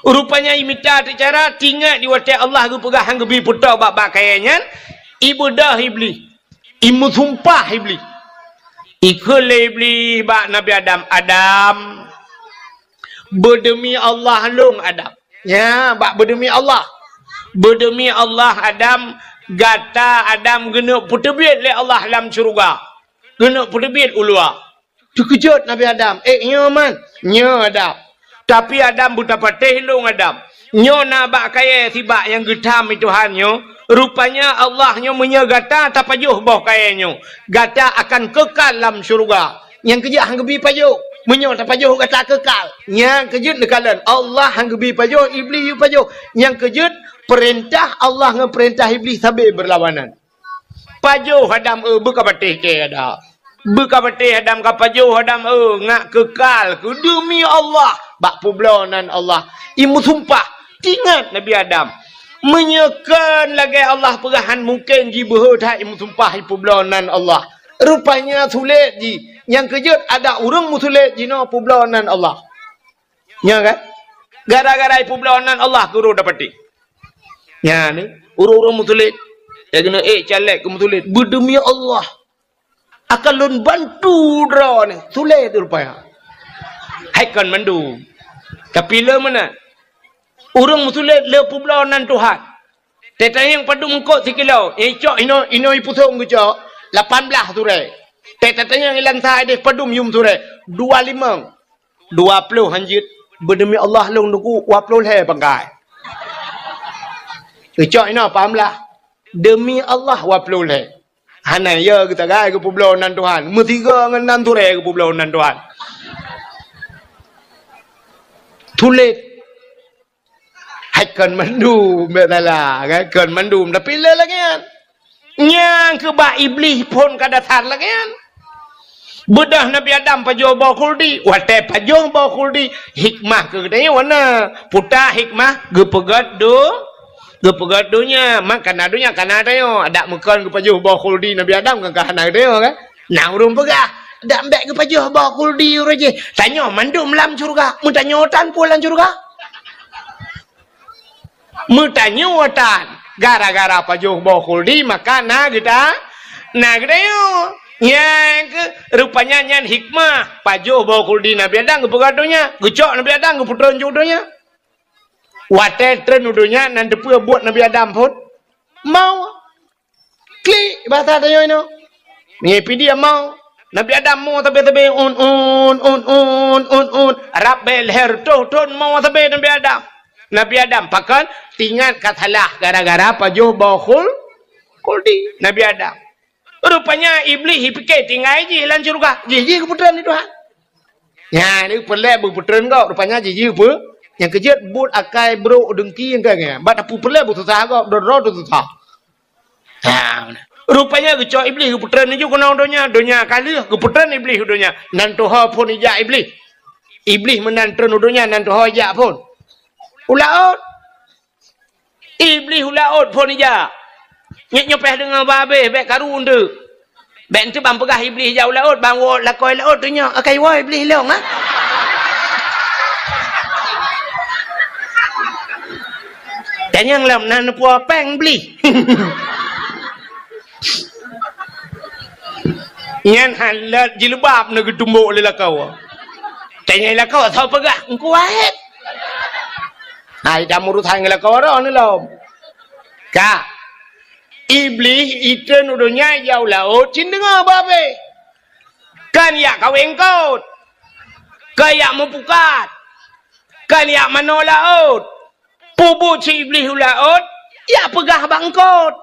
Rupanya imita teucara, tingat di watée Allah geupeugah han geubi peutoe bak-bak kayée nyan, ibeudôh Iblih, imeusumpah Iblih. Ikheun lé Iblih bak Nabi Adam, "Adam, beudeumi Allah lôn Adam." Ya, bak beudeumi Allah. "Beudeumi Allah Adam, gata Adam geuneuk peuteubiet lé Allah lam syeuruga. Geuneuk peuteubiet u luwa." Teukeujot Nabi Adam, "Eh, nyoe man, nyoe Adam. Tapi Adam beutapatéh lôn Adam. Nyoe na bak kayée sibak nyang geutam i Tuhan nyoe, Rupanya Allah nyoe meunyoe gata tapajoh boh kayée nyoe, gata akan kekal lam syeuruga. Nyang keujeuet han geubi pajoh. Meunyoe tapajoh gata kekal. Nyang keujeuet neukalon, Allah han geubi pajoh, Iblih yue pajoh. Nyang keujeuet peurintah Allah ngon peurintah Iblih sabe beurlawanan. Pajoh Adam, eu, beuka patéh kée Adam. Beuka patéh Adam, ka pajoh Adam, eu, ngak kekal keu deumi Allah bak peubloe nan Allah. Imeusumpah, tingat Nabi Adam. Meunyoe kon lagée Allah peugah han mungken jibeuhe that imeusumpah ipeubloe nan Allah. Rupanya sulet jih. Nyang keujeuet adak ureuëng meusulet jinoe peubloe nan Allah. Nya kan? Gara-gara ipeubloe nan Allah keu droe dapati. Nya ni, ureuëng-ureuëng meusulet. Ya keuneuk ék caleg keu meusulet. Beudeumi Allah. Akan lôn bantu droe ni. Sulet rupanya. Hai kon mandum. Tapi le meunan. Ureuëng meusulet le peubloe nan Tuhan. Tatanyong padum eungkot sikilo. Icok inoe, inoe ipusong geucok. Lapan blaih surée. Tatanyong ilang sa ideh padum yum surée. Dua limong. Dua ploh han jeuet, beudeumi Allah lôn teungku dua ploh lhée pangkai. Geucok inoe paham lah. Deumi Allah dua ploh lhée. Hana ya geutagai geupeubloe nan Tuhan. Meusigoe ngon nan surée geupeubloe nan Tuhan. Tuléh. Hai kon mandum, bèk salah, kan? Kon mandum, tapi le lagèe nyan. Nyang keu bak Iblih phon ka dasar lagèe nyan. Beudôh Nabi Adam pajoh boh khuldi, watèe pajoh boh khuldi, hikmah keu geutanyoe na. Puta hikmah geupeugöt do-, geupeugöt donya, man kana donya kana tanyoe. Adak meukon geupajoh boh khuldi Nabi Adam kan ka hana geutanyoe, kan? Na ureueng peugah, "Dak bèk geupajoh boh khuldi uroe jih. Tanyoe mandum lam syeuruga." Meutanyoe tan peue lam syeuruga? Meutanyoe tan. Gara-gara pajoh boh khuldi, maka na geuta-, na geutanyoe. Nyang keu, rupanya nyan hikmah pajoh boh khuldi Nabi Adam geupeugöt donya. Geucok Nabi Adam geupeutreun ju donya. Watèe treun u donya, nan teupeue buet Nabi Adam phon? Mau. Klik, bahasa tanyoe inoe. Meunyoe pih dia mau. Nabi Adam mo sabe-sabe, un, un, un, un, un, un. Rab bèe lhèe reutôh thon mo sabe Nabi Adam. Nabi Adam, pakon? Tingat ka salah gara-gara pajoh boh khul-, khuldi. Nabi Adam. Rupanya Iblih jipike tinggai jih lam syeuruga. Jih, jih geupeutreun lé Tuhan. Nyan, ni peureulèe beupeutreun gob. Rupanya jih, jih peu-, nyang keujeuet buet akai brok deungki nyang ka nyan. Bak tapeureulèe beususah gob, droe-droe teususah. Ha, rupanya geucok Iblih geupeutreun laju keunoe donya, donya ka lheueh geupeutreun Iblih u donya. Nan tuho phon ijak Iblih. Iblih meunan treun u donya, nan tuho ijak phon. U laôt. Iblih u laôt phon ijak. Nyoe, nyoe payah deungoe bah abéh, bèk karu eunteuk. Bèk eunteuk ban peugah Iblih ijak u laôt, ban woe lakoe laôt tunyok, akai woe Iblih lôn, ha? Tanyong lom na neupue péng Iblih. Nyan han lôt jilbab na geutumbok lé lakoe. Tanyong lakoe, soe peugah, Teungku Wahét. Hai, dak meurusan ngon lakoe droeneuh lom. Ka. Iblih itreun u donya ijak u laôt, cit deungoe bah abéh. Kan ijak kawé eungkôt. Kan ijak meupukat. Kan ijak manoe laôt. Peubuet si Iblih u laôt, ijak peugah bak eungkôt.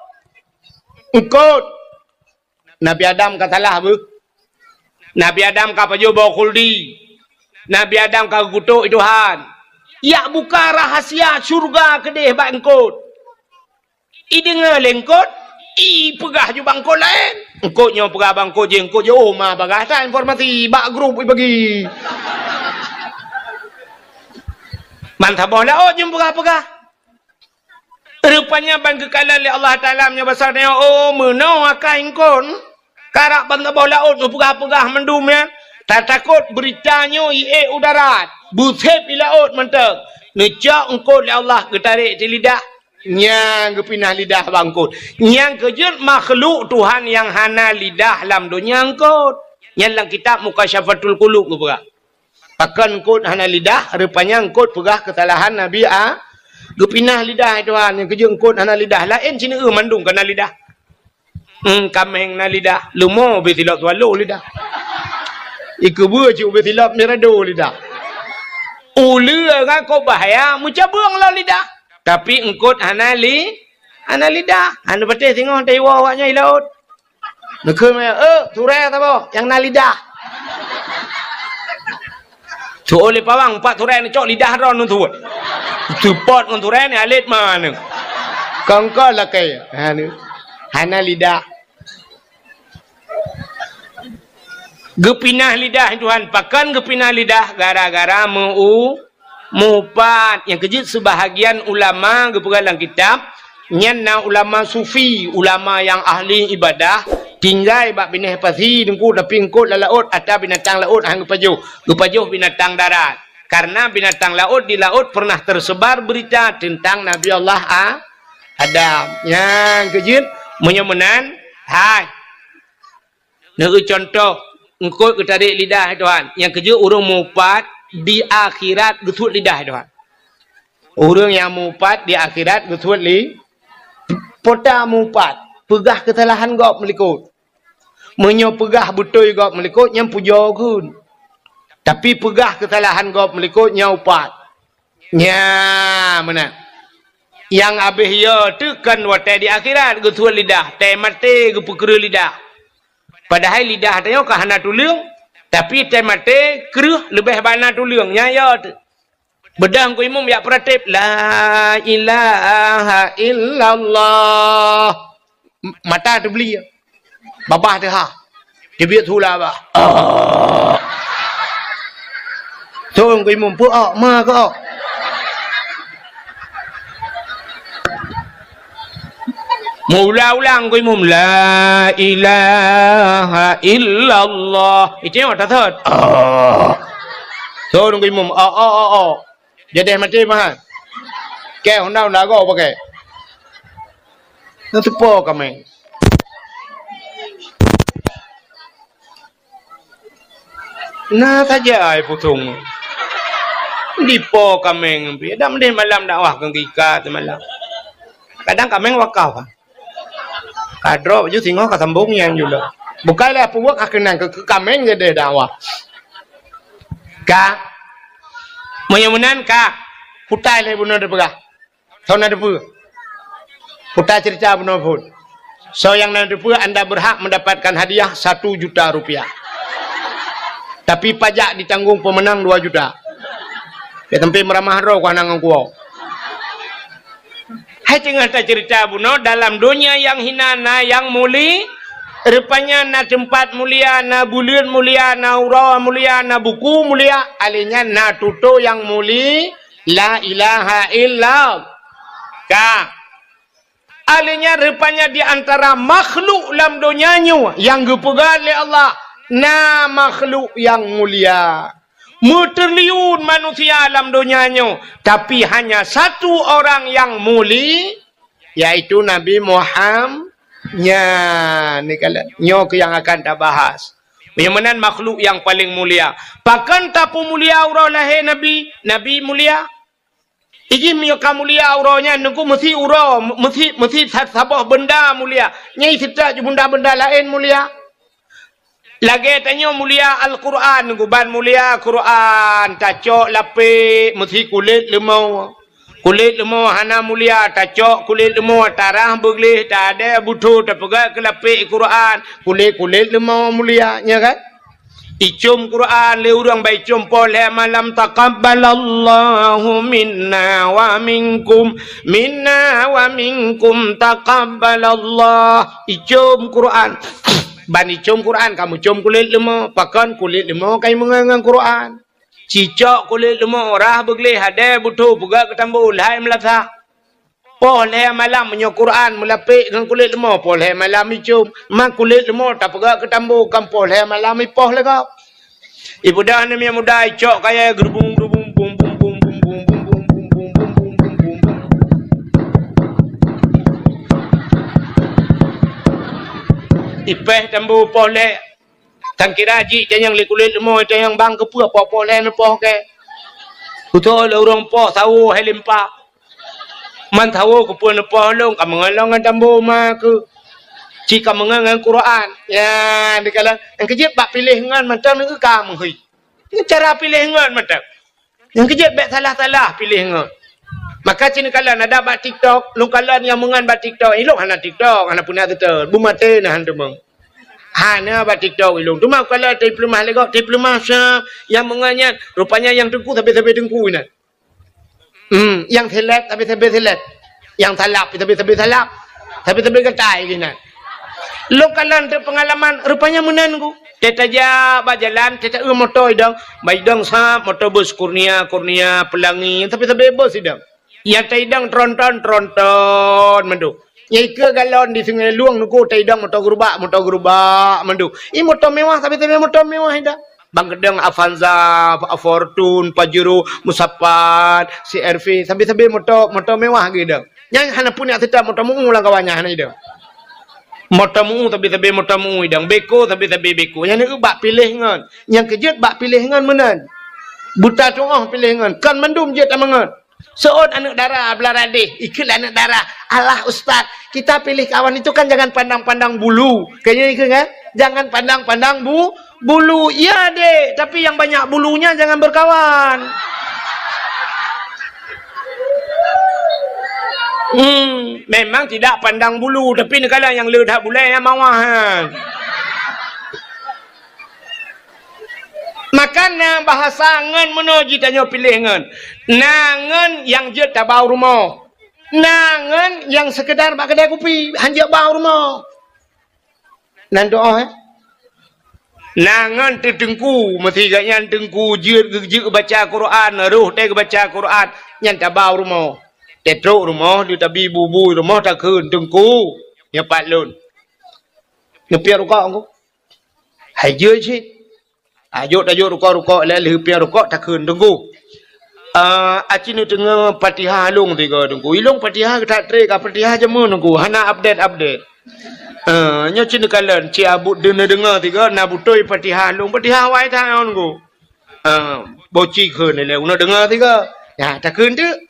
Eungkôt. Nabi Adam ka salah beuh. Nabi Adam ka pajoh boh khuldi. Nabi Adam ka geukutok i Tuhan. Ijak buka rahasia syeuruga keudeh bak eungkôt. Ideungoe lé eungkôt, ipeugah ju bak eungkôt laén. Eungkôt nyoe peugah bak eungkôt jih, eungkôt jih, oh, ma bagah that informasi bak grup ibagi. Ban saboh laôt jeuet peugah-peugah. Rupanya ban geukalon lé Allah Taala meunyoe basa tanyoe, oh, meunoe akai eungkôt. Karap ban saboh laôt meupeugah-peugah mandum nyan. Tatakot beurita nyoe iék u darat. Beusép i laôt mantong. Neucok eungkôt lé Allah geutarek di lidah. Nyang geupinah lidah bak eungkôt. Nyang keujeuet makhluk Tuhan nyang hana lidah lam donya eungkôt. Nyan lam kitab Mukasyafatul Qulub geupeugah. Pakon eungkôt hana lidah, rupanya eungkôt peugah keusalahan Nabi A-, geupinah lidah Tuhan, nyang keujeuet eungkôt hana lidah. Laén sineuk mandum ka na lidah. Hmm, kaméng na lidah, leumo beusilop swallow lidah. Ikeubeue cit beusilop mirado lidah. Uleue ngon kok bahya meucabeueng lom lidah. Tapi eungkôt hana li-, Hana lidah. Hana patéh singoh teuiwoe awaknyan i laôt. Neukheun manyang, "Eh, turée saboh nyang na lidah." Tu'oh lé pawang, pat turée neucok lidah droeneuh tu'oh. Seupôt ngon turée ni alet maneuh. Kongko lakée. Hana, hana lidah. Geupinah lidah Tuhan. Pakon geupinah lidah? Gara-gara meu-, mupat. Nyang keujeuet seubahagian ulama geupeugah lam kitab, nyan na ulama sufi, ulama nyang ahli ibadah, tinggai bak binéh pasi teungku, tapi eungkôt lam laôt, atra binatang laôt han geupajoh. Geupajoh binatang darat. Karena binatang laôt di laôt pernah tersebar berita tentang Nabi Allah A-, Adam. Nyang keujeuet, meunyoe meunan, hai. Neukeu contoh, eungkôt geutarek lidah Tuhan. Nyang keujeuet ureuëng mupat di akhirat geusuet lidah Tuhan. Ureuëng nyang mupat di akhirat geusuet li-, pota mupat, peugah keusalahan gob meulikôt. Meunyoe peugah beutôi gob meulikôt, nyan pujoe kheun. Tapi peugah keusalahan gob meulikôt, nyan upat. Nya, meunan. Nyang abéh yo teuh kon watée di akhirat geusuet lidah, tée maté geupeukreueh lidah. Padahai lidah tanyoe ka hana tuleueng, tapi tée maté kreueh leubeh bana tuleueng, nyan yo teuh. Beudôh Teungku Imum jak peuratéb, "La ilaha illallah." M-, mata teubli. Babah teuhah. Teubiet su lam babah. Oh. Teungku Imum, peue ok, ma keu ok. Meuulang-ulang Teungku Imum, "La ilaha illallah." Itu nyang mata thot. Oh. Teungku Imum, oh, oh, oh, oh. Jadeh maté meuhan. Kée honda-honda goe pakai. Na teupo kaméng. Na saja ai pusong. Dipo kaméng pih. Dak meudeh malam dakwah keu ika semalam. Kadang kaméng wakaf. Ka droe baju singoh ka sambong nyang jula. Bukai lé peubuet ka keunang keu, keu kaméng jadeh dakwah. Ka. Meunyoe meunan ka. Putai lé bunoe teupeugah. Soe na teupeue? Putai cerita bunoe phon. Soe nyang na teupeue, anda berhak mendapatkan hadiah satu juta rupiah. Tapi pajak ditanggung pemenang dua juta. Keu sampai meuramah droe ku hana ngon kuwoe. Hai teungoh tacerita bunoe, dalam donya nyang hina na nyang muli-, rupanya na teumpat mulia, na buleuen mulia, na uroe mulia, na buku mulia, alèh nyan na tutoe nyang muli, la ilaha illallah. Ka. Alèh nyan rupanya di antara makhluk lam donya nyoe nyang geupeugah lé Allah, na makhluk nyang mulia. Meutriliun manusia lam donya nyoe, tapi hanya satu orang nyang muli, yaitu Nabi Muham-, nya, ni kala-, nyoe keuh nyang akan tabahas. Nyang meunan makhluk nyang paleng mulia. Pakon tapeumulia uroe lahé Nabi? Nabi mulia. Iji meunyoe ka mulia uroe nyan, nungku meusi uroe, meusi, meusi sa-, saboh beunda mulia. Nyang seutôt ju beunda-beunda laén mulia. Lagèe tanyoe mulia Al-Qur'an, nungku ban mulia Qur'an, tacok lapék meusi kulét leumo. Kulét leumo hana mulia, tacok kulét leumo tarah beugleh, tadèe butho tapeugah keu lapék Qur'an, kulét-kulét leumo mulia, nya kan? Icom Qur'an lé ureueng bak icom poh lhèe malam, "Taqabbalallahu minna wa minkum, minna wa minkum taqabbalallah." Icom Qur'an. Ban icom Qur'an, kamu com kulét leumo. Pakon kulét leumo kai meungon ngon Qur'an. Cicok kulét leumo, rah beugleh, hadèe butho, peugah keu tambo, lhai meulasah. Poh lhèe malam meunyoe Qur'an meulapék ngon kulét leumo, poh lhèe malam icom. Ma kulét leumo tapeugah keu tambo, kan poh lhèe malam ipoh lé gob. Ipeudeuh aneuk miet muda icok kayèe geurubung-geurubung, bum, bum, bum. Ipéh tambo poh lhèe. Tan kira jih tanyong lé kulét leumo, tanyong bang keupeue poh-poh lhèe neupoh kèe. Kutô lé ureueng poh sawo hai limpa. Man sawo keupeue neupoh lôn, ka meungon lôn ngon tambo ma keuh. Cit ka meungon ngon Qur'an. Ya, dikalon nyang keujeuet bak piléh ngon mantong neu ka meuhôi. Ngon cara piléh ngon mantong. Nyang keujeuet bèk salah-salah piléh ngon. Ma Ka cit neukalon adak bak TikTok, lôn kalon nyang meungon bak TikTok. Ilôn hana TikTok, hana peue na TikTok. Beumaté na han teumong. Hana bak TikTok ilôn. Teuma kalon teupeuleumah lé gob, teupeuleumah sa nyang meungon nyan. Rupanya nyang teungku sabe-sabe teungku inan. Hmm, nyang seleb sabe-sabe seleb. Nyang salab sabe-sabe salab. Sabe-sabe gatai inan. Lôn kalon teupeungalaman, rupanya meunan ku. Teutajak bak jalan, teuta-eu moto idong. Bak idong sab, moto bus Kurnia, Kurnia, Pelangi. Sabe-sabe bus idong. Nyang taidong tronton, tronton mandum. Nyang ikeue galon di Sungai Lueng nuku taidong moto gerubak, moto gerubak mandum. I moto mewah, tapi-tapi moto mewah idong. Bang keudong Avanza, Fortuner, Pajero, Musapat, C R V, sabe-sabe moto, moto mewah geuidong. Nyang hana pun yak tetap moto meu lam kawan nyan hana idong. Moto meu, tapi-tapi moto meu idong. Beko, tapi-tapi beko. Nyang neuk bak piléh ngon. Nyang keujeuet bak piléh ngon meunan. Buta tuoh piléh ngon. Kon mandum jeuet tameungon. Seuôt aneuk dara beulara deh, ikheun lé aneuk dara, "Alah ustaz, kita pilih kawan itu kan jangan pandang-pandang bulu." Kayaknya ikheun kan? "Jangan pandang-pandang bu-, bulu." Iya dek, tapi yang banyak bulunya jangan berkawan. Hmm, memang tidak pandang bulu, tapi neukala nyang le that bulée nyang mawah nyan. Maka na bahasa ngon meunoe jitanyoe piléh ngon. Na ngon nyang jeuet tabau rumoh. Na ngon nyang sekedar bak keudai kupi, han jeuet bau rumoh. Nan doa, eh? Na ngon teuteungku, meusigat nyan teungku jeuet geujeuk baca Quran, roh teuh geubaca Quran, nyan tabau rumoh. Teutrok rumoh, di tabi bubu rumoh takheun teungku. Nyoe pat lôn. Neupiep rukok ku. Hai jeuet cit. Tajok-tajok rukok-rukok lé lheueh piep rukok takheun teungku. Ah, aci neuteungoe Fatihah lôn tiga teungku. Ilôn Fatihah geutak trek ka Fatihah jameun teungku. Hana update-update. Ah, nyoe cit neukalon, ci abut deungoe-deungoe tiga na beutôi Fatihah lôn. Fatihah wai that teungku. Ah, boci kheun lé uneuk deungoe tiga. Ya, takheun teuk.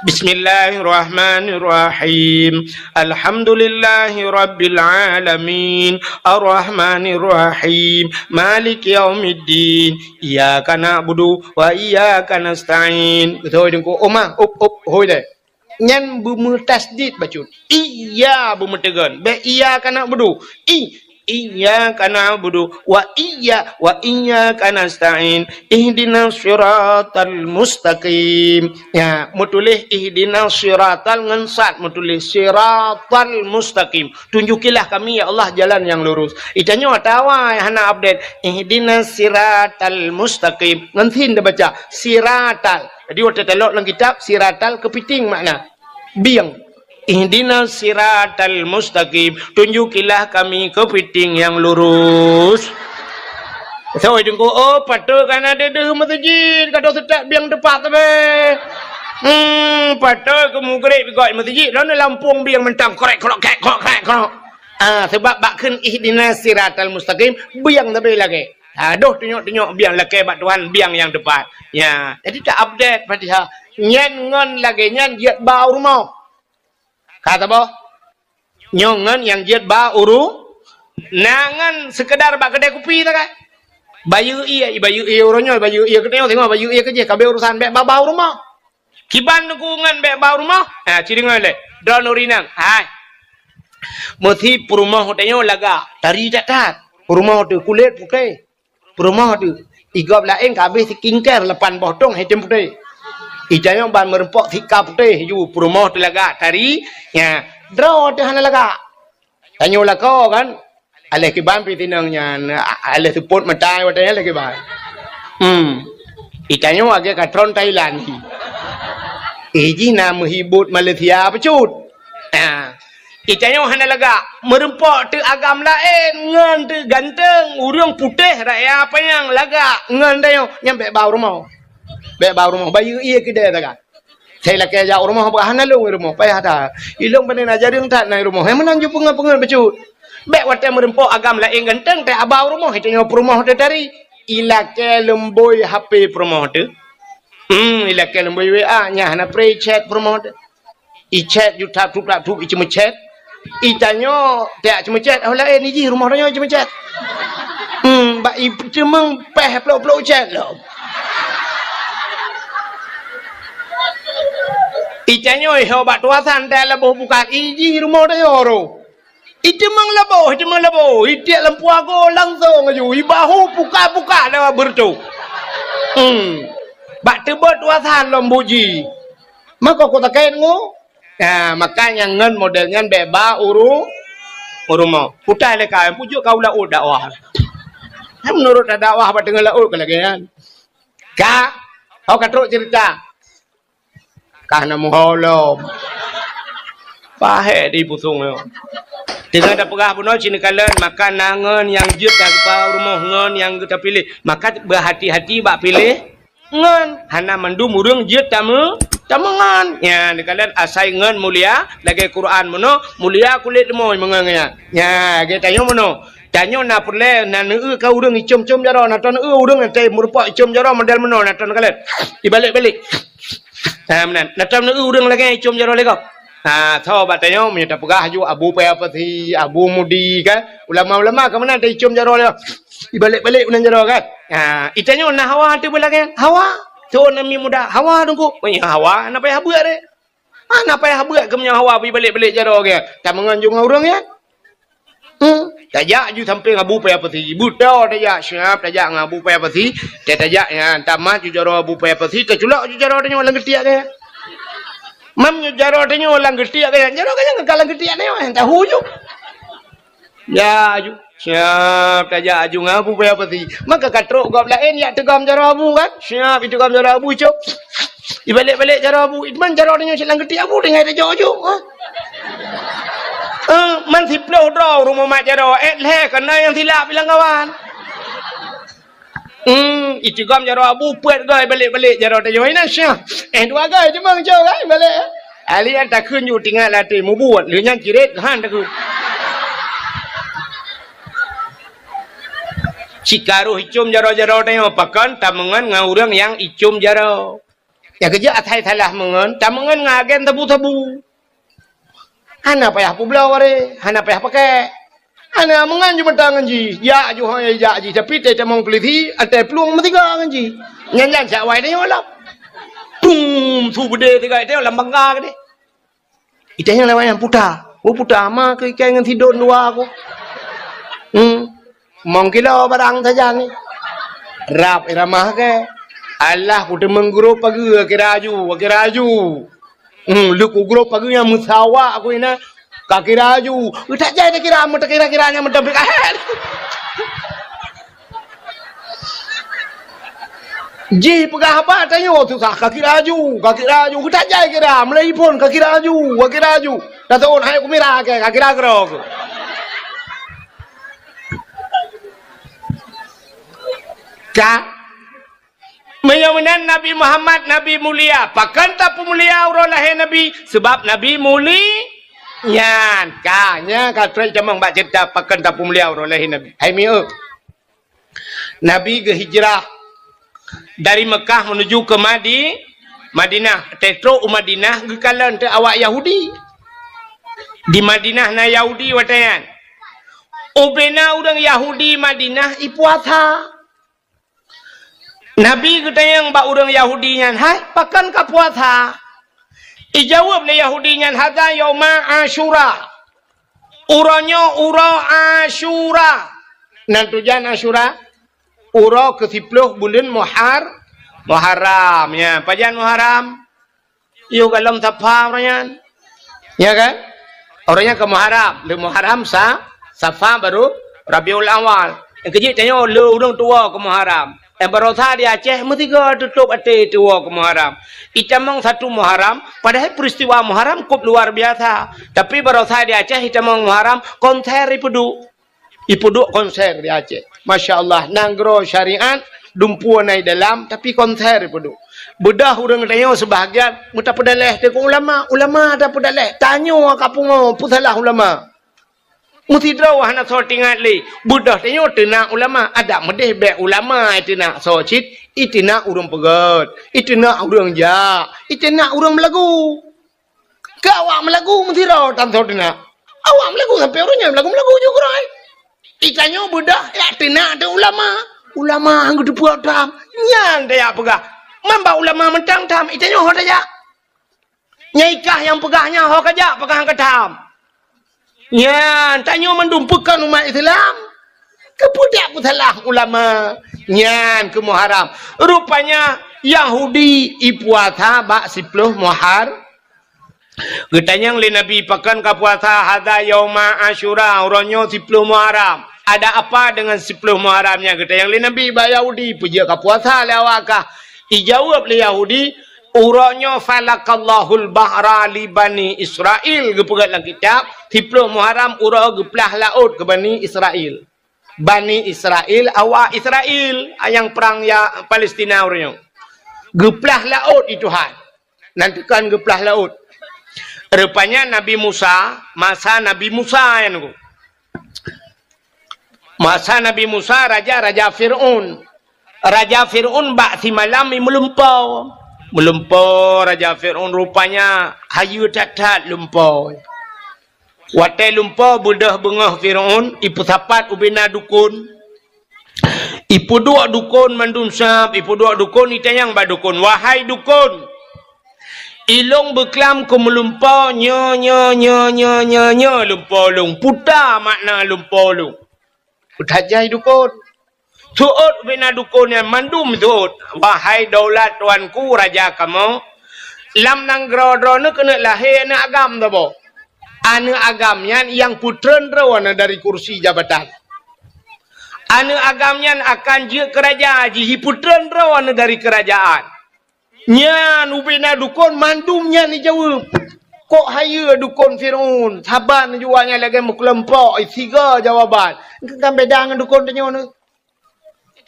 Bismillahirrahmanirrahim. Alhamdulillahirabbil alamin. Arrahmanirrahim. Maliki yaumiddin. Iyyaka na'budu wa iyyaka nasta'in. Beutôi teungku. Oma, up, up, hôi deh. Nyan beumeutasydid bacut. Iya beumeuteugon. Bék iyyaka na'budu. I, iyyaka na'budu wa iyya-, wa iyyaka nasta'in. Ihdinas siratal mustaqim. Ya, meutuléh ihdinas siratal ngon sad meutuléh siratal mustaqim. Tunjukilah kami, ya Allah, jalan yang lurus. Itanyoe atawa hana update. Ihdinas siratal mustaqim. Ngon sin tabaca. Siratal. Jadi, watée talok lam kitab, siratal keupiting makna. Bieng. Ihdinas siratal mustaqim. Tunjukilah kami keupiting nyang lurus. Soe teungku, oh, patôt kana deuh meuseujid, ka deuh seutôt bieng teupat sabe. Hmm, patôt keu mugreb bigok meuseujid, lôn lampông bieng mantong, krek, krok, krek, krok, krek, krok. Ah, sebab bak kheun ihdinas siratal mustaqim, bieng sabe lagée. Ha, doh tunyok-tunyok biang lakée bak Tuhan, biang nyang teupat. Ya, jadi ta-update Fatihah. Nyan ngon lagée nyan jeuet ba u rumoh. Ka saboh? Nyoe ngon nyang jeuet ba u ru-, na ngon seukeudar bak keudai kupi ta ka? Bayeue ie, bayeue ie uroe nyoe, bayeue ie keunoe, singoh bayeue ie keujih, ka abéh urusan bék ba, ba u rumoh. Kiban teungku ngon bék ba u rumoh? Ha, ci deungoe lé. Droeneuh ureueng inong. Hai. Meusi peurumoh tanyoe lagak, tari that-that. Peurumoh teuh kulét putéh. Peurumoh teuh. Igob laén ka abéh skincare lapan boh tong item putéh. Itanyoe ban meureumpok sika putéh ju peurumoh teuh lagak, tari. Nya, droe teuh hana lagak. Tanyoe lakoe kan. Aléh kiban pih tinong nyan, a-, aléh seupôt mata watée nyan aléh kiban. Hmm. Itanyoe lagée ka tron Thailand. Eh, jih na meuhibot Malaysia bacut. Ha. Itanyoe hana lagak, meureumpok teuh agam laén, ngon teuh ganteng, ureueng putéh raya panyang lagak, ngon tanyoe nyan bék ba u rumoh. Bék ba u rumoh, bayeue ie keudée sagai. Sai lakée jak u rumoh, bah hana lôn i rumoh, payah that. Ilôn pane na jareueng that na i rumoh. Hai meunan ju peungeut-peungeut bacut. Bék watée meureumpok agam laén ganteng teuh ba u rumoh, itanyoe peurumoh teuh tari. Ilakée leumbôi H P peurumoh teuh. Hmm, ilakée leumbôi W A, nyan hana pré chat peurumoh teuh. Ichat ju tap tup tap tup iceumeuchat. Itanyoe tiak ceumeuchat, oh laén ijih rumoh tanyoe ceumeuchat. Hmm, bak iteumeung péh plok-plok chat lom. Itanyoe ho bak tuasan teuh laboh buka iji rumoh tanyoe roh. Iteumang laboh, iteumang laboh, itiek lam puago langsong aju, ibahu puka-puka dah beureutoh. Hmm. Bak teubot tuasan lom buji. Mako ku takén ngu. Nah, makanya ngon model nyan bèk ba uru, urumo. Putai lé ka, pujuk ka u laôt dakwah. Hai meunurot dakwah bak teungoh laôt ka lagèe nyan. Ka, ho ka trok cerita. Ka na muholom. Pahé di pusong nyoe. Teungoh tapeugah bunoe cit neukalon, maka na ngon nyang jeuet tapeurumoh ngon nyang geuta piléh. Maka beuhati-hati bak piléh ngon. Hana mandum ureueng jeuet tameu-, tameungon. Nya, neukalon asai ngon mulia, lagèe Quran bunoe, mulia kulét leumoi meungon nyan. Nya, lagèe tanyoe bunoe. Tanyoe na peureulèe, na neueu ka ureueng icom-com jaroe, na ton neueu ureueng nyang teumeureumpok icom jaroe model bunoe, na ton neukalon. Ibalek-balek. Ha, meunan. Na tom neueu ureueng lagèe icom jaroe lé gob. Ha, tho bak tanyoe meunyoe tapeugah aju Abu Paya Pasi, Abu Mudi kan. Ulama-ulama ka meunan taicom jaroe lé. Ibalek-balek meunan jaroe kan. Ha, itanyoe na hawa teuh beulagèe. Hawa. Thon nami muda. Hawa teungku. Meunyoe hawa, hana payah beuet deh. Hana payah beuet keu meunyoe hawa ibalek-balek jaroe kan. Tameungon ju ngon ureueng nyan. Hmm, tajak ju sampéng Abu Paya Pasi. Buta tajak, siap tajak ngon Abu Paya Pasi. Tajak, tajak nyan, tamat ju jaroe Abu Paya Pasi, taculok ju jaroe tanyoe lam geutiek nyan. Mam ju jaroe tanyoe lam geutiek nyan, jaroe nyan ka lam geutiek nyan, tahu ju. Ya, ju. Siap tajak ju ngon Abu Paya Pasi. Maka ka trok gob laén jak teugom jaroe Abu kan? Siap iteugom jaroe Abu, cok. Ibalek-balek jaroe Abu, man jaroe tanyoe cit lam geutiek Abu tinggai tajok ju, ha? Eh, man siploh droe ureueng mumat jaroe, eh, lhèe ka na nyang silap ilang kawan. Hmm, iteugom jaroe Abu, peuet goe ibalek-balek jaroe tanyoe, inan syah. Eh, dua goe cuma ngejok kan, ibalek, eh. Ahli nyan takheun ju tingat lam até mubuet, lheueh nyan cirét, han takheun. Cit ka roh icom jaroe-jaroe tanyoe, pakon tameungon ngon ureueng nyang icom jaroe. Nyang keujeuet asai salah meungon, tameungon ngon agen sabu-sabu. Hana payah peubloe waréh, hana payah pakèk. Hana meungon ju meuta ngon jih, jak ju hôi jak jih, tapi teutamong peulisi, até plueng meusiga ngon jih. Nyan-nyan sak wai tanyoe lom. Tum, su beudé siga tanyoe lam bangga keudéh. Itanyoe lewat nyan puta. Oh, puta ma keu ikai ngon sidon dua ku. Hmm. Mong kilo barang sajan ni. Rab irama ke. Alah, ku teumeng grup pageue kira aju, kira aju. Hmm, leuku grup pageue nyang meusawa aku ina. Ka kira aju. Utak jai takira, meutakira-kira nyang meutabik ahet. Jih peugah haba tanyoe susah, ka kira aju, ka kira aju, geutak jai kira, meulai phon ka kira aju, ka kira aju. Dah tahun hai kumira ke, ka kira keudroe. Ka. Meunyoe meunan Nabi Muhammad, Nabi mulia, pakon tapeumulia uroe lahé Nabi? Seubab Nabi muli-, nyan, ka, nyan ka trok tamong bak ceurita pakon tapeumulia uroe lahé Nabi. Hai mieu. Nabi geuhijrah dari Mekah menuju ke Madi-, Madinah. Tetrok u Madinah geukalon teu awak Yahudi. Di Madinah na Yahudi watèe nyan. Ubena ureueng Yahudi Madinah ipuasa. Nabi geutanyong bak ureueng Yahudi nyan, "Hai, pakon ka puasa?" Ijaweueb lé Yahudi nyan, "Hadza yauma Asyura." Uroe nyoe uroe Asyura. Nan tujan Asyura? Uroe keusiploh buleuen Muhar-, Muharram. Ya, pajan Muharram? Yoh golom Safa uroe nyan. Ya kan? Uroe nyan ka Muharram. Lheueh Muharram sa-, Safa baru Rabiul Awal. Nyang keujeuet tanyoe lheueh ureueng tuwoe ka Muharram. Nyang barosa di Aceh meusigoe tutôp até tuwoe ka Muharram. Itamong satu Muharram, padahai peristiwa Muharram kôp luar biasa. Tapi barosa di Aceh itamong Muharram, konser ipeuduek. Ipeuduek konser di Aceh. Masya Allah, nanggroe syariat, dumpeue na i dalam, tapi konser ipeuduek. Beudôh ureueng tanyoe seubahagian meuteupeudaléh teungku ulama, ulama teupeudaléh. Tanyoe ka pungo, peue salah ulama? Meusidroe hana soe teuingat lé. Beudôh tanyoe teunak ulama, adak meudeh bèk ulama iteunak soe cit, iteunak ureueng peugèt, iteunak ureueng jak, iteunak ureueng meulagu. Keu awak meulagu meusidroe tan soe teunak. Awak meulagu sampoe uroe nyan meulagu-meulagu ju keudroe. Itanyoe beudôh jak teunak teuh ulama. Ulama han geuteupeue tham. Nyan tajak peugah. Man bak ulama mantong tham, itanyoe ho tajak. Nyai kah nyang peugah nyan ho kajak, peugah nyang ka tham. Nyan, tanyoe mandum peukon umat Islam. Keupeue dak peusalah ulama? Nyan keuh Muharram. Rupanya Yahudi ipuasa bak siploh Muhar-, Geutanyong lé Nabi, "Pakon ka puasa?" "Hadza yauma Asyura, uroe nyoe siploh Muharram." "Ada apa dengan siploh Muharram nyan?" geutanyong lé Nabi bak Yahudi, "Peue jeuet ka puasa lé awak kah?" Ijaweueb lé Yahudi, "Uroe nyoe falakallahul bahra li Bani Israil," geupeugah lam kitab, siploh Muharram uroe geuplah laôt keu Bani Israil. Bani Israil, awak Israil, nyang prang ya Palestina uroe nyoe. Geuplah laôt di Tuhan. Nan teukan geuplah laôt. Rupanya Nabi Musa, masa Nabi Musa nyan nyoe. Masa Nabi Musa, raja, raja Fir'aun. Raja Fir'aun bak simalam i meulumpo. Meulumpo raja Fir'aun rupanya hayeue that-that lumpo. Watée lumpo beudôh beungoh Fir'aun, ipeusapat ubena dukon. Ipeuduek dukon mandum sab, ipeuduek dukon, itanyong bak dukon, "Wahai dukon, ilôn beuklam keu meulumpo nyoe, nyoe, nyoe, lumpo lôn. Peue makna lumpo lôn?" Peutanyong jai dukon. Seuôt ubena dukon nyan mandum seuôt, "Wahai daulat tuanku raja kamoe, lam nanggroe droeneuh keuneuk lahé aneuëk agam saboh. Aneuëk agam nyan nyang peutreun droeneuh dari kursi jabatan. Aneuëk agam nyan akan jeuet keu raja jih, jipeutreun droeneuh dari keurajaan." Nyan ubena dukon mandum nyan ijaweueb. Kok hayeue dukon Fir'aun, saban jua nyan lagée meukeulumpok, siga jawaban. Kan beda ngon dukon tanyoe nyoe.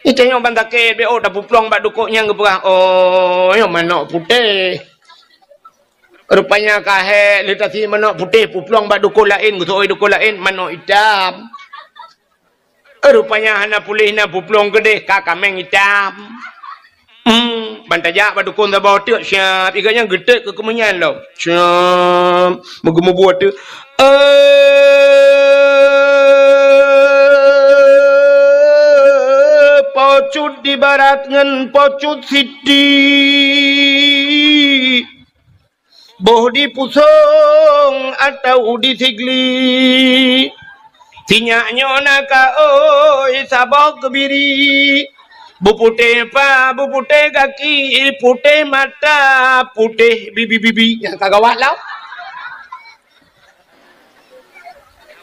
Itanyong ban sakét, beuôt tapeuplong bak dukon nyang geupeugah, "Oh, nyoe manok putéh." Rupanya ka hék lé tasi manok putéh, peuplong bak dukon laén, geuseuôt dukon laén, manok itam. Rupanya hana puléh na peuplong keudeh, ka kaméng itam. Hmm, ban tajak bak dukon saboh teuk, siab, iga nyang geutet keu keumeunyan lom. Siab, meugeumeubuet teuk. Eh, pocut di barat ngon pocut siti. Boh di pusong atau di sigli. Sinyak nyoe na ka oi saboh keubiri. Beuputéh pa, beuputéh gaki, putéh mata, putéh bibi-bibi. Nyang ka gawat lah.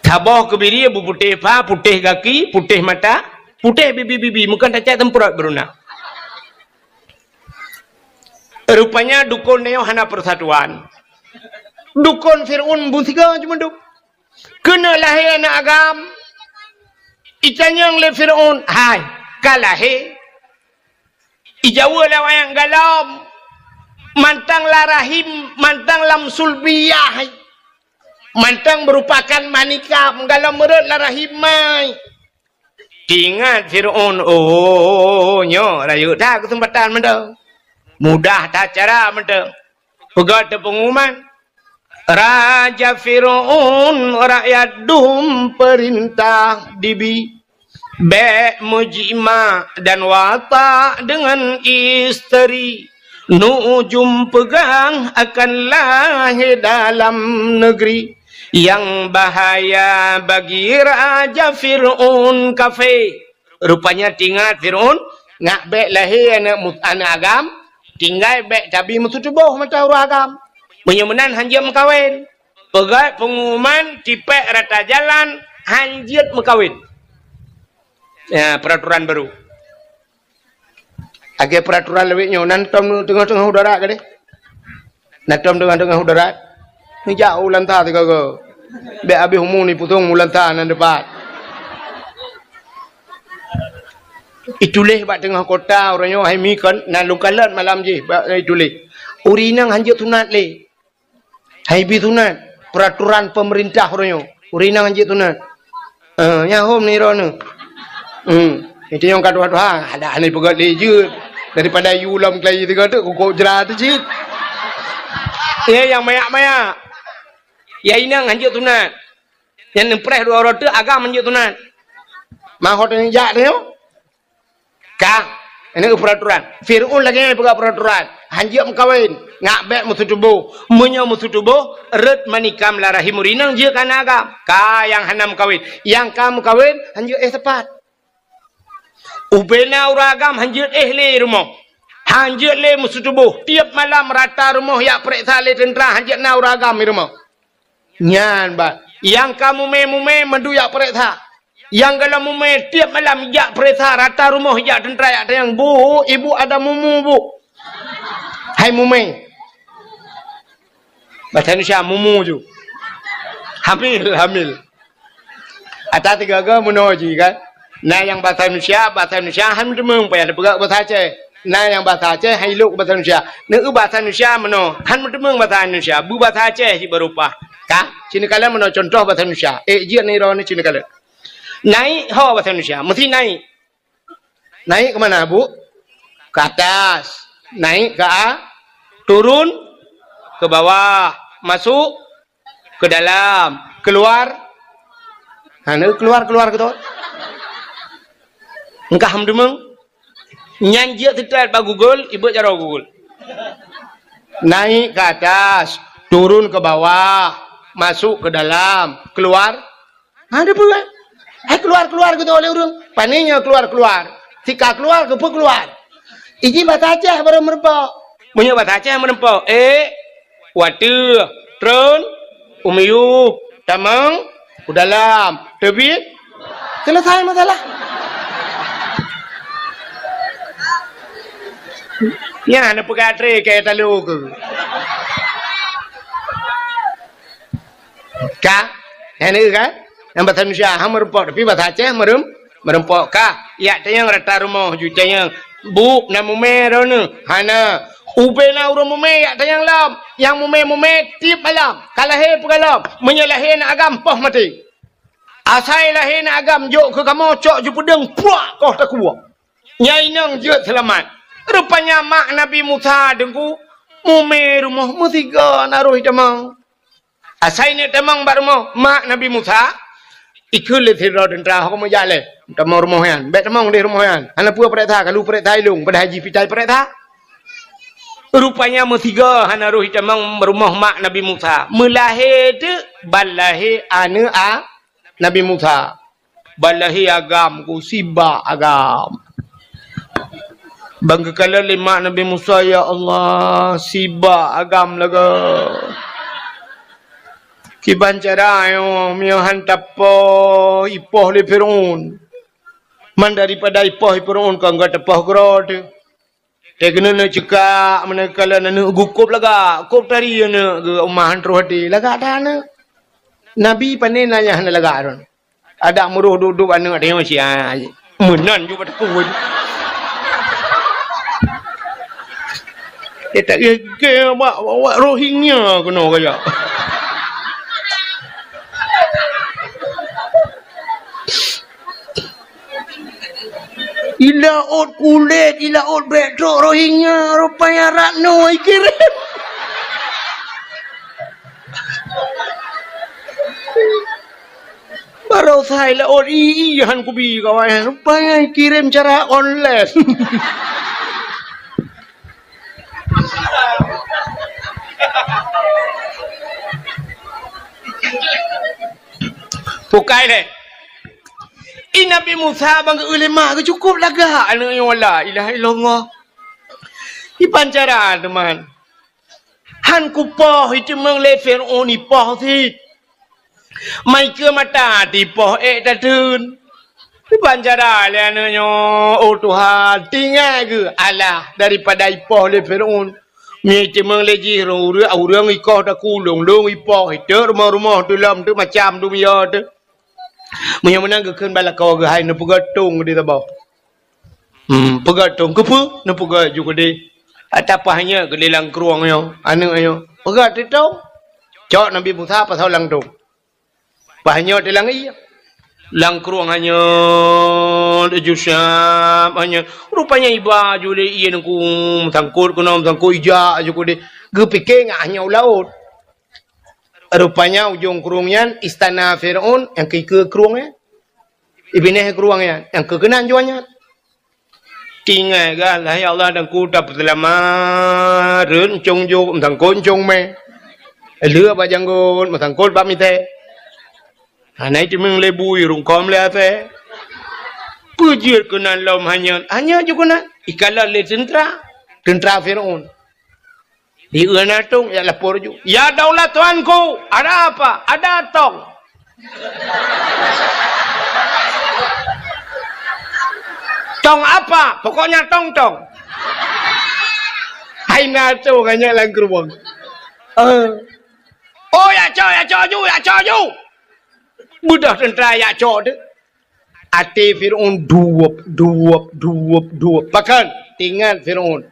Saboh keubiri beuputéh pa, putéh gaki, putéh mata, putéh bibi-bibi. Meukeun tacak teumpeurot beuruna. Rupanya dukon nyoe hana persatuan. Dukon Fir'aun beusiga cuma duek. Keuneuk lahé aneuëk agam. Itanyong lé Fir'aun, "Hai, ka lahé?" Ijaweueb lé awaknyan, "Galom, mantong lam rahim, mantong lam sulbiyah, mantong meurupakan manikam, galom meurot lam rahim mai." Teuingat Fir'aun, "Oh, nyoe rayeuk that keuseumpatan mantong. Mudah that cara mantong." Peugah teupengumuman, "Raja Fir'aun, rakyat dum peurintah dibi. Bék meujimak dan watak deungon isteri. Nujum peugah akan lahé dalam neugri. Nyang bahaya bagi Raja Fir'aun kafé." Rupanya teuingat Fir'aun, ngak bék lahé aneuëk mu-, aneuëk agam, tinggai bék tabi meututoboh mata ureuëng agam. Meunyoe meunan hanjeuet meukawen. Peugah pengumuman tipék rata jalan hanjeuet meukawen. Ya, peraturan baru. Lagée peraturan lawét nyoe, nan tom teungoh-teungoh udara gadeh. Nan tom teungoh-teungoh udara. Neujak u Lanta sigoe-goe. Bék habéh umu ni pusong u Lanta nan teupat. Ituléh bak teungoh kota uroe nyoe hai mi kon, nan lôn kalon malam jih bak ituléh. Ureuëng inong hanjeuet sunat lé. Hai bi sunat, peraturan pemerintah uroe nyoe. Ureuëng inong hanjeuet sunat. Eh, nyan hom ni droeneuh. Hmm. Itu nyang ka tuha-tuha, ada aneh peugah lé jeuet. Daripada yu lom kelai tiga tu, kukok jera tu cit. Ya, nyang mayak-mayak. Ya, inong hanjeuet sunat. Nyang neupreh dua uroe teuk agam hanjeuet sunat. Mahot nyang jak tu nyoe. Ka. Ini peraturan. Fir'aun lagée nyan peugah peraturan. Han jeuet meukawen. Ngak bék meuseutubôh. Meunyoe meuseutubôh, rot manikam lam rahim ureueng inong jeuet keu aneuk agam. Ka nyang hana meukawen. Nyang ka meukawen, han jeuet éh sapat. Ubena ureueng agam han jeuet éh lé rumoh. Han jeuet lé meuseutubôh. Tiep malam rata rumoh jak peureksa lé teuntra, han jeuet na ureueng agam di rumoh. Nyan bah. Nyang ka mumé-mumé mandum jak peureksa. Nyang gohlom mumé tiep malam jak peureksa, rata rumoh jak teuntra jak tanyong, "Bu, ibu ada mumu, Bu." Hai mumé. Bahasa Indonesia, mumu ju. Hamil, hamil. Ata tiga-tiga meunoe ji kan. Na nyang bahasa Indonesia, bahasa Indonesia han meuteumong payah neupeugah bahasa Aceh. Na nyang bahasa Aceh han ilok bahasa Indonesia. Neu bahasa Indonesia meunoe, han meuteumong bahasa Indonesia. Bu bahasa Aceh ji beurupah. Ka? Cina kala meunoe contoh bahasa Indonesia. Eh, jeuet ni roh ni cina kala. Naik ho bahasa Indonesia, mesti naik. Naik ke mana, Bu? Ke atas. Naik ke a-, turun ke bawah. Masuk ke dalam. Keluar. Ha, ni keluar, keluar ke tu. Engkah meudeungoe. Nyan jeuet teutat bak Google, ibeuet jaroe Google. Naik ke atas, turun ke bawah, masuk ke dalam, keluar. Ha, ada peue? Hai keluar-keluar gitu oleh ureueng. Pane nyoe keluar-keluar. Tika keluar, keupeue keluar? Iji bahasa Aceh baru meureumpok. Meunyoe bahasa Aceh meureumpok, ék, wateueh, treun, u miyueb, tamong, u dalam, teubiet, selesai masalah. Nyan neupeugah tré keu talo keu. Ka? Nyan ka? Nyang bahasa Indonesia ha meureumpok, tapi bahasa Aceh meureuem-, meureumpok ka. Yak tanyong rata rumoh ju tanyong, "Bu, na mumé droeneuh?" Hana. Ubena ureueng mumé yak tanyong lom. Nyang mumé-mumé tiep malam. Ka lahé peue gohlom. Meunyoe lahé na agam poh maté. Asai lahé na agam jok keu kamoe cok ju peudeueng puak koh takue. Nyang inong jeuet seulamat. Rupanya mak Nabi Musa deungku mumé rumoh meusigoe na roh itamong. Asai neuk tamong bak rumoh mak Nabi Musa, ikheun lé sidroe teuntra hok meujak lé. Tamong rumoh nyan, bék tamong deh rumoh nyan. Hana peue peureksa, kalu peureksa ilong, padahai jih pitai peureksa. Rupanya meusigoe hana roh itamong rumoh mak Nabi Musa. Meulahé teuk ban lahé aneuk a Nabi Musa. Ban lahé agam ku sibak agam. Ban geukalon lé mak Nabi Musa, "Ya Allah, sibak agam lagée." Kiban cara nyoe, meunyoe han tapoh ipoh lé Firaun. Man daripada ipoh Firaun kon ka tapoh keudroe teuh. Teuh keuneuk neuk cekak, meuneuk kalon aneuk geuh kôb lagak, kôb tari aneuk geuh, uma han troh até, lagak that aneuk. Nabi pane na nyang hana lagak droen. Adak meuroh duek-duek aneuk tanyoe sia. Meunan ju bak teupeu. Eh, tak gege bak, bak Rohingya keunoe gaya. Ilaôt kulét, ilaôt bék trok Rohingya, rupanya Ratno ikirém. Baroesa ilaôt i, i han kubi kawan, rupanya ikirém cara online. Pukai lé. I Nabi Musa ban geu-eu lé mak geuh cukôp lagak aneuk nyoe, la ilaha illallah. Iban cara teuma. Han kupoh iteumeung lé Fir'aun ipoh cit. Mai keu mata tipoh ék tateun. Iban cara lé aneuk nyoe, oh Tuhan, tinggai geuh alah daripada ipoh lé Fir'aun. Mie teumeung lé jih ureuëng, ureuëng ikoh takulong, long ipoh, iteuk rumoh-rumoh teuh lom teuk macam dum yo teuk. Meunyoe meunan geukheun bak lakoe geuh hai neupeugah tong di saboh. Hmm, peugah tong keupeue? Neupeugah ju keudeh. Ata paih nyoe keudeh lam krueng nyoe, aneuk nyoe. Peugah teuh tong. Cok Nabi Musa pasoe lam tong. Paih nyoe teuh lam ié. Lam krueng hanyoe, laju siab hanyoe. Rupanya iba ju lé ié nungku meusangkot keunoe, meusangkot ijak ju keudeh. Geupike ngat hanyoe u laôt. Rupanya ujong krueng nyan istana Firaun nyang keu ikeue krueng nyan. Ibineh krueng nyan nyang keu keunan juan nyan. Tinggai gah, lah ya Allah, dan ku tapeuseulamat, rhot cong jok, meusangkot cong mè. Lheueh bak janggot, meusangkot bak mitée. Hana jiteumeung lé bui, rungkôm lé asèe. Peue jeuet keunan lom hanyot, hanyot jeuet keunan. Ikalon lé teuntra, teuntra Fir'aun. Di euna tong, ya lapor ju. "Ya daulat tuanku, ada apa?" "Ada tong." "Tong apa?" "Pokoknya tong-tong." Hai na tong hanyot lam keureubeuen. Eh. "Oh, ya cok, ya cok ju, ya cok ju." Beudôh teuntra ya cok teuh. Até Fir'aun duweup, duweup, duweup, duweup. Pakon? Teuingat Fir'aun.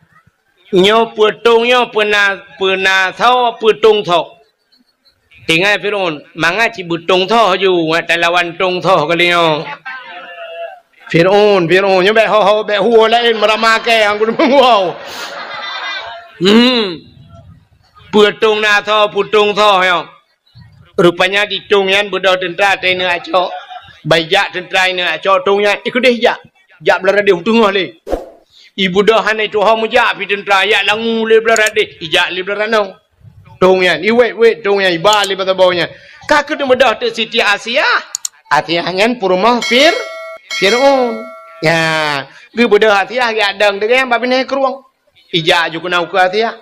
Nyoe peue tong nyoe, peue na, peue na soe, peue tong soe. Teuingat Fir'aun, mangat cit beutong soe ju, ngat talawan tong soe kali nyoe. Fir'aun, Fir'aun, nyoe bèk ho-ho, bèk huwoe laén meuramah kèe, angkun meuwoe. Hmm. Peue tong na soe, peue tong soe nyoe. Rupanya di tong nyan beudôh teuntra teuh ineuk cok. Ban ijak teuntra ineuk cok tong nyan, ikeudeh ijak. Jak blah radeh u teungoh lé. Ibeudôh hana ituho meujak pih teuntra, ijak langue lé blah radeh, ijak lé blah ranoe. Tong nyan, iwét-wét tong nyan, iba lé bak saboh nyan. Ka keuneuk beudôh teuk Siti Asiah. Asiah nyan peurumoh Fir-, Fir'aun. Nya, geubeudôh Asiah geujak dong teuk nyan bak binéh krueng. Ijak ju keunan ukeue Asiah.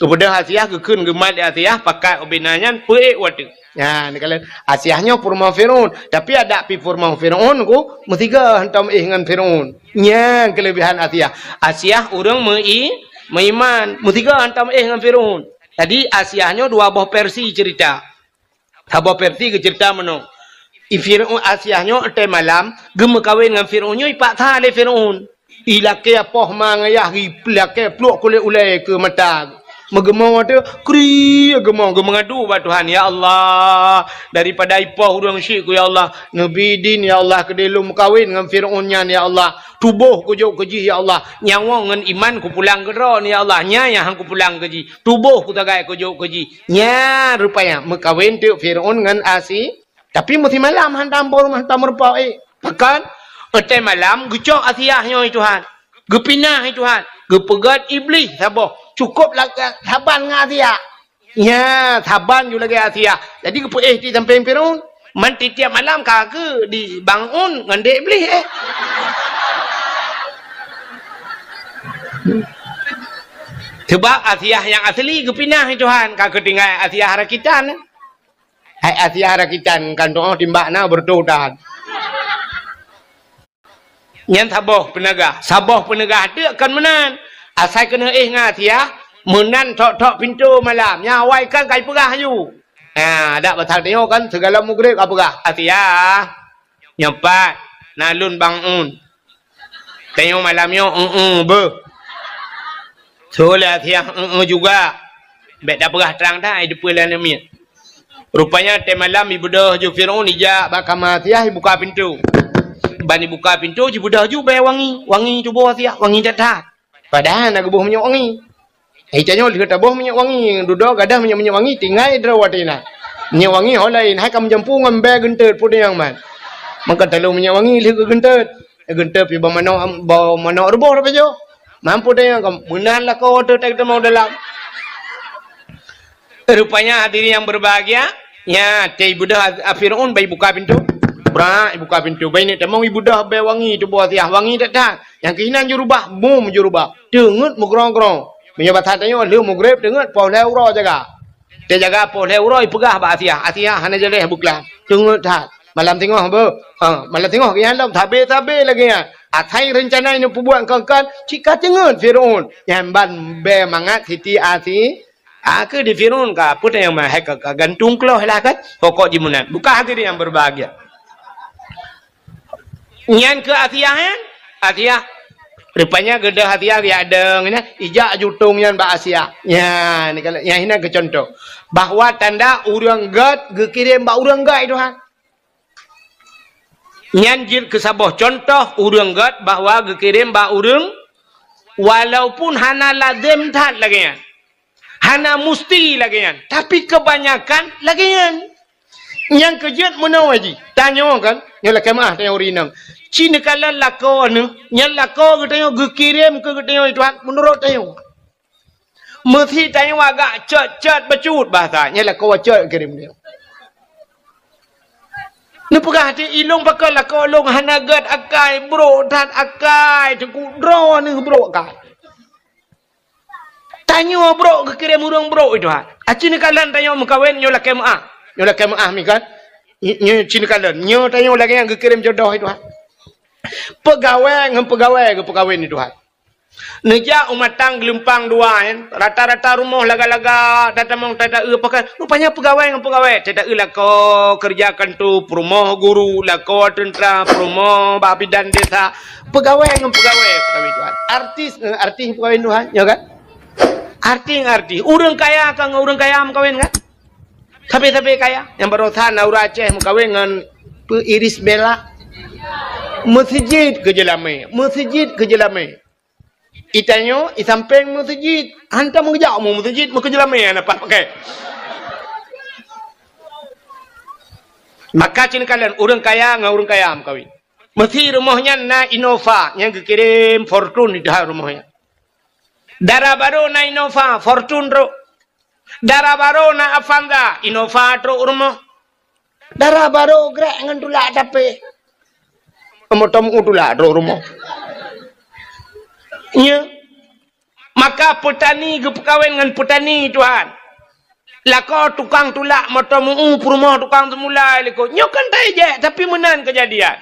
Geubeudôh Asiah, geukheun geumat lé Asiah, pakat ubena nyan peuék u ateueh. Nya, neukalon Asiah nyoe peurumoh Fir'aun, tapi adak pih peurumoh Fir'aun ku meusigoe hantom éh ngon Fir'aun. Nyan keuleubehan Asiah. Asiah ureueng meu-i-, meuiman, meusigoe hantom éh ngon Fir'aun. Jadi Asiah nyoe dua boh versi ceurita. Saboh versi geuceurita meunoe. I Fir'aun Asiah nyoe watèe malam geumeukawen ngon Fir'aun nyoe ipaksa lé Fir'aun. Ilakèe poh ma ngon yah, ilakèe pluek kulét ulèe keu mata. Meugeumoe teuh, kri geumoe, geumeungadu bak Tuhan, "Ya Allah, daripada ipoh ureueng syik ku, ya Allah, neubi idin, ya Allah, keudéh lôn meukawen ngon Fir'aun nyan, ya Allah. Tuboh kujok keu jih, ya Allah. Nyawoe ngon iman kupulang keu droe, ya Allah. Nyan nyang han kupulang keu jih. Tuboh kusagai kujok keu jih." Nyan rupanya meukawen teuk Fir'aun ngon Asi-, tapi meusimalam hantom peurumoh, hantom meurumpok éh. Pakon? Watèe malam geucok Asiah nyoe, Tuhan. Geupinah, Tuhan. Geupeugèt Iblih saboh. Cukôp lagèe saban ngon Asiah. Nya, saban ju lagèe Asiah. Jadi geupeuéh di sampéng Fir'aun. Man tiep-tiep malam ka keu di bangun ngon dek Iblih, eh. Sebab Asiah nyang asli geupinah, Tuhan. Ka keu tinggai Asiah rakitan. Hai Asiah rakitan, kan doa timbak na beureutoh tahan. Nyan saboh peuneugah, saboh peuneugah teuk kon meunan. Asai keuneuk éh ngon Asiah, meunan thok-thok pintoe malam. Nyan awai kan ka ipeugah aju. Ha, dak bak tanyoe kan, sigohlom mugreb ka peugah, "Asiah, nyoe pat, na lôn bangun. Tanyoe malam nyoe, eu-eu, beuh." Soe lé Asiah, "Eu-eu juga." Bèk tapeugah trang that, ai deupeu lam miet. Rupanya watèe malam ibeudôh ju Fir'aun ijak bak kama Asiah, ibuka pintoe. Ban ibuka pintoe, jibeudôh ju bèe wangi, wangi tuboh Asiah, wangi that-that. Padahai na geuboh minyeuk wangi. Eh, tanyoe lheueh taboh minyeuk wangi, dudoe gadoh minyeuk-minyeuk wangi, tinggai droe watèe na. Minyeuk wangi ho laén, hai ka meujampu ngon bèe geunteut, peue nyang man. Maka talôn minyeuk wangi lheueh geugeunteut. Geunteut pih bak manok, bak manok ruboh tapajoh. Mampu teunyang ka meunan lakoe teuh teuma u dalam. Rupanya hadirin yang berbahagia, nya, teuh ibeudôh a-, a Fir'aun bai buka pintoe. Brak, ibuka pintoe. Bai neuk tamong ibeudôh bèe wangi tuboh Asiah, wangi that-that. Nyang keuh inan jurubah, bum jurubah. Teungeut meugrong-grong. Meunyoe basa tanyoe lheueh mugreb teungeut poh lhèe uroe jaga. Teujaga poh lhèe uroe ipeugah bak Asiah, "Asiah, hana jaleh beuklam. Teungeut that. Malam singoh beuh." Ha, malam singoh geuh nyan lom, sabe-sabe lagèe nyan. Asai reuncana nyang peubuet kon-kon, cit ka teungeut Fir'aun. Nyan ban bèe mangat Siti Asi-, a, keu di Fir'aun ka, peue nyang meuhai ka, ka gantung kloh lah kan. Pokok jih meunan. Bukan hadirin yang berbahagia. Nyan keu Asiah nyan, Asiah. Rupanya geudoh Asiah geujak dong nyan, ijak jutong nyan bak Asiah. Nyan, nyan inan keu contoh. Bahwa tanda ureueng gèt geukirém bak ureueng gèt, Tuhan. Nyan jeuet keu saboh contoh ureueng gèt bahwa geukirém bak ureueng, walaupun hana lazem that lagèe nyan. Hana musti lagèe nyan, tapi keubanyakan lagèe nyan. Nyang keujeuet meunoe jih, tanyoe kan, nyoe lakée meuáh tanyoe ureuëng inong. Ci neukalon lakoe neuh, nyan lakoe geutanyoe geukirém keu geutanyoe, ya Tuhan, meunurot tanyoe. Meusi tanyoe agak cot-cot bacut bahasa, nyan lakoe cot geukirém tanyoe. Neupeugah até ilong pakon lakoe lôn hana gét akai, brok that akai, teungku droeneuh brok akai. Tanyoe brok geukirém ureuëng brok itu ha. Aci neukalon tanyoe meukawen nyoe lakée meuáh. Nyoe lakée meuáh mikat. Nyoe ci neukalon. Nyoe tanyoe lagée nyang geukirém jodoh itu ha. Peugawée ngon peugawée geupeukawen itu ha. Neujak u matang geulumpang dua kan. Rata-rata rumoh laga-laga tatamong tata-eu pakai. Rupanya peugawée ngon peugawée. Tata-eu lakoe keureuja kanto, peurumoh guru, lakoe teuntra, peurumoh bak bidan desa. Peugawée ngon peugawée peukawen Tuhan. Artis ngon artis peukawen Tuhan, ya kan? Artis ngon artis. Ureuëng kaya ka ngon ureuëng kaya meukawen kan? Sabe-sabe kaya. Nyang baroesa na ureuëng Aceh meukawen ngon peu Iris Bella. Meuseujid keu jeulamé, meuseujid keu jeulamé. Itanyoe isampéng meuseujid, hantom geujak mu meuseujid meukeujeulamé hana pakai. Maka cen kalon ureuëng kaya ngon ureuëng kaya meukawen. Meusi rumoh nyan na Innova nyang geukirém Fortuner di dalam rumoh nyan. Dara barô na Innova, Fortuner trok. Dara barô na Avanza, Innova trok rumoh. Dara barô grek ngon tulak tapé. Meuteumèe tulak trok rumoh. Nya. Maka peutani geupeukawen ngon peutani, Tuhan. Lakoe tukang tulak meuteumèe peurumoh tukang seumulai likot. Nyoe kan tajak, tapi meunan keujadian.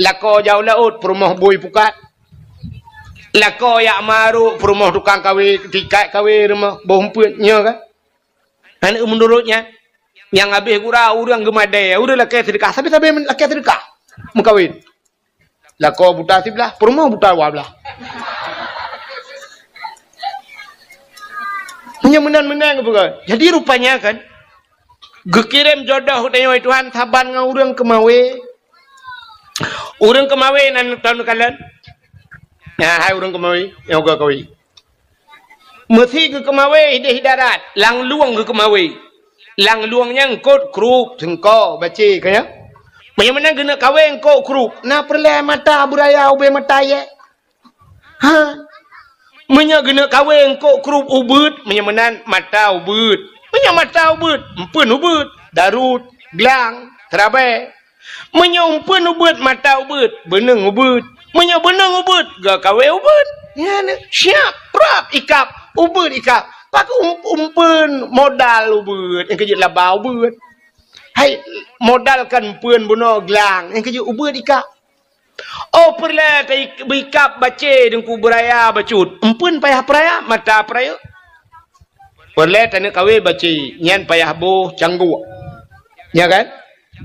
Lakoe jak u laôt, peurumoh bui pukat. Lakoe jak marok, peurumoh tukang kawé, tikat kawé rumoh, boh umpeuet, nyoe kan? Aneuk meunurot nyan, nyang habéh gura ureuëng geumadé, ureuëng lakée seudeukah, sabe-sabe lakée seudeukah meukawen. Lakoe buta siblah, peurumoh buta dua blah. Meunyoe meunan-meunan geupeugah. Jadi rupanya kan, geukirém jodoh tanyoe Tuhan saban ngon ureuëng keumawé. Ureuëng keumawé nan taun kalon. Nah, hai ureuëng keumawé, nyang ka kawé. Meusi geukeumawé idéh darat, lam lueng geukeumawé. Lam lueng nyan eungkôt krup, seungko, bacé, ka nyan. Meunyoe meunan geuneuk kawé eungkôt krup, na peureulée mata beuraya ubé mata yé? Ha? Meunyoe geuneuk kawé eungkôt krup ubeuet, meunyoe meunan mata ubeuet. Meunyoe mata ubeuet, umpeuen ubeuet, darut, glang, seurabée. Meunyoe umpeuen ubeuet mata ubeuet, beuneueng ubeuet. Meunyoe beuneueng ubeuet, geukawé ubeuet. Nyan, siap, prap, ikab, ubeuet ikab. Pakon um-, umpeuen modal ubeuet, nyang keujeuet laba ubeuet. Hai, modal kan umpeuen bunoe glang, nyang keujeuet ubeuet ikab. Oh, peureulée ta-, beikab bacé deungku beuraya bacut. Umpeuen payah peuraya, mata peurayeuk. Peureulée taneuk kawé bacé, nyan payah boh cangguek. Nya kan?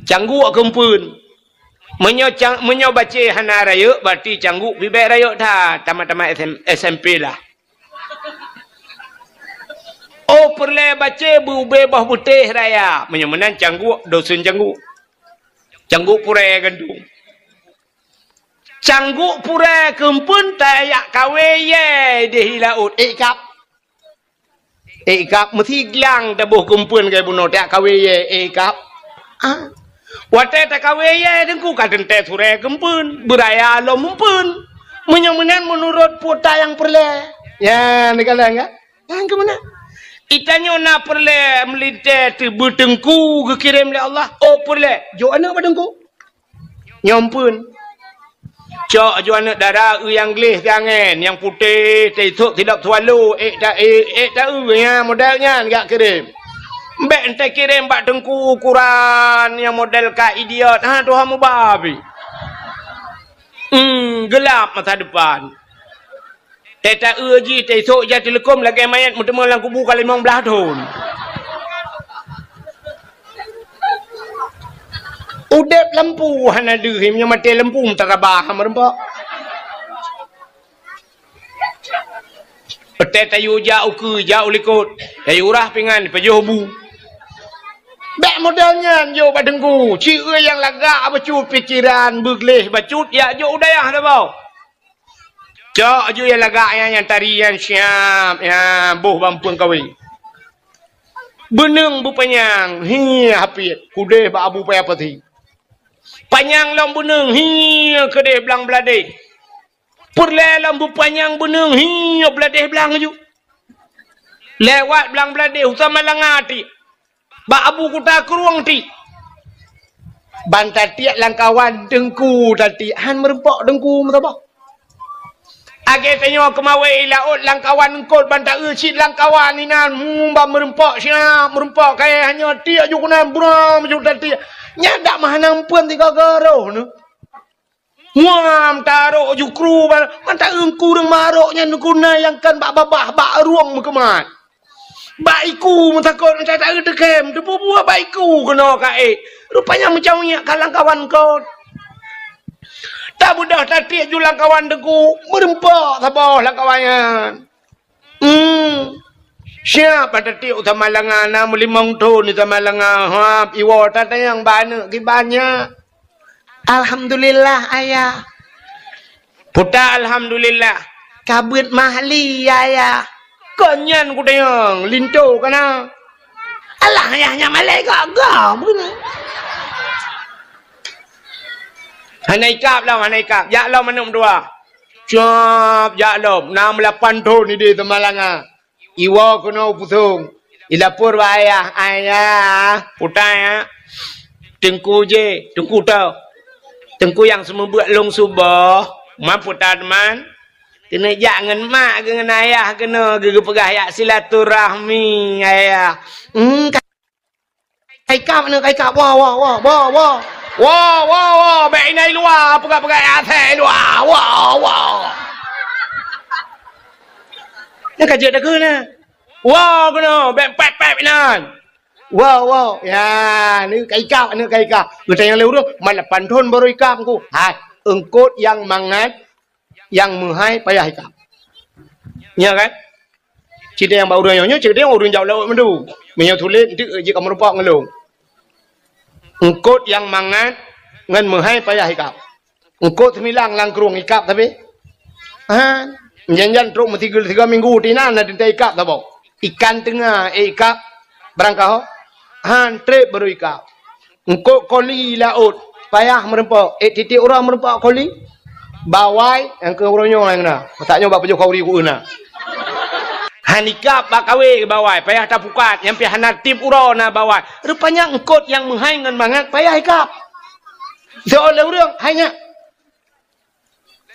Cangguek keu umpeuen. Meunyoe cang-, meunyoe bacé hana rayeuk, berarti cangguek pih bék rayeuk that, tamat-tamat S M, S M P lah. Oh, peureulée bacé beu-, ubé boh beutéh raya. Meunyoe meunan cangguek, dosen cangguek. Cangguek purée gandong. Cangguek purée keu umpeuen tajak kawé yé idéh laôt, ék kab. Ék kab meusi glang taboh keu umpeuen keu bunoe tajak kawé yé, ék kab. Ah. Watée takawé yé deungku ka teuntée surée keu umpeuen, beuraya lom umpeuen. Meunyoe meunan meunurot peue nyang peureulée. Ya, neukalon ka? Nyang keu meunan. Itanyoe na peureulée meulintée teubeuteungku geukirém lé Allah. Oh, peureulée. Jok aneuk bak teungku. Nyoe umpeuen. Cok aju aneuk dara eu nyang gleh siangén, nyang putéh, teusok sidop swallow, ék ta-, ék, ék ta-eu, nya model nyan jak kirém. Bék entée kirém bak teungku ukuran nyang model ka idiot. Ha, tuha mubabi. Hmm, gelap masa depan. Teuta-eu jih, teusok jak teuleukom lagée manyét meuteumé lam kubu ka limong blaih thon. Udeb lampu hana deuh, meunyoe maté lampu meutarabah meureumpok. Teuta tayue jak ukeue, jak u likot, tayue rah pingan, pajoh bu. Bék model nyan jok bak teungku, ci nyang lagak bacut pikeran, beugleh bacut, jak jok u dayah saboh. Cok aju nyang lagak nyan, nyang tari nyan siap, nyan boh bak umpeuen kawé. Beuneueng beupanyang, hi hapiet, keudeh bak Abu Paya Pasi. Panyang lom beuneueng, hi keudeh blang bladeh. Peureulée lom beupanyang beuneueng, hi bladeh blang ju. Lewat blang bladeh, u Samalanga tiek. Bak Abu Kuta Krueng tiek. Ban tatiek lam kawan teungku tatiek, han meurumpok teungku meusaboh. Lagée tanyoe keumawé i laôt lam kawan eungkôt ban taeu cit lam kawan inan, hmm, ban meurumpok siat, meurumpok kayée hanyoe tiek ju keunan, buram ju tatiek. Nyan dak meuhana meupeuen sigoe-goe roh neuh. Muam tarok ju kru ban, ban taeu kureueng marok nyan guna nyang kan bak babah, bak rueng meukeumat. Bak iku meutakot, nyang taeu teukem, teupeue-peue bak iku keunoe ka ék. Rupanya meucaweuek ka lam kawan eungkôt. Tabeudôh tatiek ju lam kawan teungku, meurumpok saboh lam kawan nyan. Hmm. Siap ban tatiek u Samalanga, na meulimong thon di Samalanga. Ha, iwoe tatanyong bak aneuk kiban nyan. Alhamdulillah, Ayah. Peue ta alhamdulillah? Ka beuet mahli, Ayah. Kon nyan kutanyong, linto ka na. Alah, Ayah, nyan malée gak-gak, bukan? Hana ikab lom, hana ikab. Jak lom aneuk meutuah. Siap, jak lom. Na meulapan thon idéh Samalanga. Iwoe keunoe u Pusong. Ilapor bak ayah, "Ayah, peue ta, ya? Teungku jih, teungku toh. Teungku nyang seumeubeuet lôn suboh, man peue ta teuma? Keuneuk jak ngon mak geuh ngon ayah keunoe geuh geupeugah jak silaturahmi, ayah." Hmm, ka-, ka ikab aneuk, ka ikab. Woe, woe, woe, woe, woe. Woe, woe, woe, bèk inan i luwa, peugah-peugah asèe i luwa. Woe, woe. Nyan ka jeuet takheun na. Woe keunoe, bèk pèp-pèp inan. Woe, woe. Ya, ni ka ikab, aneuk ka ikab. Geutanyong lé ureueng, "Man lapan thon baru ikab, Teungku?" Hai, eungkôt nyang mangat, nyang meuhai payah ikab. Nyo kan? Cit nyang bak ureueng nyoe, nyoe cit nyang ureueng jak laôt meundu. Meunyoe tuléh, eunteuk jeuet ka meurumpok ngon lôn. Eungkôt nyang mangat ngon meuhai payah ikab. Eungkôt seumilang lam krueng ikab sabe. Ha, jan-jan trok meusigeue sigoe minggu, tinan na teuntèe ikab saboh. Ikan teunga, eh, ikab barangkaho. Han trép baru ikab. Eungkôt koli laôt, payah meurumpok. Eh, tiep-tiep uroe meurumpok koli. Bawai, nyang keu uroe nyoe nyang na. Masa nyoe bak pajoh khauri ku na. Han ikab bak kawé bawai, payah tapukat. Nyang pih hana tiep uroe na bawai. Rupanya eungkôt nyang meuhai ngon mangat payah ikab. Soe lé ureueng, hai nyak.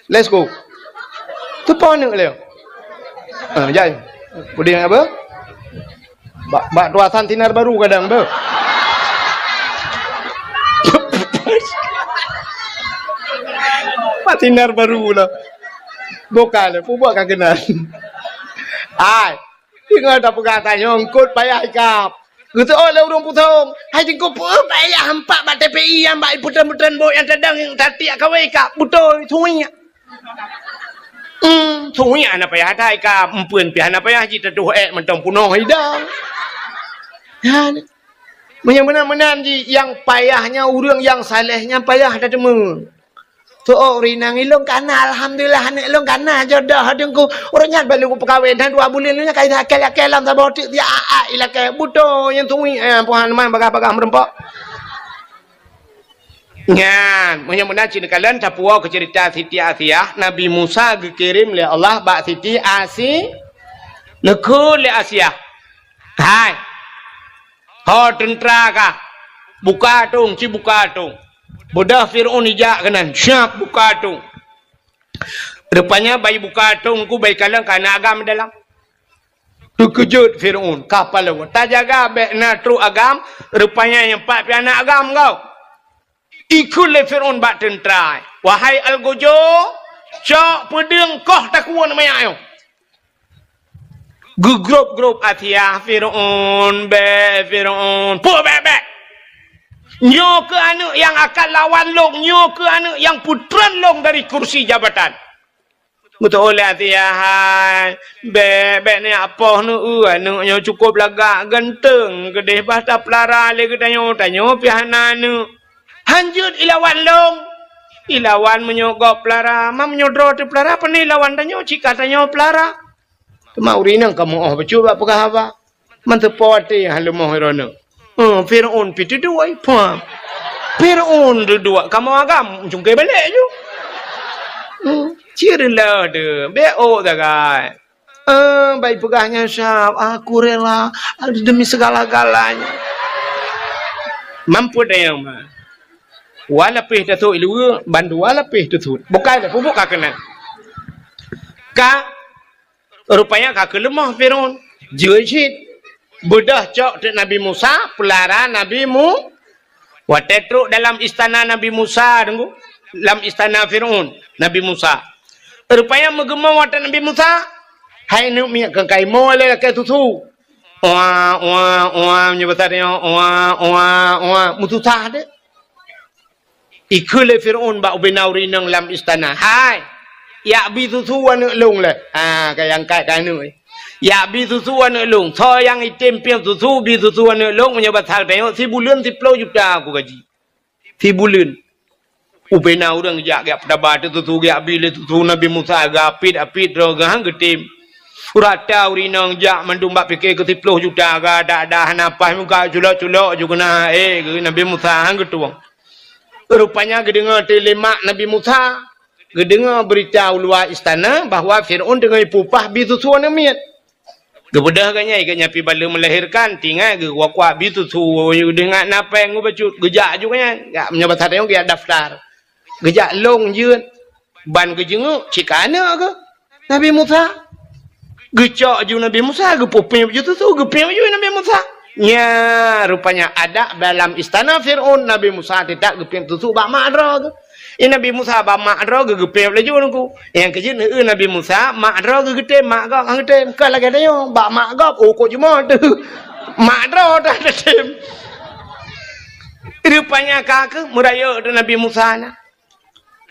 Let's go. Teupeue aneuk lé. Ah, jai. Udeh apa? Bak, bak tuasan sinar baru kadang tu. Bak sinar baru lah. Bukan lah, pun buat kat kenal. Ai, tinggal dah pegang tanya, eungkôt payah ikab. Geuteuôt lé ureueng Pusong, "Hai Teungku, peue payah hampak bak T P I nyang bak peutren-peutren bok nyang tadong nyang tatiek kawé ikab beutôi, suwiek." Hmm, suwiek hana payah that ikab, eumpeuen pih hana payah jitatuh ék mantong punoh idang. Nyan. Meunyoe meunan-meunan jih, nyang payah nyan ureueng nyang saléh nyan payah tateumé. Teuôt rinang ilôn kana, alhamdulillah aneuk lôn kana jodoh Teungku. Ureueng nyan baru kupeukawen, dan dua buleuen nyan ka ilakée-lakée lam saboh teuk, siat-at ilakée. Beutôi nyan tui, eh, Tuhan man bagah-bagah meurumpok. Nyan, meunyoe meunan cit neukalon tapuwoe keu ceurita Siti Asiah, Nabi Musa geukirém lé Allah bak Siti Asi-, neukheun lé Asiah. Hai. Ho teuntra kah, buka atong, ci buka atong. Beudôh Fir'aun ijak keunan, siap buka atong. Rupanya bai buka atong ku bai kalon ka na agam dalam. Teukeujot Fir'aun, ka palau. Tajaga bèk na trok agam, rupanya nyang pat pih na agam kau. Ikheun lé Fir'aun bak teuntra, "Wahai algojo, cok peudeueng koh takue manyak nyoe." Geugrôp-grôp Asiah, "Fir'aun, bèk, Fir'aun. Peue bèk-bèk? Nyoe keuh aneuk nyang akan lawan lôn, nyoe keuh aneuk nyang peutren lôn dari kursi jabatan." Geuteuôt lé Asiah, "Hai, bèk, bèk neuh apoh neuh, eu, aneuk nyoe cukôp lagak ganteng, keudeh bah tapeulara lé geutanyoe, tanyoe pih hana aneuk. Han jeuet ilawan lôn. Ilawan meunyoe gob peulara, ma meunyoe droe teupeulara, pane ilawan tanyoe, cit ka tanyoe peulara." Teuma ureueng inong ka meu'oh bacut bak peugah haba. Manteupo até han leumoh droeneuh. Hmm, Fir'aun pi teuduek, pah. Fir'aun teuduek, kamoe agam, cungké balek ju. Hmm, ceureula teuh, bék ôk sagai. Eh, bai peugah nyan sab, "Aku rela, demi segala-galanya." Mampu dayang mah. Dua lapéh tasut iluwa, ban dua lapéh tasut. Bukai dah, pupuk ka keunan. Ka, rupanya ka keuleumoh Fir'aun. Jeuet cit. Beudôh cok teuk Nabi Musa, peulara Nabi Mu-, watée trok dalam istana Nabi Musa, deungoe, lam istana Fir'aun, Nabi Musa. Rupanya meugeumong watée Nabi Musa, hai neuk miet keu kaimoe lé lakée susu. Oa, oa, oa, meunyoe basa tanyoe, oa, oa, oa, meususah deh. Ikheun lé Fir'aun bak ubena ureuëng inong lam istana, "Hai, yak bi susu aneuëk lôn lé." Ha, ka nyang kat ka aneuëk. "Yak bi susu aneuëk lôn. Soe nyang item piep susu, bi susu aneuëk lôn, meunyoe basa tanyoe, sibuleuen siploh juta aku gaji." Sibuleuen. Ubena ureuëng jak, jak peutaba teuh susu, jak bi lé susu Nabi Musa, geuapit-apit droe geuh han geutem. Rata ureuëng inong jak mandum bak pike keu siploh juta, geudak-dak hana paih muka culok-culok ju keunan, eh, geu Nabi Musa han geutueng. Rupanya geudeungoe teuk lé mak Nabi Musa, geudeungoe beurita u luwa istana bahwa Fir'aun teungoh ipeupah bi susu aneuëk miet. Geubeudôh geuh nyan, geuh nyan pi baleue meulahirkan, tingat geuh kuak-kuak bi susu, geudeungoe na péng geuh bacut, geujak ju geuh nyan. Ya, meunyoe basa tanyoe geujak daftar. Geujak lôn jeuet, ban geujeungeuk cit ka aneuëk geuh. Nabi Musa. Geucok ju Nabi Musa, geupeupiep ju susu, geupiep ju Nabi Musa. Nya, rupanya adat dalam istana Fir'aun, Nabi Musa teutap geupiep susu bak mak droe geuh. Eh, Nabi Musa bak mak droe geuh geupiep laju nungku. Nyang keujeuet, eh, Nabi Musa, mak droe geuh geutem, mak gob han geutem. Ka lagée tanyoe, bak mak gob, oh, kok jumoe teuh. Mak droe dah geutem. Rupanya ka keuh meurayeuk teuh Nabi Musa na.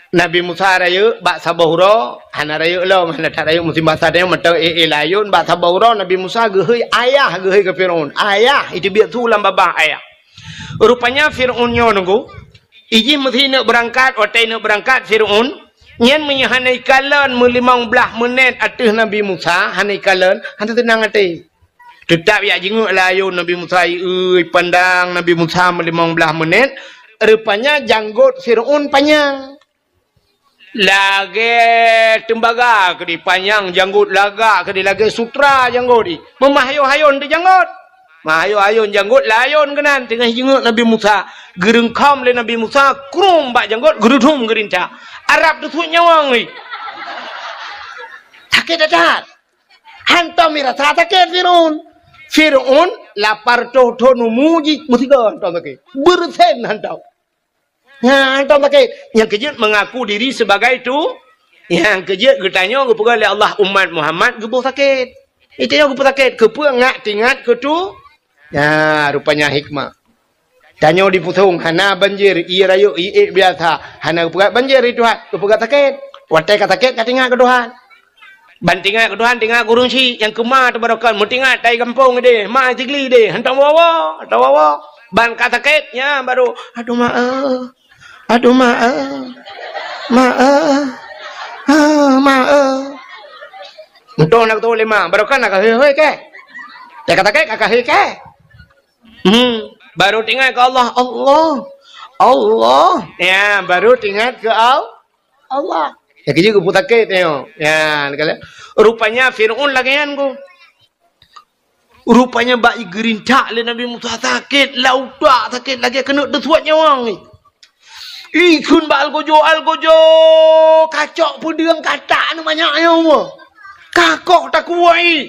Nabi Musa rayeuk bak saboh uroe, hana rayeuk lom, hana that rayeuk musim basa tanyoe mantong éh-éh layôn, bak saboh uroe Nabi Musa geuhôi ayah, geuhôi keu Fir'aun. Ayah, iteubiet su lam babah ayah. Rupanya Fir'aun nyoe nunggu, ijih meusineuk beurangkat, watée neuk beurangkat Fir'aun, nyan meunyoe hana ikalon meulimong blaih meunét ateueh Nabi Musa, hana ikalon, hana teunang até. Teutap jak jingeuk layôn Nabi Musa, ieu ipandang Nabi Musa meulimong blaih meunét, rupanya janggot Fir'aun panyang. Lagée teumbaga keudeh panyang janggot, lagak keudeh lagée sutra janggot jih. Meumah hayôn-hayôn teuh janggot. Mah hayôn-hayôn janggot layôn keunan teungoh jingeuk Nabi Musa. Geureungkam lé Nabi Musa, krum bak janggot, geurudum geurintak. Arab teusuet nyawöng jih. Sakét that-that. Hantom irasa sakét Fir'aun. Fir'aun lapar toh-toh numu jih meusigoe hantom sakét. Beureusen hantom. Nyan hantom sakét. Nyang keujeuet mengaku diri sebagai tu. Nyang keujeuet geutanyoe geupeugah lé Allah umat Muhammad geuboh sakét. Geutanyoe geupeusakét. Keupeue ngat tingat keu tu? Nyan rupanya hikmah. Tanyoe di Pusong hana banjir, ié rayeuk, ié biasa, hana geupeugah banjir di Tuhan, geupeugah sakét. Watée ka sakét ka tingat keu Tuhan. Ban tingat keu Tuhan, tingat keu ureuëng syiek nyang keuma teubarokan, meutingat tai gampông ideh, ma sigli ideh, hantom woe-woe, hantom woe-woe. Ban ka sakét, nyan baru, "Aduh ma eh, aduh ma eh, ma eh, ah, ma eh." Untông na geutôh lé ma, barokan na ka hôi-hôi keh. Ka sakét ka hôi keh. Hmm, baru teuingat keu Allah, Allah, Allah. Ya, baru teuingat keu Al-, Allah. Ya, keujeuet geupeu sakét nyoe. Ya, rupanya Fir'aun lagée nyan ku. Rupanya bak igeurintak lé Nabi Musa sakét, lam utak sakét lagée keuneuk teusuet nyawöng. Ikheun bak algojo, algojo, kacok peudeueng katak nyoe manyak nyoe. Kakoh takuwai.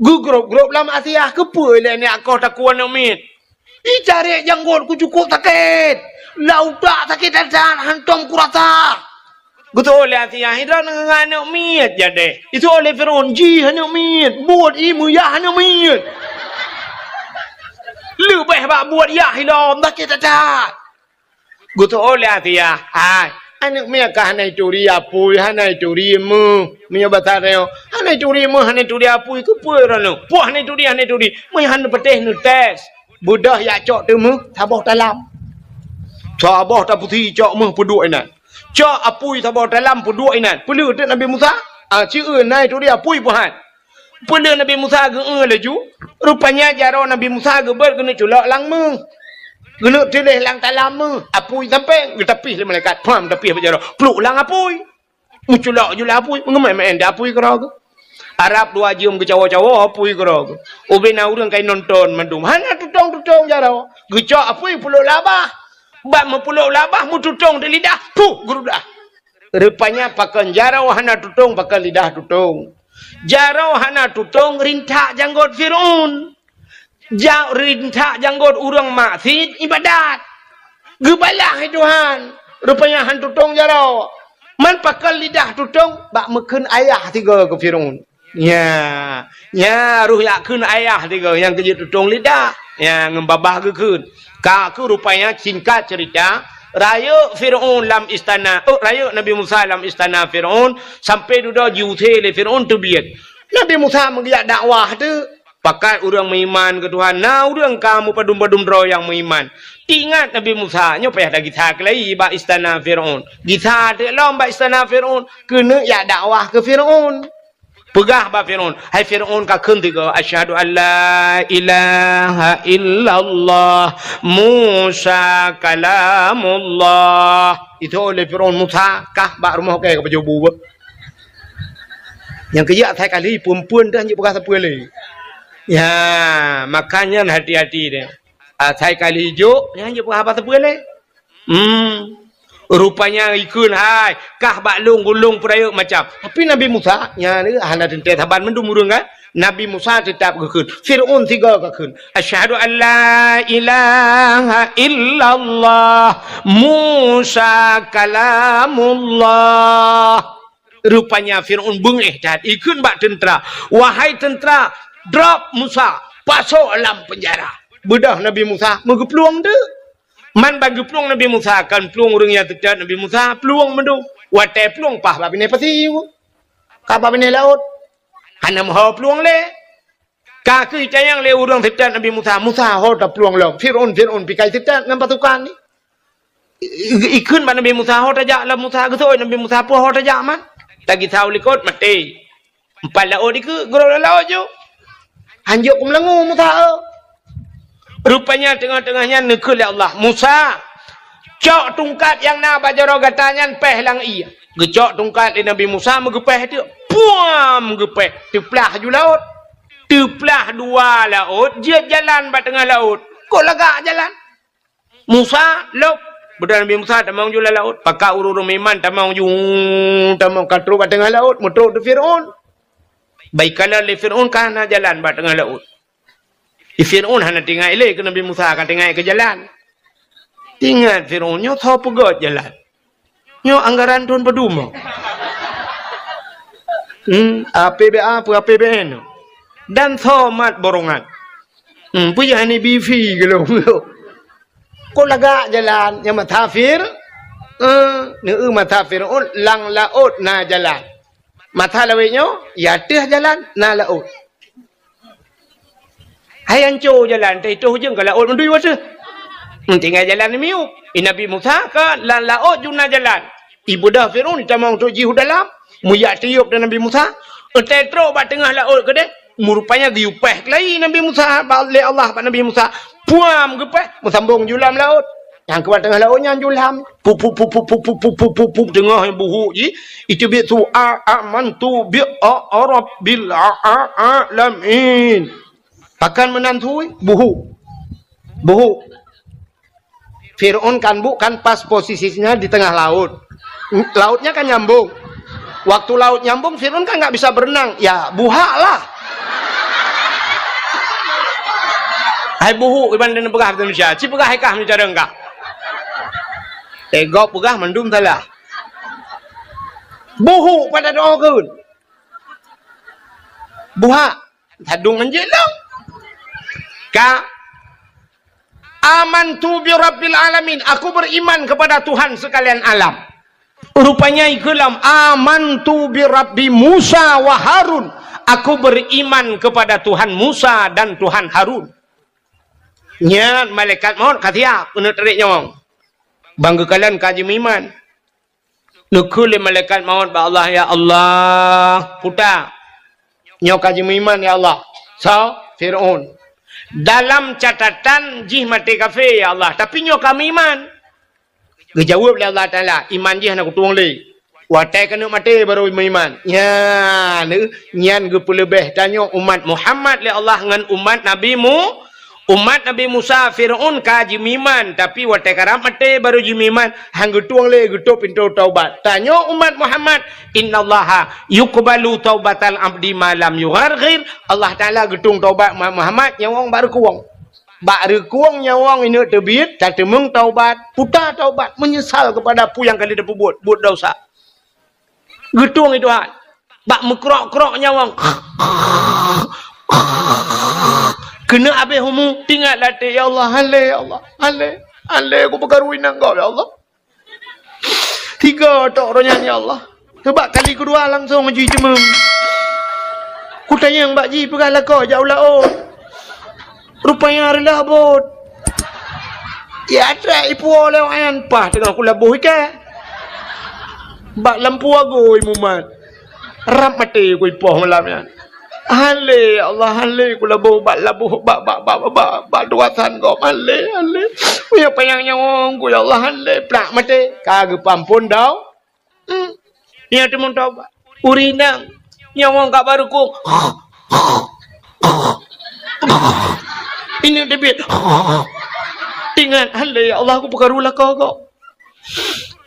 Geugrôp-grôp lam asiah, keupeue lé nyak koh takuwai aneuëk miet. Icarek janggot ku cukôp sakét. Lam utak sakét that-that, hantom kurasa. Geutôh lé asiah, "Droeneuh aneuëk miet jadeh." Geutôh lé Fir'aun, "Jih aneuëk miet, buet ie meuyah aneuëk miet." Leubeh bak buet yah ilom, sakét that-that. Geutôh lé asiah, "Hai, aneuëk miet ka hana ituri apui, hana ituri meuh." Meunyoe basa tanyoe, "Hana ituri meuh, hana ituri apui, keupeue droeneuh?" "Poh hana ituri, hana ituri. Meunyoe hana patéh neutés." Beudôh jak cok teumeuh saboh talam. Saboh tapusi cok meuh peuduek inan. Cok apui saboh talam peuduek inan. Peuleueh teuk Nabi Musa. Ah, ci eu na ituri apui peuhat. Peuleueh Nabi Musa geu-eu laju, rupanya jaroe Nabi Musa geubeuet geuneuk culok lam méuh. Geuneuk tuléh lam talam méuh, apui sampéng, geutapih lé malaikat. Pham, tapih bak jaroe. Pluek lam apui. Meuculok ju lam apui, meungeumai-mai di apui keudroe geuh. Arab dua jeuem geucawoe-cawoe apui keudroe geuh. Ubé na ureuëng ka inonton mandum. Hana tutong-tutong jaroe. Geucok apui peuleuk labah. Bak meupeuleuk labah meututong di lidah, puh, geurudah. Rupanya pakon jaroe hana tutong, pakon lidah tutong. Jaroe hana tutong rintak janggot Firaun. Ja-, rintak janggot ureuëng maksiet ibadat. Geubalah lé Tuhan. Rupanya han tutong jaroe. Man pakon lidah tutong bak meukheun ayah tiga keu Firaun. Nya, nya roh jak kheun ayah tiga nyang keujeuet tutong lidah. Nya ngon babah geukheun. Ka keuh rupanya singkat cerita, rayeuk Firaun lam istana, oh, rayeuk Nabi Musa lam istana Firaun, sampai dudoe jiusé lé Firaun teubiet. Nabi Musa meugeuyak dakwah teuk. Pakat ureuëng meuiman keu Tuhan, na ureuëng ka meupadum-padum droe nyang meuiman. Teuingat Nabi Musa, nyoe payah tagisa keulai bak istana Firaun. Gisa teuk lom bak istana Firaun, keuneuk jak dakwah keu Firaun. Peugah bak Firaun, "Hai Firaun, kakheun tiga, 'Asyhadu an la ilaha illallah, Musa kalamullah.'" Itu oleh Firaun, "Musa, kah bak rumoh kèe ka pajoh bu beuh." Nyang keujak asai kali phon-phon dah jeuet peugah sapeue lé. Ya, makanya hati-hati deh. Asai kali jok, nyan jeuet peugah haba sapeue lé. Hmm. Rupanya ikheun hai, kah bak lôn gulong peurayeuk macam. Tapi Nabi Musa, nyan hana teuntèe saban mandum ureuëng kan. Nabi Musa teutap geukheun. Firaun tiga kakheun. "Asyhadu an la ilaha illallah, Musa kalamullah." Rupanya Firaun beungéh that, ikheun bak teuntra, "Wahai teuntra, drop Musa, pasoe lam peunjara." Beudôh Nabi Musa meugeuplueng teuk. Man ban geuplueng Nabi Musa, kan plueng ureuëng nyang teutab Nabi Musa, plueng mandum. Watèe plueng paih bak binéh pasi, ka bak binéh laôt. Hana meuho plueng lé. Ka keuh itanyong lé ureuëng teutab Nabi Musa, "Musa, ho taplueng lom. Firaun, Firaun pih ka teutab ngon pasukan nyan." I-, i-, ikheun bak Nabi Musa, "Ho tajak lom Musa." Geuseuôt Nabi Musa, "Peue ho tajak man?" Tagisa u likot, maté. Empat laôt dikeue, geurok lam laôt ju. Hanjeuet keu meulangô Musa, eu. Rupanya teungoh-teungoh nyan neukheun lé Allah, "Musa, cok tungkat nyang na bak jaroe gata nyan péh lam ié." Geucok tungkat lé Nabi Musa, meugeupéh teuk. Puam! Geupéh. Teuplah ju laôt. Teuplah dua laôt, jeuet jalan bak teungoh laôt. Kok lagak jalan? Musa, lôb. Beudôh Nabi Musa tamong ju lam laôt. Pakat ureuëng-ureuëng meuiman tamong ju, tamong ka trôk bak teungoh laôt, meutrôk di Firaun. Bak ikalon lé Firaun ka hana jalan bak teungoh laôt. Di Firaun hana teuingat ilée keu Nabi Musa, ka teuingat keu jalan. Teuingat Firaun, nyoe soe peugöt jalan. Nyoe anggaran thôn padum. Hmm, A P B A, peue A P B N. Dan soe mat borongan. Hmm, peue hana bifi geulong. Kok lagak jalan nyang mata Fir-, eh, neu mata Firaun lam laôt na jalan. Mata lawét nyoe, ya teuh jalan na laôt. Hai anco jalan, teuh itoh ujong ka laôt meudui wateuh. Tinggai jalan miyueb. I Nabi Musa ka lam laôt ju na jalan. Ibeudôh Firaun tamong trôk jih u dalam, meuyak tiôb di Nabi Musa. Watèe trôk bak teungoh laôt keudeh, meurupanya geuyue péh keulayi Nabi Musa bak, lé Allah bak Nabi Musa. Puam geupéh, meusambong ju lam laôt. Nyang keubat teungoh laôt nyan ju lam. Pup, pup, pup, teungoh buhuk jih. Itu biet su a, amantu bi a, a, rabbil a, a, alamin. Pakon meunan thui? Buhuk. Buhuk. Firaun kan bu-, kan pas posisinya di tengah laut. Lautnya kan nyambung. Waktu laut nyambung, Firaun kan nggak bisa berenang. Ya, buhak lah. Hai buhuk, iban dan peugah Indonesia. Ci peugah hai kah bicara engkah. Eh, gob peugah mandum salah. Buhuk pada doa keun. Buhak. Sadung anjing dong. Ka. Amantu bi rabbil alamin. Aku beriman kepada Tuhan sekalian alam. Rupanya ikeulam, "Amantu bi Rabbi Musa wa Harun." Aku beriman kepada Tuhan Musa dan Tuhan Harun. Nyan malaikat maut ka siap keuneuk tarék nyawöng. Bang geukalon ka jimeuiman. Neukheun lé malaikat maut bak Allah, "Ya Allah, puta, Nyoe ka jimeuiman, ya Allah. Soe? Fir'aun. Dalam catatan jih maté kafé, ya Allah. Tapi nyoe ka meuiman. Geujaweueb lé Allah Taala, iman jih hana kutueng lé. Watée keuneuk maté barô meuiman. Nyan, nyan geupeuleubeh tanyoe umat Muhammad lé Allah ngon umat Nabi Mu-, umat Nabi Musa, Fir'aun ka jimeuiman, tapi watée karab maté barô jimeuiman, han geutueng lé geutôp pintoe taubat. Tanyoe umat Muhammad, "Innallaha yuqbalu taubatal abdi ma lam yugharghir." Allah Taala geutueng taubat Muhammad nyang wong bak reukueng. Bak reukueng nyawöng ineuk teubiet, tateumeung taubat, puta taubat, meunyeusal keupada peue nyang ka lheueh tapeubuet, buet desya. Geutueng i Tuhan. Bak meukrok-krok nyawöng. Keuneuk abéh umu, teuingat lam até, "Ya Allah, han lé, ya Allah, han lé, han lé, kupeukaru inong gob, ya Allah." Tiga tok roh nyan, ya Allah. Teubak kali keudua langsong jiteumeung. Kutanyong bak jih peugah lakoe jak u laôt. Rupanya reulah bot. Ya, trek ipuwoe lé awak nyan, paih teungoh kulaboh ikat. Bak lampu agui mumat. Rab maté kuipoh malam nyan. Han lé, ya Allah, han lé kulaboh bak laboh, bak, bak, bak, bak, bak tuasan gob, han lé, han lé. Meunyoe panyang nyawöng ku, ya Allah, han lé, plak maté. Ka geupeuamphon dau. Hmm. Nyan teumeung taubat. Ureueng inong, nyawöng ka bak reukueng. Ineuk teubiet. Teuingat, han lé, ya Allah, kupeukaru lakoe gob.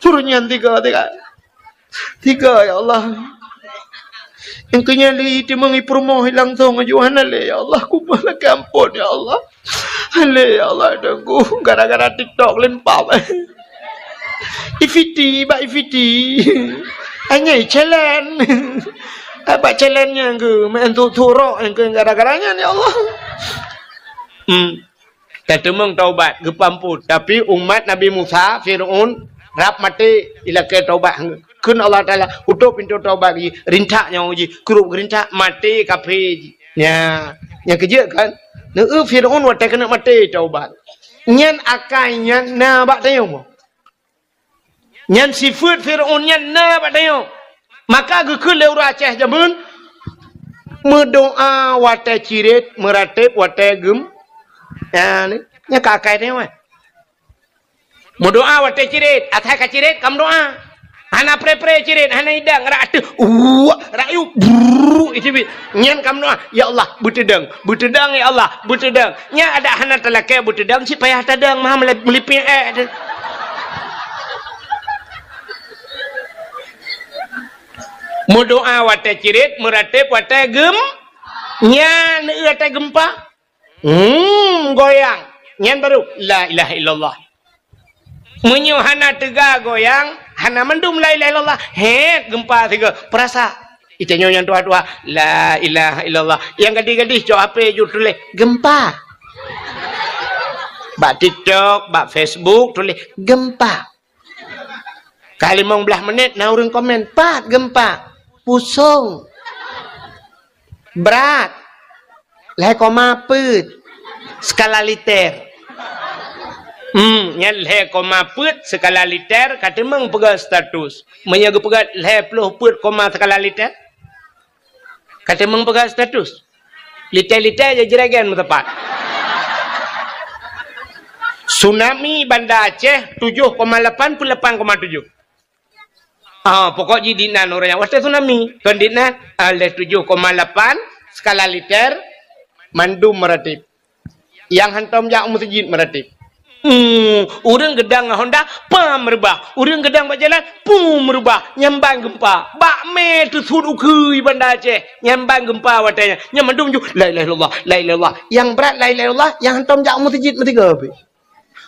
Suruh nyan tiga, tiga. Tiga, ya Allah. Nyang keu nyan lé teumeung ipeurumoh langsong aju, hana lé, ya Allah. Kumoh lakée amphon, ya Allah. Han lé, ya Allah, teungku. Gara-gara TikTok lempap. Ifiti, bak ifiti. Hanya challenge. Bak challenge nyang keu, main tu turok nyang keu gara-gara nyan, ya Allah. Hmm. Tateumeung taubat, geupeuamphon. Tapi umat Nabi Musa, Fir'aun, rab maté, ilakée taubat. Kheun Allah Taala, "Utôp pintoe taubat jih, rintak nyawöng jih, krup geurintak, maté kafé jih." Nya, nyang keujeuet kan? Neu Fir'aun watée keuneuk maté taubat. Nyan akai nyan na bak tanyoe. Nyan sifeuet Fir'aun nyan na bak tanyoe. Maka geukheun lé ureueng Aceh jameun, meudoá watée cirét, meuratéb watée geum-, nyan, nyan ka akai tanyoe. Meudoá watée cirét, asai ka cirét ka meudoá. Hana pré-pré cirét, hana idang, rak ateueh, uwak, rak yub, brrrr, iteubiet. Nyan ka meudoá, "Ya Allah, beuteudong, beuteudong, ya Allah, beuteudong." Nyan adak hana talakée beuteudong, cit payah tadong, meuha meulipéng ék teuh. Meudoá watée cirét, meuratéb watée geum-, nyan watée geumpa. Hmm, goyang. Nyan baru, "La ilaha illallah." Meunyoe hana teuga goyang, hana mandum la ilaha illallah, hét geumpa sigoe. Peurasa. Itanyoe nyang tuha-tuha, "La ilaha illallah." Nyang gadih-gadih cok H P ju tuléh, "Geumpa." Bak TikTok, bak Facebook tuléh, "Geumpa." Ka limong blaih menit na ureueng komen, "Pat geumpa?" "Pusong." "Brat." "Lhée koma peuet skala liter." Hmm, nyan lhée koma peuet skala liter ka teumeung peugah status. Meunyoe geupeugah lhée ploh peuet koma skala liter, ka teumeung peugah status. Liter-liter jijreuen meusapat. Tsunami Banda Aceh tujoh koma lapan peuet lapan koma tujoh. Ah, pokok jih dinan ureueng nyang watée tsunami. Kon dinan, ah, lhée tujoh koma lapan skala liter mandum meuratéb. Nyang hantom jak u meuseujid meuratéb. Hmm, ureueng geudong ngon honda, pam reubah. Ureueng geudong bak jalan, pum reubah. Nyan ban geumpa. Bak mé teusut ukeue Banda Aceh. Nyan ban geumpa watée nyan. Nyan mandum ju, "La ilaha illallah, la ilaha illallah." Nyang brat la ilaha illallah, nyang hantom jak u meuseujid meusigoe pih.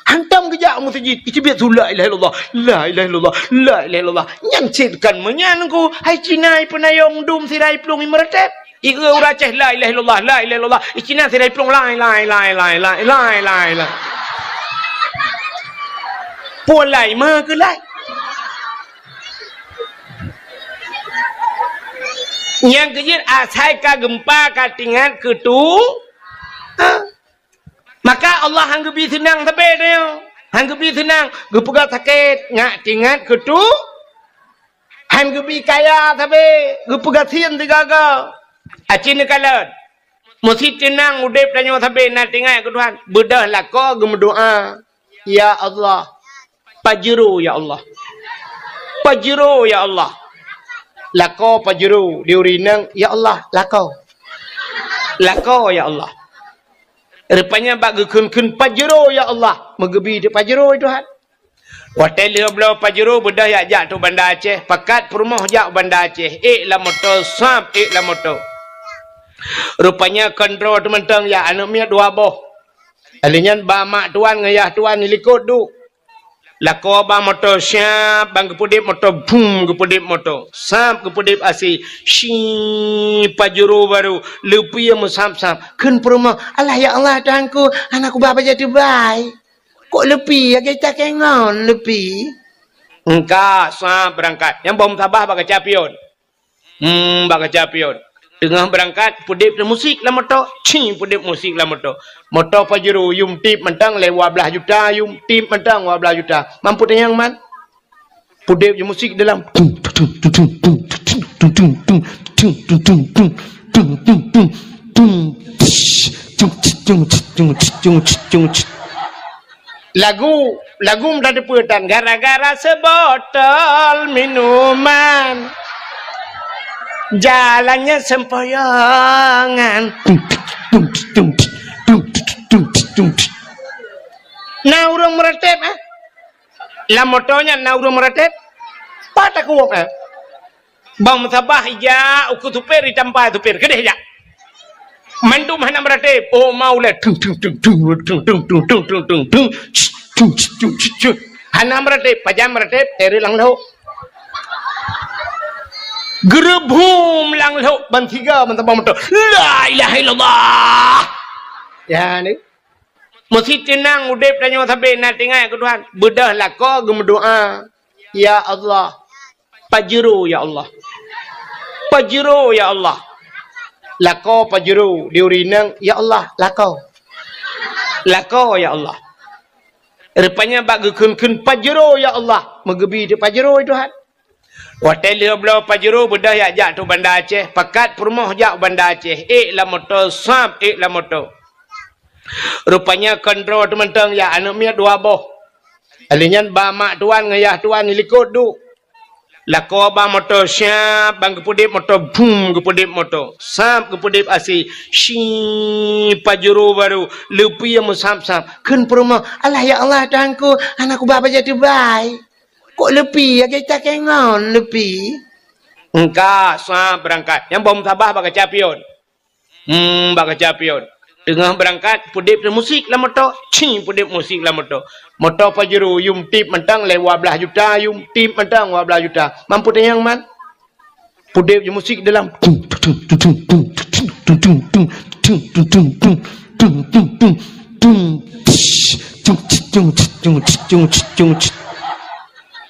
Hantom geujak u meuseujid, iteubiet su, "La ilaha illallah, la ilaha illallah, la ilaha illallah." Nyan cit kan meunyan ku, hai Cina ipeunayong dum sira iplueng imeuratéb. Ieu ureueng Aceh, "La ilaha illallah, la ilaha illallah." I Cina sira iplueng, "Lai, lai, lai." Pulan lai meukeulai. Nyang keujeuet asai ka geumpa ka teuingat keu tu. Ha? Maka Allah han geubi seunang sabe tanyoe. Han geubi seunang, geupeugah sakét, ngat teuingat keu tu. Han geubi kaya sabe, geupeugah sien sigaga. Aci neukalon. Meusti teunang udeb tanyoe sabe na teuingat keu Tuhan. Beudôh lakoe geumeudoa, "Ya Allah, Pajero ya Allah. Pajero ya Allah." Lakoe Pajero, di ureueng inong, "Ya Allah, lakoe. Lakoe ya Allah." Rupanya bak geukheun-kheun, "Pajero ya Allah." Meugeubi teuk Pajero, ya Tuhan. Watèe lheueh bloe Pajero beudôh jak-jak teuk Banda Aceh, pakat peurumoh jak Banda Aceh, ék lam moto, sab ék lam moto. Rupanya kontrol teumantong jak aneuk miet dua boh. Alèh nyan ba mak tuan ngon yah tuan di likot duek. Lakoe ba moto siap, ban geupeudeb moto, bum, geupeudeb moto. Sab geupeudeb asai, shi, Pajero baru, leupie meusab-sab. Kheun peurumoh, "Alah ya Allah, Tuhanku, hana kuba bajèe teubai. Kok leupie, lagèe cakée ngon leupie?" Engka, sab beurangkat. Nyang boh meusabah bak kaca pion. Hmm, bak kaca pion. Teungoh beurangkat, peudeb musik lam moto. Ci, peudeb musik lam moto. Moto Pajero, yum tip mantong lé dua blaih juta, yum tip mantong dua blaih juta. Mampu tanyong man? Peudeb musik dalam. Lagu, lagu meutateupeue tan, gara-gara seubotol minuman, jalannya sempoyongan. Na ureueng meuratéb, eh? Lam moto nyan na ureueng meuratéb? Pat takue, eh? Bang meusabah ijak ukeue supir, itampa supir, keudeh jak. Mandum hana meuratéb. Oh, mau lé. Tung, tung, tung, tung. Hana meuratéb, pajan meuratéb, teureuk lam lhok. Geureubum lam lhok, ban tiga, ban saboh moto. La ilaha illallah. Ya, ni. Meusti teunang udeb tanyoe sabe na teuingat keu Tuhan. Beudôh lakoe geumeudoa, "Ya Allah, Pajero ya Allah. Pajero ya Allah." Lakoe Pajero, di ureueng inong, "Ya Allah, lakoe. Lakoe ya Allah." Rupanya bak geukheun-kheun, "Pajero ya Allah." Meugeubi teuk Pajero, ya Tuhan. Watèe lheueh bloe Pajero beudôh jak-jak teuk Banda Aceh, pakat peurumoh jak Banda Aceh, ék lam moto, sab ék lam moto. Rupanya kontrol teumantong jak aneuk miet dua boh. Alèh nyan ba mak tuan ngon yah tuan di likot duek. Lakoe ba moto siap, ban geupeudeb moto, bum, geupeudeb moto. Sab geupeudeb asai, shi, Pajero baru, leupie meusab-sab. Kheun peurumoh, "Alah ya Allah, Tuhanku, hana kuba bajèe teubai. Kok leupie, lagèe cakée ngon leupie?" Engka, sab beurangkat. Nyang boh meusabah bak kaca pion. Hmm, bak kaca pion. Teungoh beurangkat, peudeb musik lam moto. Ci, peudeb musik lam moto. Moto Pajero, yum tip mantong lé dua blaih juta, yum tip mantong dua blaih juta. Mampu tanyong man? Peudeb musik dalam.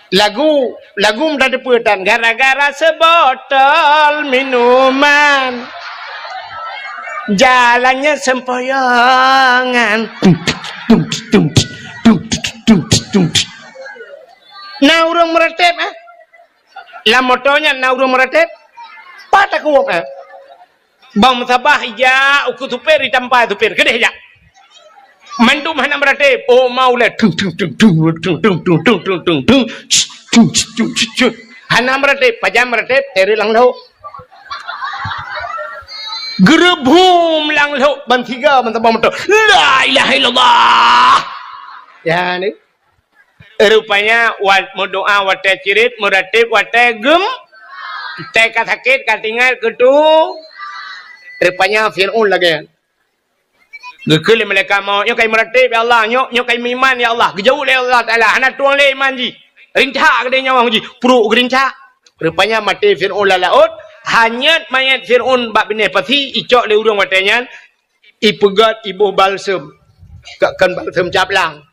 Lagu, lagu meutateupeue tan, gara-gara seubotol minuman, jalannya sempoyongan. Na ureueng meuratéb, eh? Lam moto nyan na ureueng meuratéb? Pat takue, eh? Bang meusabah ijak ukeue supir, itampa supir, keudeh jak. Mandum hana meuratéb. Oh, mau lé. Tung, tung, tung. Hana meuratéb, pajan meuratéb, teureuk lam lhok. Geureubum lam lhok, ban tiga, ban saboh moto. La ilaha illallah. Ya, ni. Rupanya, wa-, meudoa watèe cirit, meuratéb watèe gem-, watèe ka sakét, ka tinggai, keutu. Rupanya, Fir'aun lagèe nyan. Geukheun lé malaikat maut, "Nyoe kai meuratéb, ya Allah. Nyoe, nyoe kai meuiman, ya Allah." Geujaweueb lé Allah Taala, "Hana tueng lé iman jih. Rintak keudéh nyawöng jih." Pruet geurincak. Rupanya, maté Fir'aun lam laôt, hanyut manyét Fir'aun bak binéh pasi, icok lé ureueng watèe nyan, ipeugöt iboh balsem, ka-, kon balsem caplang.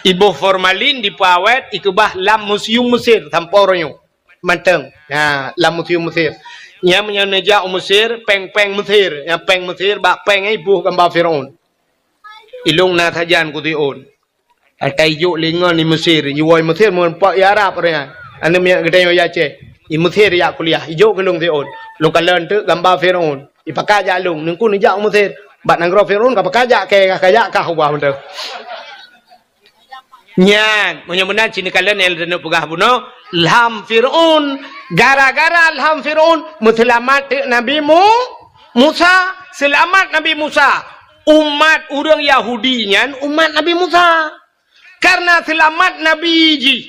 Iboh formalin dipeuawét, ikeubah lam museum Mesir sampoe uroe nyoe. Mantong. Ha, lam museum Mesir. Nyan meunyoe neujak u Mesir, péng-péng Mesir. Nyang péng Mesir, bak péng nyan iboh gamba Fir'aun. Ilôn na sajan keu Fir'aun. Ata ijok lé ngon i Mesir, iwoe i Mesir, meureumpok i Arab ureueng nyan. Aneuk miet geutanyoe i Aceh. I Mesir jak kuliah, ijok keu lôn Fir'aun. Lôn kalon teuk gamba Fir'aun. Ipakat jak lôn, neungku neujak u Mesir. Bak nanggroe Fir'aun ka pakat jak kèe, ka jak kah ubah mantong. Nyan, meunyoe meunan cit neukalon nyang lôn peugah bunoe, lham Fir'aun. Gara-gara lham Fir'aun, meuseulamat teuk Nabi Mu-, Musa. Seulamat Nabi Musa. Umat ureuëng Yahudi nyan umat Nabi Musa. Karena selamat Nabi jih,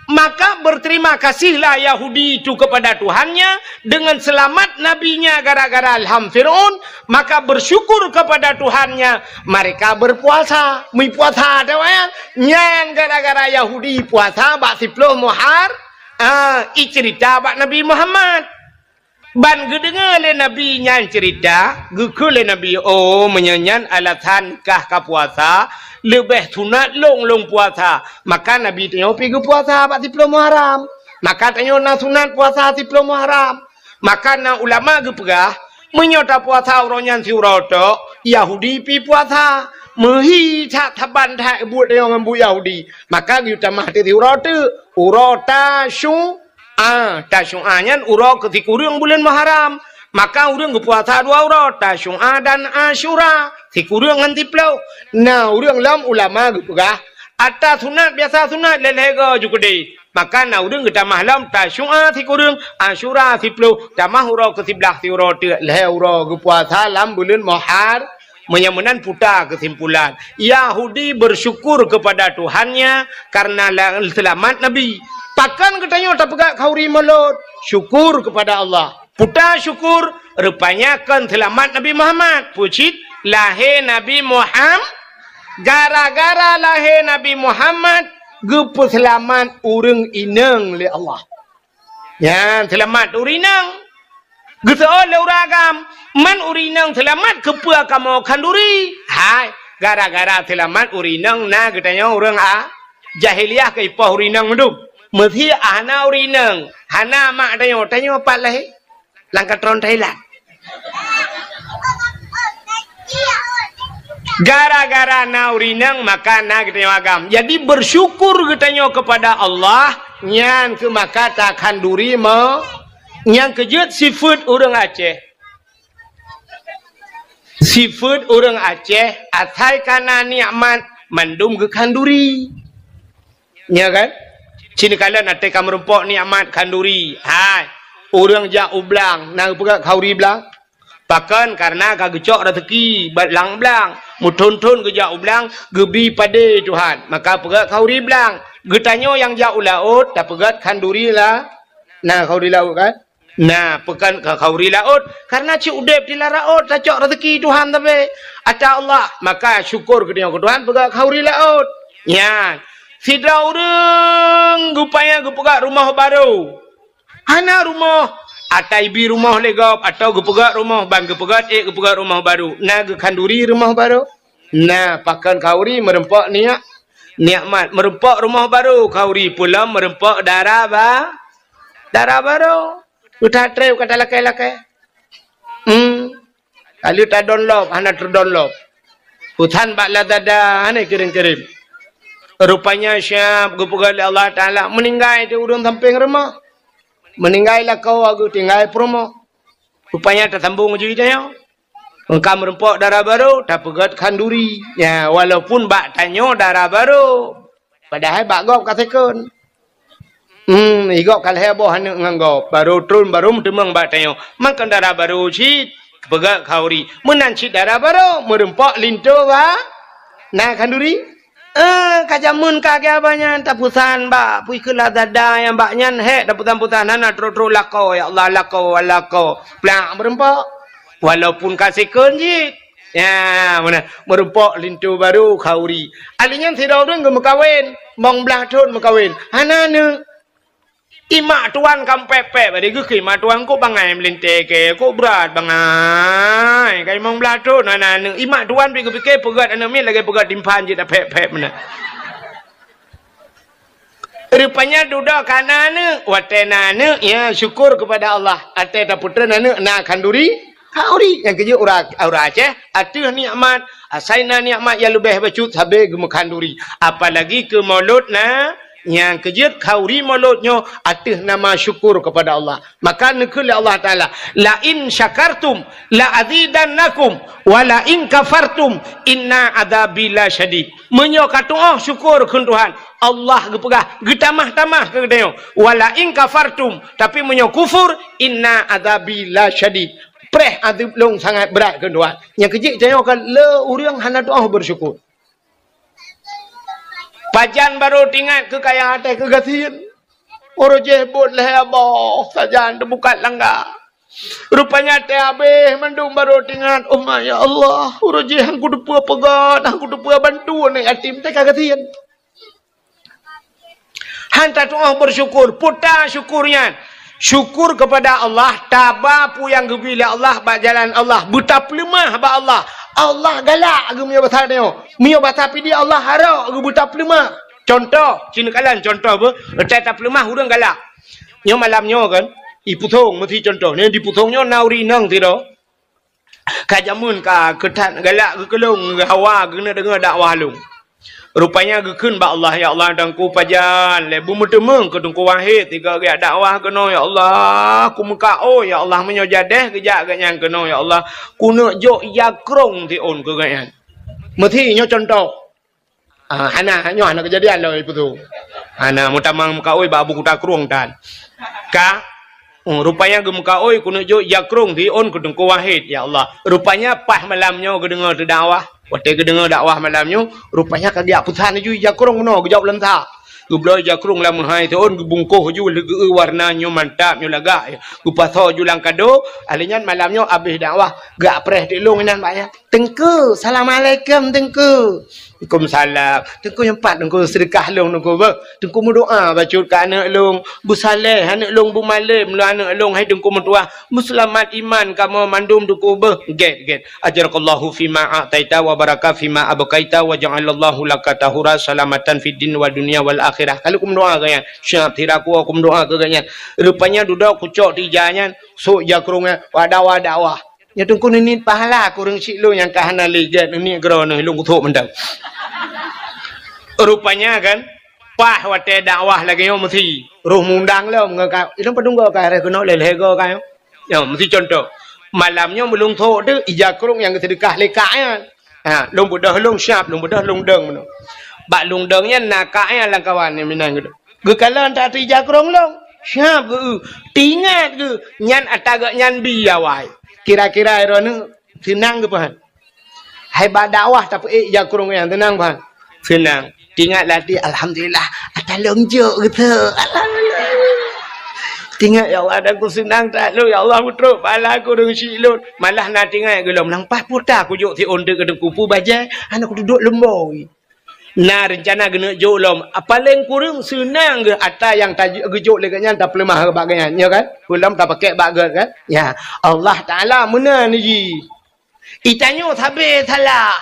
maka berterima kasihlah Yahudi itu kepada Tuhannya dengan selamat nabinya gara-gara lham Fir'aun, maka bersyukur kepada Tuhannya, mereka berpuasa. Meupuasa, ada ayat. Nyan gara-gara Yahudi puasa bak siploh Muhar-, ah, icerita bak Nabi Muhammad. Ban geudeungoe lé Nabi nyan ceurita, geukheun lé Nabi, "Oh, meunyoe nyan alasan kah ka puasa, leubeh sunat lôn lôn puasa." Maka Nabi tanyoe pi geupuasa bak siploh Muharram. Maka tanyoe na sunat puasa siploh Muharram. Maka na ulama geupeugah, meunyoe tapuasa uroe nyan siuroe tok, Yahudi pi puasa. Meuhi that saban that buet tanyoe ngon buet Yahudi. Maka geuyue tamah teuk siuroe teuk, uroe Tasyu-, Ah, Tasyu'a nyan uroe keu sikureueng buleuen Muharram. Maka ureuëng geupuasa dua uroe, Tasyu'a dan Asyura, sikureueng ngon siploh. Na ureuëng lom ulama geupeugah, ata sunat biasa sunat lhèe-lhèe go ju keudeh. Maka na ureuëng geutamah lom Tasyu'a sikureueng, Asyura siploh, tamah uroe keu siblaih siuroe teuk, lhèe uroe geupuasa lam buleuen Muhar-, Meunyoe meunan puta keusimpulan, Yahudi bersyukur kepada Tuhannya karena la-, seulamat Nabi. Pakon geutanyoe tapeugah khanduri Maulud? Syukur kepada Allah. Puta syukur, rupanya kon seulamat Nabi Muhammad. Peue cit lahé Nabi Muham-, gara-gara lahé Nabi Muhammad, geupeuseulamat ureuëng inong lé Allah. Nyan seulamat ureuëng inong. Geuseuôt lé ureuëng agam, man ureuëng inong seulamat keupeue kamoe khanduri? Hai, gara-gara seulamat ureuëng inong na geutanyoe ureuëng a-, jahiliyah keu ipoh ureuëng inong mandum. Meusé hana ureuëng inong, hana mak tanyoe, tanyoe pat lahé? Lam katron Thailand. Gara-gara na ureuëng inong, maka na geutanyoe agam. Jadi, bersyukur geutanyoe kepada Allah, nyan keuh maka takhanduri mo-, nyang keujeuet sifeuet ureuëng Aceh. Sifeuet ureuëng Aceh, asai ka na nikmat, mandum geukhanduri. Nya kan? Cit neukalon até ka meurumpok nikmat khanduri. Hai, ureuëng jak u blang, na geupeugah khanduri blang? Pakon? Karena ka geucok raseuki bak lam blang. Meuthon-thon geujak u blang, geubi padé Tuhan. Maka peugah khanduri blang. Geutanyoe nyang jak u laôt, tapeugah khanduri la-, na khanduri laôt kan? Na, pakon ka khanduri laôt, karena cit udeb di lam laôt tacok raseuki Tuhan sabe. Ata Allah, maka syukur geutanyoe keu Tuhan peugah khanduri laôt. Nyan, sidroe ureuëng geupaya geupeugah rumoh barô. Hana rumoh, ata ibi rumoh lé gob, atawa geupeugah rumoh, ban geupeugah ék geupeugah rumoh barô. Na geukhanduri rumoh barô? Na, pakon khanduri meurumpok nia-, nikmat, meurumpok rumoh barô khanduri, peue lom meurumpok dara ba-, dara barô. Uta treb kata lakée-lakée. Hmm. Ka lheueh tadonlop, hana teudonlop. Utan bak Lazada, hana kirém-kirém. Rupanya siab geupeugah lé Allah Taala, meuninggai di ureuëng sampéng rumoh. Meuninggai lakoe geutinggai peurumoh. Rupanya tasambong ju tanyoe. Ka meurumpok dara barô, tapeugah khanduri. Ya, walaupun bak tanyoe dara barô. Padahai bak gob ka second. Hmm, i gob ka lhée boh aneuëk ngon gob. Barô tron, barô meuteumeung bak tanyoe. Mangkon dara barô cit. Peugah khanduri. Meunan cit dara barô, meurumpok linto ba-, na khanduri. Eh, ka jameun ka geuh abah nyan, tapusan bak, pui keu Lazada nyang bak nyan, hék, tapusan-pusan, hana trok-trok lakoe, ya Allah, lakoe, lakoe. Plak, meurumpok. Walaupun ka second cit. Ya, meunan. Meurumpok linto barô khanduri. Ahli nyan sidroe ureuëng geumeukawen, limong blaih thon meukawen. Hana aneuëk. Imak tuan ka pép-pép, bari geukheun imak tuan, "Kok bangai meulintée kèe, kok brat bangai. Ka limong blaih thon hana aneuëk." Imak tuan pi geupike peugét aneuëk miet lagée peugét timphan jih tapép-pép meunan. Rupanya dudoe ka na aneuëk. Watée na aneuëk, ya syukur kepada Allah. Watée tapeutreun aneuëk na khanduri, khanduri. Nyang keujeuet ureuëng, ureuëng Aceh, ateueh nikmat, asai na nikmat nyang leubeh bacut sabe geumeukahanduri. Apalagi keu Maulud Na-, Nyang keujeuet khauri mulod nyoe ateueh nama syukur kepada Allah. Maka neukheun lé Allah Taala, "La in syakartum la azidannakum, wa la in kafartum inna adzabi la syadid." Meunyoe ka tu'oh syukur kheun Tuhan, Allah geupeugah, geutamah-tamah keu geutanyoe, "Wa la in kafartum," tapi meunyoe kufur, "Inna adzabi la syadid." Preh azeub lôn sangat brat kheun Tuhan. Nyang keujeuet tanyoe ka le ureuëng hana tu'oh beusyukur. Pajan barô teuingat keu kaya até keu gasien. Uroe jih buet lhée boh sajan teubukat langga. Rupanya até habéh mandum barô teuingat, "Oh ma, ya Allah, uroe jih han kuteupeue peugét, han kuteupeue bantu aneuk yatim teuka gasien." Han tatu'oh beusyukur, puta syukur nyan. Syukur kepada Allah, taba peue nyang geubri lé Allah bak jalan Allah, beutapeuleumah bak Allah. Allah galak geumeunyoe basa tanyoe. Meunyoe basa pidie Allah harok geubeutapeuleumah. Contoh, ci neukalon contoh beuh, teuka tapeuleumah ureuëng galak. Nyoe malam nyoe kan, ipusong meusi contoh. Nyoe dipusong nyoe na ureuëng inong sidroe. Ka jameun ka keu that galak geukeulong geuhawa geuneuk deungoe dakwah lôn. Rupanya geukheun bak Allah, "Ya Allah, Teungku pajan lé beumeuteumeung keu Teungku Wahid sigoe geujak dakwah keunoe, ya Allah. Kumeukaôi, ya Allah, meunyoe jadeh geujak gobnyan keunoe, ya Allah, kuneuk jok ija krong siôn keu gobnyan." Meusi nyoe contoh. Ah, hana, nyoe hana keujadian lom ipusong. Hana, meutamong meukaôi bak Abu Kuta Krueng tan. Ka, hmm, rupanya geumeukaôi kuneuk jok ija krong siôn keu Teungku Wahid, ya Allah. Rupanya paih malam nyoe geudeungoe teudakwah. Watée geudeungoe dakwah malam nyoe, rupanya ka geujak peusan laju ija krong keunoe, geujak u Lansa. Geubloe ija krong lam meuhai siôn, geubungkoh laju lagée warna nyoe mantap, nyoe lagak. Geupasoe laju lam kado, alheuh nyan malam nyoe abéh dakwah, geupreh teuk lôn inan bak nyan. "Teungku, assalamualaikum, Teungku." "Waalaikumsalam." "Teungku, nyoe pat Teungku seudeukah lôn, Teungku, beuh. Teungku meudoa bacut keu aneuk lôn, beusaleh aneuk lôn, beumalém lôn aneuk lôn, hai Teungku meutuah, beuseulamat iman kamoe mandum, Teungku, beuh." "Gét, gét. Ajarakallahu fima a'taita wa baraka fima abqaita wa ja'alallahu laka tahura salamatan fid din wa dunya wal akhirah." Ka lheueh kumeudoa keu nyan. Siap, sira kuwoe kumeudoa keu nyan. Rupanya dudoe kucok tija nyan, sok ija krong nyan, wada-wada wah. Nyoe Teungku neuniet pahala keu ureuëng syiek lôn nyang ka hana lé gét, neuniet keudroe neuh lôn kuthok mantong. Rupanya kan, paih watée dakwah lagée nyoe meusi roh mundang lom ngon ka, ilôn padum goe ka harôh keunoe lé lhée goe ka nyoe. Nyoe meusi contoh. Malam nyoe meulôn thok teuk ija krong nyang geuseudeukah lé kak nyan. Ha, lôn beudôh lôn siab, lôn beudôh lôn dong meunoe. Bak lôn dong nyan na kak nyan lam kawan nyang meunan geudoh. Geukalon that ija krong lôn, siab geu, teuingat geu, nyan ata geuh nyan bi awai. Kira-kira droeneuh seunang geupahan. Hai bak dakwah tapeuék ija krong nyan seunang pahan. Seunang. Teuingat lam até, "Alhamdulillah, ata lôn jok geuh." Alhamdulillah. Teuingat, "Ya Allah, dan ku seunang that lôn, ya Allah, meutrok pahala keu ureuëng syiek lôn." Malah na teuingat geuh lom, "Nang paih puta kujok siôn teuk keu Teungku, peue bajée, hana kuduek leumboi." Na reuncana geuneuk jok lom, paléng kureueng seunang geuh ata nyang ta-, geujok lé geuhnyan tapeuleumah bak geuhnyan, nyo kan? Peue lom tapakèk bak gét kan? Ya, Allah Taala meunan jih. Itanyoe sabe salah.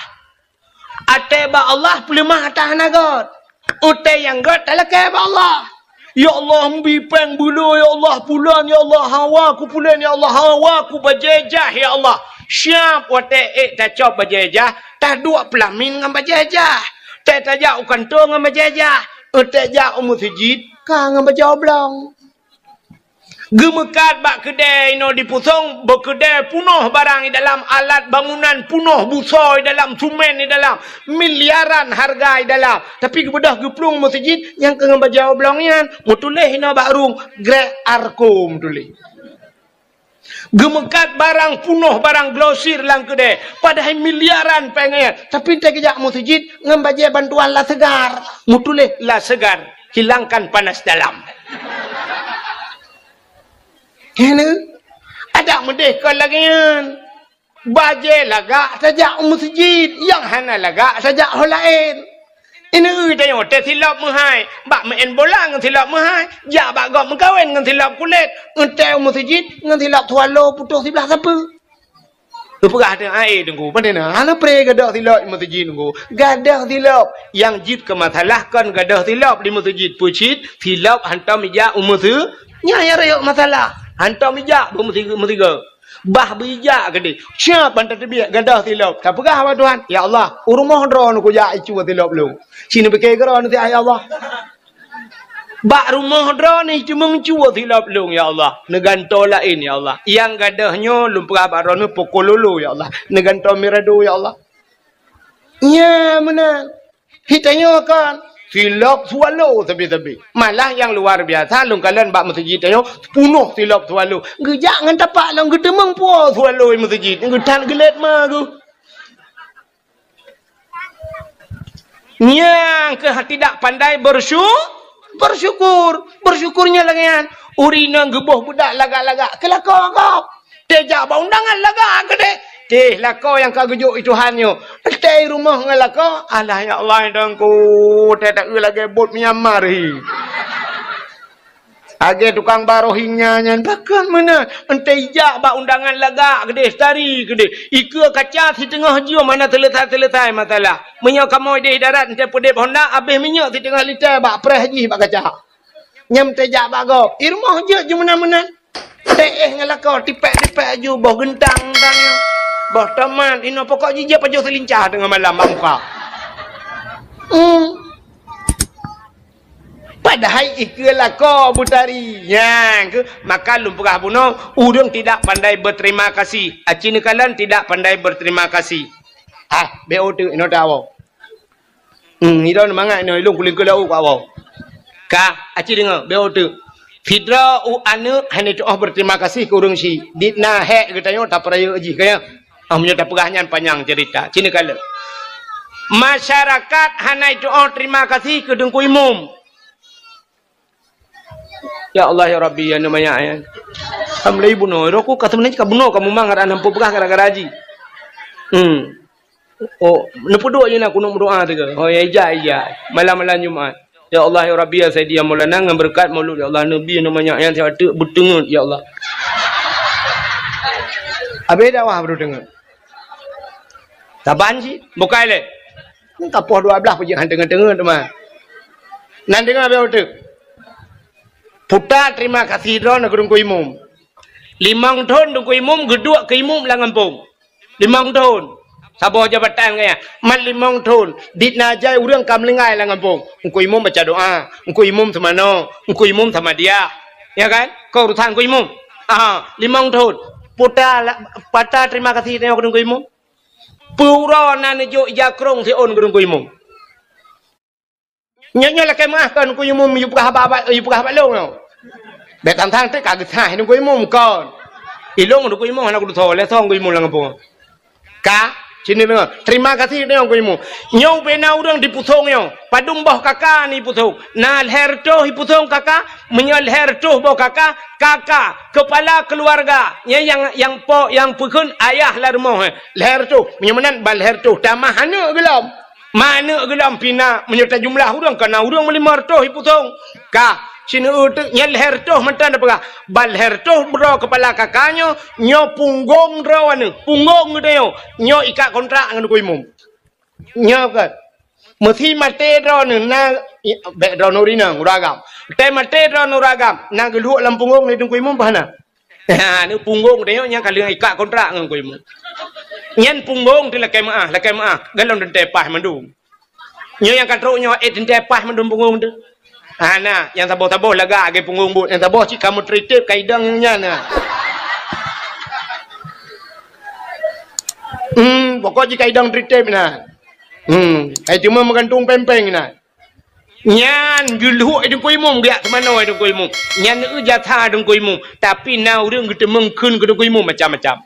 Até bak Allah peuleumah ata hana gét. Até nyang gét talakèe bak Allah. Ya Allah, meubi péng beulo, ya Allah, pulan, ya Allah, hawa ku pulan, ya Allah, hawa ku bajée jah, ya Allah. Siab watée ék tacok bajée jah, taduek peulamin ngon bajée jah. Tée tajak u kantô ngon bajée jah. Tée jak u meuseujid, ka ngon bajée oblong. Geumeukat bak keudée inoe dipusong, bak keudée punoh barang di dalam, alat bangunan punoh, busoe di dalam, sumen di dalam, miliaran hareuga di dalam. Tapi geubeudôh geuplueng meuseujid nyang keu ngon bajée oblong nyan, meutuléh inoe bak rueng, Grek Arko meutuléh. Geumeukat barang punoh, barang glosir lam keudée, padahai miliaran péng nyan. Tapi tée geujak meuseujid ngon bajée bantuan La Segar, meutuléh La Segar. Hilangkan panas dalam. Keuneuk adak meudeh kon lagée nyan. Bajée lagak tajak u meuseujid, nyang hana lagak tajak ho laén. Ineuk tanyoe teusilop meuhai, bak meu'en bola ngon silop meuhai, jak bak gob meukawen ngon silop kulét, eunteuk u meuseujid ngon silop swallow putôh siblah sapeue. Geupeugah teuh, "Ai, Teungku, pane na? Hana pré gadôh silop di meuseujid, Teungku." Gadôh silop. Nyang jeuet keu masalah kon gadôh silop di meuseujid. Peue cit? Silop hantom ijak u meuseu-, nyan nyang rayeuk masalah. Hantom ijak bak meuseu-, meusigoe. Bah beuijak keudeh. Siab ban tateubiet gadôh silop. Tapeugah bak Tuhan, "Ya Allah, u rumoh droeneuh kujak icu silop lôn." Ci neupike keudroe neusiah, "Ya Allah." Bak rumoh droeneuh teumeung cue silop lôn, ya Allah. Neugantoe laén, ya Allah. Nyang gadôh nyoe lôn peugah bak droeneuh poko lolo, ya Allah. Neugantoe mirado, ya Allah. Nya meunan. Hi tanyoe kan, silop swallow sabe-sabe. Malah nyang luar biasa, lôn kalon bak meuseujid tanyoe, peunoh silop swallow. Geujak ngon tapak lôn geuteumeung po swallow meuseujid. Geuthat geulet ma geuh. Nyang keuh tidak pandai bersyu-, bersyukur. Bersyukur nyan lagèe nyan. Ureueng inong geuboh beudak lagak-lagak, keu lakoe gob. Teuh jak bak undangan lagak keudeh. Teuh lakoe nyang ka geujok i Tuhan nyoe. Teuh i rumoh ngon lakoe, alah ya Allah, Tuhanku, teuh taeu lagèe bot Myanmar hi. Lagèe tukang ba Rohingya nyan, pakon meunan. Teuh jak bak undangan lagak keudeh, tari keudeh. Ikeue kaca siteungoh jeuem hana seuleusai-seuleusai masalah. Meunyoe kamoe deh darat, teuh peudeb honda, abéh minyeuk siteungoh liter bak preh jih bak kaca. Nyan teuh jak bak gob. I rumoh jeuet ju meunan-meunan. Teuh ngon lakoe, tipék-tipék aju, boh geuntang-geuntang nyoe. Boh tomat, inoe pokok jih jeuet pajoh seulincah teungoh malam bak muka. Hmm. Padahai ikeue lakoe beutari. Nyan keuh, maka lôn peugah bunoe, ureueng tidak pandai berterima kasih. Aci neukalon tidak pandai berterima kasih. Ah, beu teuk inoe tawoe. Hmm, idong mangat nyoe, ilong kuling keu laôt keu awak. Ka, aci deungoe, beu teuk. Sidroe u aneuk hana tu'oh berterima kasih keu ureueng syiek. Dit na hék geutanyoe tapeurayeuk jih, ka nyan. Ah, meunyoe tapeugah nyan panyang cerita. Sini kala. Masyarakat hana tu'oh terima kasih keu Teungku Imum. Ya Allah, ya Rabbi, ya Numa, ya, ya. Alhamdulillah, bunoe. Roku ka sebenarnya ka bunoe, ka mumang, ada nampu peugah gara-gara haji. Hmm. Oh, neupeuduek je na kunut meudoa teuka. Oh, ya, ija, ija. Malam-malam Jumat. Ya Allah, ya Rabbi, ya Sayyidi, ya Maulana, ngon beureukat Maulud, ya Allah, Nabi, Numa, ya, ya, siapa tu, beuteungeut, ya Allah. Habis dakwah baru teungeut. Saban cit, bukai lé. Ka poh dua belas pajak han teungeut-teungeut teuma. Nan deungoe beu teuk. Puta terima kasih droeneuh keu Teungku Imum. Limong thon Teungku Imum geuduek keu imum lam gampông. Limong thon. Saboh jabatan gaya. Mat limong thon. Dit na jai ureueng ka meulinggai lam gampông. Teungku Imum baca doa. Teungku Imum seumanoe. Teungku Imum sama dia. Ya kan? Keu urusan Teungku Imum. Aha, limong thon. Puta la-, pata terima kasih tanyoe keu Teungku Imum. Peue uroe na neujok ija krông siôn keu Teungku Imum. Nyoe, nyoe lakèe meu'ah kon Teungku Imum, yue peugah haba, haba, yue peugah haba lôn nyoe. Bèk tang-tang teuk ka geusaih Teungku Imum kon. Ilôn Teungku Imum hana kudutoe, lé song Teungku Imum lam gampông. Ka, sini deungoe. Terima kasih deungoe Teungku Imum. Nyoe ubé na ureueng di Pusong nyoe. Padum boh kaka ni Pusong. Na lhèe reutôh i Pusong kaka, meunyoe lhèe reutôh boh kaka, kaka, kepala keluarga. Nyan nyang, nyang po, nyang peukheun ayah lam rumoh, eh. Lhèe reutôh. Meunyoe meunan ban lhèe reutôh. Tamah aneuk geulom. Ma aneuk geulom pih na, meunyoe tajumlah ureueng, ka na ureueng meulimong reutôh i Pusong. Ka, sineuk teuk nyan lhèe reutôh mantong tapeugah. Ban lhèe reutôh droe kepala kaka nyoe, nyoe punggong droeneuh, punggong geutanyoe, nyoe ikat kontrak ngon Teungku Imum. Nyoe kan. Meusi maté droeneuh na, i, bèk droeneuh ureueng inong, ureueng agam. Teuh maté droeneuh ureueng agam, na geulhok lam punggong lé Teungku Imum bah na. Ha, ni punggong tanyoe nyang ka lheueh ikat kontrak ngon Teungku Imum. Nyan punggong teuh lakèe meu'ah, lakèe meu'ah. Galom teuntèe paih mandum. Nyoe nyang ka trok nyoe, eh, teuntèe paih mandum punggong teuh. Ha, na, nyang saboh-saboh lagak lagèe punggong buet. Nyang saboh cit ka meutritép ka idong nyan na. Hmm, pokok jih ka idong tritép na. Hmm, ai cuma meugantung péng-péng na. Nyan geulhok Teungku Imum, geujak seumanoe Teungku Imum. Nyan eu jasa Teungku Imum. Tapi na ureueng geuteumeung kheun keu Teungku Imum macam-macam.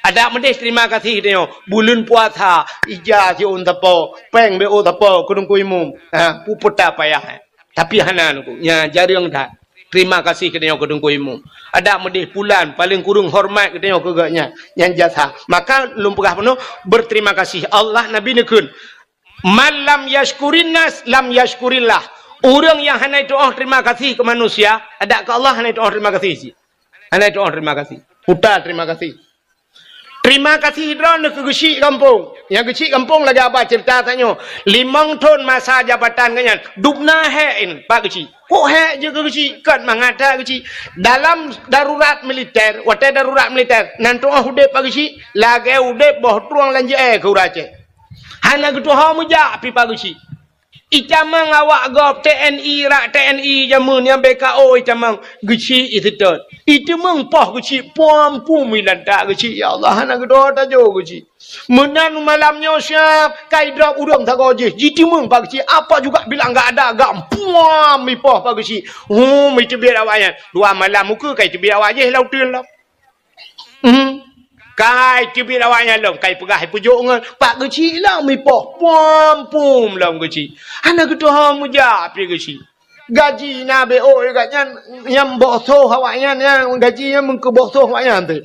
Adak meudeh terima kasih tanyoe. Buleuen puasa, ija siôn sapo, péng beu sapo keu Teungku Imum. Ha, peue peuta payah. Tapi hana Teungku. Nyan jareueng that. Terima kasih keu tanyoe keu Teungku Imum. Adak meudeh pulan, paléng kureueng hormat keu tanyoe keu geuh nyan. Nyan jasa. Maka lôn peugah bunoe, berterima kasih. Allah Nabi neukheun, "Man lam yashkurin nas, lam yashkurillah." Ureueng nyang hana tu'oh terima kasih keu manusia, adak keu Allah hana tu'oh terima kasih cit. Hana tu'oh terima kasih. Puta terima kasih. Terima kasih droeneuh keu geuchik gampông. Nyang geuchik gampông lagèe haba cerita tanyoe. Limong thon masa jabatan geuh nyan, dum na hék in bak geuchik. Kok hék jeuet keu geuchik? Kon mangat that geuchik. Dalam darurat militer, watèe darurat militer, nan tu'oh udép bak geuchik, lagèe udép boh trueng lam jeu'èe keu ureueng Aceh. Hana geutuho meujak pih bak geuchik. Itamong awak gob T N I, rak T N I jameun nyang B K O itamong geuchik iseutôt. Itamong poh geuchik pom pum ilantak geuchik, ya Allah, hana geudoh tajo geuchik. Meunan malam nyoe siap kai drop ureuëng sagoe jih, jitimong Pak Geuchik, apa juga bilang gak ada gam, puam ipoh Pak Geuchik. Hum, iteubiet awaknyan. Dua malam muka kai teubiet awak jih lam uteuen lom. Hmm. Kai teubiet awaknyan lom, kai peugah ipeujok ngon Pak Geuchik lom ipoh, puam pum lom Geuchik. Hana geutuho meujak pi Geuchik. Gaji na B O gak nyan, nyang boh soh awaknyan, nyang gaji nyan meungkeu boh soh awaknyan teuh.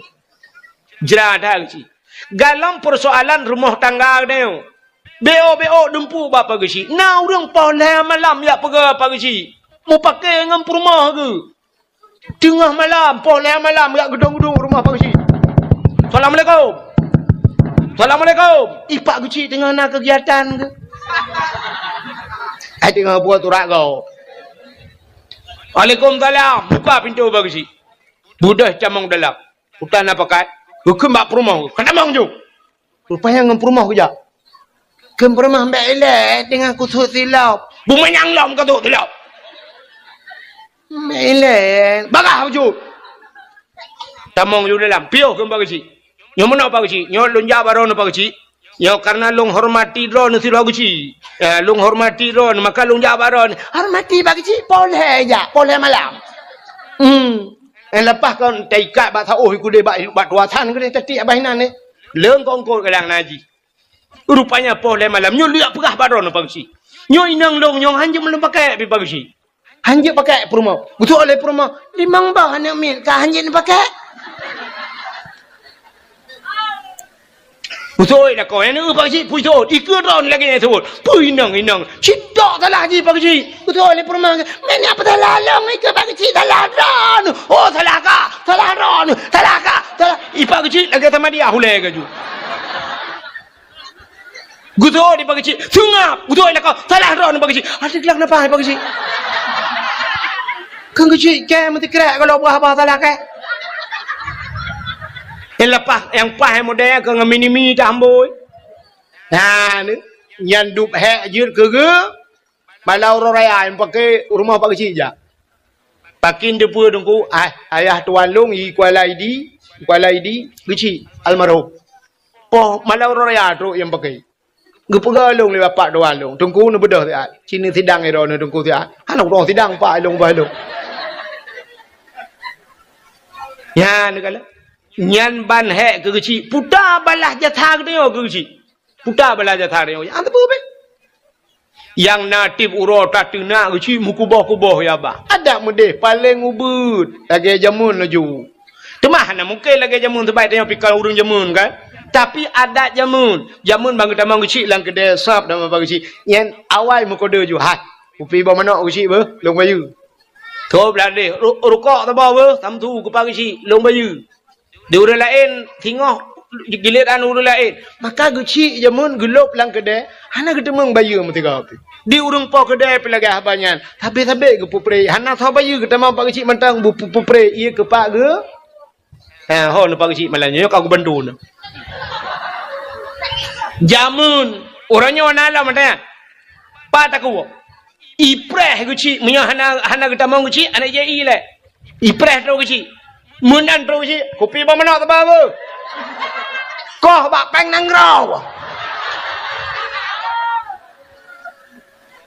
Jra that Geuchik. Galom peusoalan rumoh tangga geutanyoe. B O B O dumpeue bak Pak Geuchik. Na ureuëng poh lhée malam jak peugah Pak Geuchik. Mupakée ngon peurumoh geuh. Teungoh malam, poh lhée malam jak geudong-geudong rumoh Pak Geuchik. "Assalamualaikum. Assalamualaikum." Ih, Pak Geuchik teungoh na keugiatan geuh. Ai teungoh buet urat gob. "Waalaikumsalam." Buka pintoe Pak Geuchik. Beudôh tamong dalam. Utan na pakat, geukheun bak peurumoh, "Ka tamong ju!" Rupanya ngon peurumoh geujak. Kheun peurumoh, "Bèk ilèe, teungoh kusut silop." "Beumanyang lom ka sut silop." "Bèk ilèe." "Bagah ju!" Tamong ju dalam. "Piôh," kheun Pak Geuchik. "Nyoe meunoe Pak Geuchik. Nyoe lôn jak bak droeneuh Pak Geuchik. Nyoe karena lôn hormati droeneuh sidroe Geuchik. Eh, lôn hormati droeneuh, maka lôn jak bak droeneuh." "Hormati Pak Geuchik, poh lhée jak, poh lhée malam." Hmm. Eh, leupah kon taikat bak saôh i keudéh bak, bak tuasan keudéh tatiek abah inan nyoe. Leungkong kot kadang na jih. Rupanya poh lhée malam nyoe lheueh peugah bak droeneuh Pak Geuchik. "Nyoe inong lôn nyoe hanjeuet lôn pakèk pi Pak Geuchik." Hanjeuet pakèk peurumoh. Geuseuôt lé peurumoh, "Limong boh aneuk miet ka hanjeuet pakèk." Geuseuôt lakoe, "Aneuk Pak Geuchik, peue seuôt?" Ikeue droeneuh lagèe nyan seuôt. "Peue inong, inong? Cit tok salah jih Pak Geuchik." Geuseuôt lé peurumoh, "Meunyo peue salah lôn ikeue Pak Geuchik, salah droeneuh." "Oh, salah kah? Salah droeneuh. Salah kah? Salah." Ih, Pak Geuchik lagèe sama dia hulèe gaju. Geuseuôt di Pak Geuchik, seungab, geuseuôt lakoe, salah droeneuh Pak Geuchik. Adak glak napa Pak Geuchik? Keu Geuchik kèe meusikrek kalau bah-bah salah kèe. Nyang leupah, nyang paih model keu ngon mini-mini tambôi. Nah, ni, nyan dub hék jeuet keu geu, malam uroe raya nyang paké rumoh Pak Geuchik jak. Pakin teupeue Teungku, ah, ayah tuan lôn i Kuala Idi, Kuala Idi, Geuchik, almarhum. Poh malam uroe raya trok nyang paké. Geupeugah lôn lé bapak tuan lôn, "Teungku neubeudôh siat, ci neusidang droeneuh Teungku siat." Hana ureueng sidang pak lôn bah lôn. Nyan kala. Nyan ban hék keu Geuchik, puta balah jasa geutanyoe keu Geuchik. Puta balah jasa geutanyoe. Hana teupeue pih. Nyang na tiep uroe tateunak Geuchik meukuboh-kuboh ya bah. Adat meudeh paleng ubit lagèe jameun laju. Teuma hana mungken lagèe jameun, sabab tanyoe pih ka ureueng jameun kan. Tapi adat jameun, jameun ban geutamong Geuchik lam keudè sab dan ban Geuchik. Nyan awai meukodeu ju, "Hai, kupi boh manok Geuchik beuh, lôn bayeue." Tôb ladeh, ru-, rukok saboh beuh, samsu keu Pak Geuchik, lôn bayeue. Di ureueng laén singoh giliran ureueng laén. Maka Geuchik jameun geulôb lam keudè, hana geuteumeung bayeue meusigoe pih. Di ureueng po keudè pih lagèe haba nyan. Sabé-sabé geupeupreh, hana soe bayeue geutamong Pak Geuchik mantong bu-, bu-, peupreh, ié keu Pak Geu-, ha, ho nyoe Pak Geuchik malam nyoe ka geubantu nyoe. Jameun, uroe nyoe na lom mantong. Pat takue. Ipreh Geuchik, meunyoe hana, hana geutamong Geuchik, hana jai ilèe. Ipreh trok Geuchik. Meunan trok Geuchik, kupi boh manok teuba beuh. Koh bak péng nanggroe.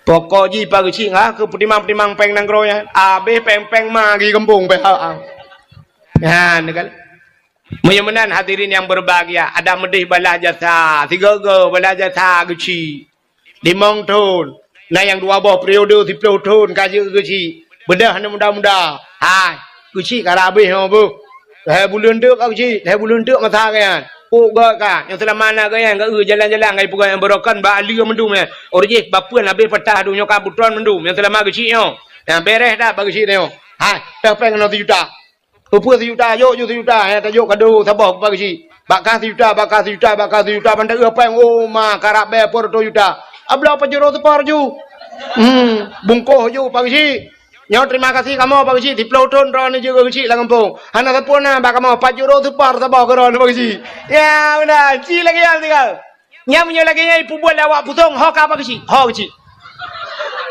Pokok jih Pak Geuchik ngah keu peutimang-peutimang péng nanggroe nyan. Abéh péng-péng ma geugampông pih ha. Nyan kan. Meunyoe meunan hadirin yang berbahagia, adak meudeh balah jasa, sigoe-goe balah jasa Geuchik. Limong thon. Na nyang dua boh periode siplôh thon ka jeuet Geuchik. Beudôh aneuk muda-muda. Hai, Geuchik ka rab abéh nyoe beuh. Lhèe buleuen teuk ka Geuchik, lhèe buleuen teuk masa geuh nyan. Pok gèt ka, nyang seulama na geuh nyan, geuh jalan-jalan ngon ipeugah nyang beurokon bak aleue mandum nyan. Ureueng jih bapeuen abéh patah dum nyoe ka butron mandum, nyang seulama Geuchik nyoe. Nyang bèrèh that bak Geuchik nyoe. Hai, teuh péng keunoe sijuta. Peue-peue sijuta, jok ju sijuta, eh, tajok kado saboh bak Geuchik. Bak kah sijuta, bak kah sijuta, bak kah sijuta, ban taeu péng, oh, ma, karab bèe peuet reutôh juta. Abloe pajoh reutôh seupar ju. Hmm, bungkôh ju Pak Geuchik. Nyoe terima kasih kamoe Pak Geuchik, siplôh thon droeneuh jeuet keu Geuchik lam gampông. Hana sapeue na bak kamoe, pajoh reutôh seupar saboh keu droeneuh Pak Geuchik. Ya, meunan, ci lagèe nyan tinggai. Nyan meunyoe lagèe nyan ipeubuet lé awak Pusong, ho ka Pak Geuchik, ho Geuchik.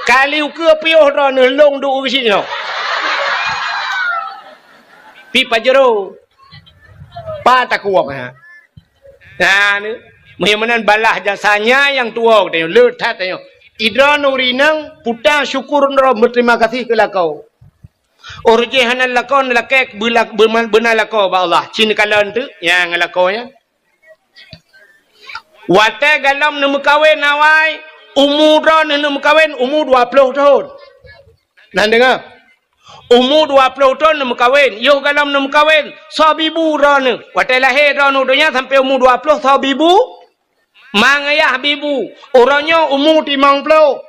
Kali ukeue piôh droeneuh lôn duek u geuchik nyoe. Pi Pajero. Pa takuok, ha. Nah, ni. Meunyoe meunan balah jasanya nyang tuwoe geutanyoe, le that tanyoe. Idroeneuh ureueng inong, puta syukur droe, berterima kasih keu lakoe. Ureueng jih hana lakoe, lakée beula-, beuna lakoe bak Allah. Cit neukalon teuk nyang lakoe nyan. Watée galom neumeukawen awai, umu droeneuh neumeukawen umu dua ploh thon. Na deungoe? Umu dua ploh thon neumeukawen, yoh galom neumeukawen, soe bibu droeneuh. Watée lahé droeneuh u donya sampoe umu dua ploh, soe bibu? Ma ngayah bibu. Uroe nyoe umu timong ploh,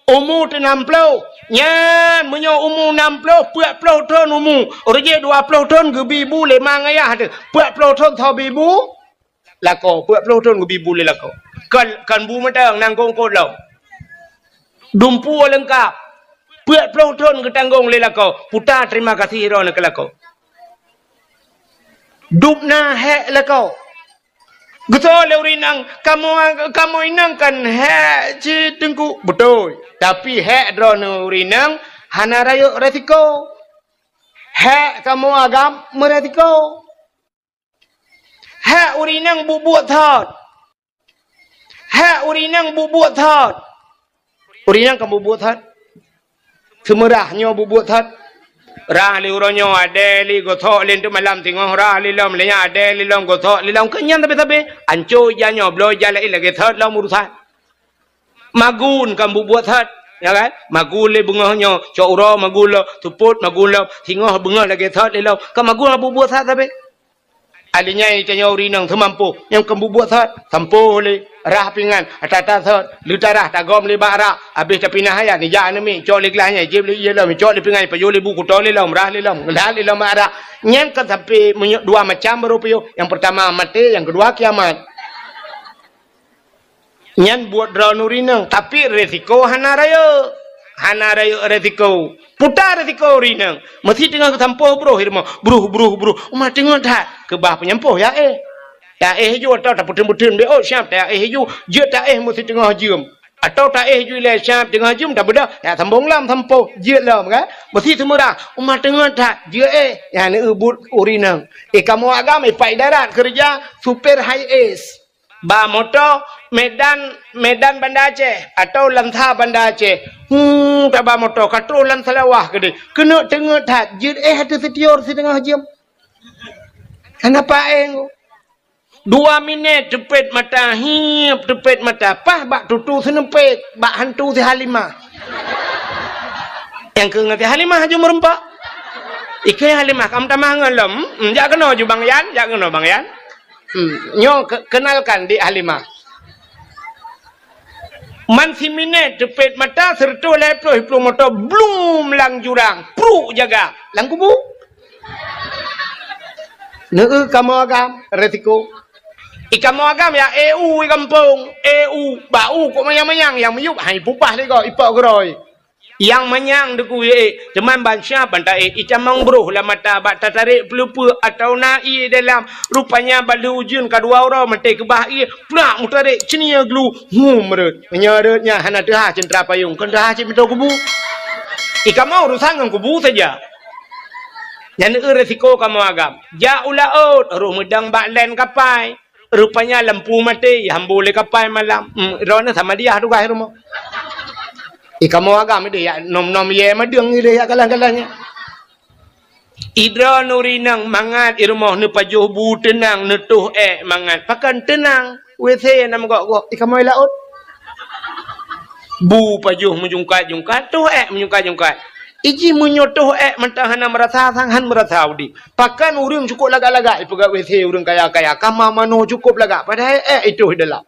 umu teunam ploh. Nyan meunyoe umu nam ploh, peuet ploh thon umu, ureueng jih dua ploh thon geubi bu lé ma ngayah teuh. Peuet ploh thon soe bibu? Lakoe, peuet ploh thon geubi bu lé lakoe. Kon, kon bu mantong, nangkong kot lom. Dumpeue leungkap. Peuet ploh thon geutanggong lé lakoe. Puta terima kasih droeneuh keu lakoe. Dubna hék lakoe. Geusoe lé ureueng inong, "Kamoe, kamoe inong kan hék cit Teungku." Beutôi. Tapi hék droeneuh ureueng inong hana rayeuk resiko. Hék kamoe agam meuresiko. Hék ureueng inong buet-buet thot. Hék ureueng inong buet-buet thot. Ureueng inong kan buet-buet thot. Seumeurah nyoe buet-buet thot. Rah lé uroe nyoe, adée lé gosok lé teuk malam singoh, rah lé lom lé nyan, adée lé lom gosok lé lom, keu nyan sabe-sabe. Anco ija nyoe, bloe ija laén lagée thot lom urusan. Magun kan buet-buet thot, ya kan? Magun lé beungoh nyoe, cok uroe magun lom, seupôt magun lom, singoh beungoh lagée thot lé lom. Kan magun buet-buet thot sabe. Alinyan tanyoe ureueng inong seumampoh, nyang keu bubuet sot, sampoh lé, rah pingan, ata-ata sot, leutarah tagom lé bak rak, abéh tapinah ayat, nijak aneuk miet, cok lé glah nyan, jieb lé ié lom, cok lé pingan, pajoh lé bu, kuto lé lom, rah lé lom, ngeulat lé lom bak rak. Nyan kan sampoe meunyoe dua macam baru piôh. Nyang peurtama maté, nyang keudua kiamat. Nyan buet droeneuh ureueng inong, tapi resiko hana rayeuk. Hana rayeuk resiko. Puta resiko ureueng inong. Meusi teungoh geusampoh broh i rumoh. Broh, broh, broh. Uma teungoh that. Keubah peunyampôh ya éh. Ta éh ju atau tapeuteun-peuteun bé, oh, siap ta éh ju. Jeuet ta éh meusi teungoh jeuem. Atau ta éh ju ilée siap teungoh jeuem tabeudôh. Ya sambong lom sampoh. Jeuet lom kan. Meusi seumeurah. Uma teungoh that. Jeuet éh. Nyan eu buet ureueng inong. Eh, kamoe agam, eh, pat idarat keureuja supir high es. Ba moto Medan, Medan Banda Aceh atau Lansa Banda Aceh. Hu, taba moto ka troh lam Seulawah keudeh. Keuneuk teungeut that, jeuet éh ateueh sitior siteungoh jeuem. Hana paéng. Dua minét teupet mata, hiep teupet mata, paih bak tutu seuneupet, bak hantu si Halimah. Nyang keu ngon si Halimah aju meureumpok. Ikeu Halimah, kam tamah ngon lom. Hmm, jak keunoe ju Bang Yan, jak keunoe Bang Yan. Hmm, nyoe ke-, kenalkan Dik Halimah. Man siminét teupet mata, seureutôh lhée ploh iplueng moto, blum lam jurang, pruk jaga, lam kubu. Neu kamoe agam, resiko. I kamoe agam ya, eu i gampông, eu, bak u kok manyang-manyang, nyang miyueb hai pubah lé gob, ipok geurôi. Nyang manyang deuk u ié, teuma ban siap ban taéh, itamong broh lam mata bak tatarek peuleupeuk atawa na ié dalam. Rupanya ban lheueh ujeuen ka dua uroe maté keubah ié, plak meutarek ceunie glu, hum rot. Meunyoe rot nyan hana teuhah ceuntra payong, kon teuhah cit meutoe kubu. I kamoe urusan ngon kubu saja. Nyan eu resiko kamoe agam. Jak u laôt, roh meudang bak len kapai. Rupanya lampu maté, ihambô lé kapai malam. Hmm, droeneuh sama diah tugaih rumoh. I kamoe agam ideh yak nom-nom yé madeueng ideh yak galah-galah nyan. I droeneuh ureueng inong mangat i rumoh neupajoh bu teunang, neutoh ék mangat. Pakon teunang? WC na meugok-gok. I kamoe laôt. Bu pajoh meujungkat-jungkat, toh ék meujungkat-jungkat. Iji meunyoe toh ék mantong hana meurasa sang, han meurasa udeb. Pakon ureueng cukôp lagak-lagak ipeugét WC ureueng kaya-kaya, kama manoe cukôp lagak, padahai ék itoh i dalam.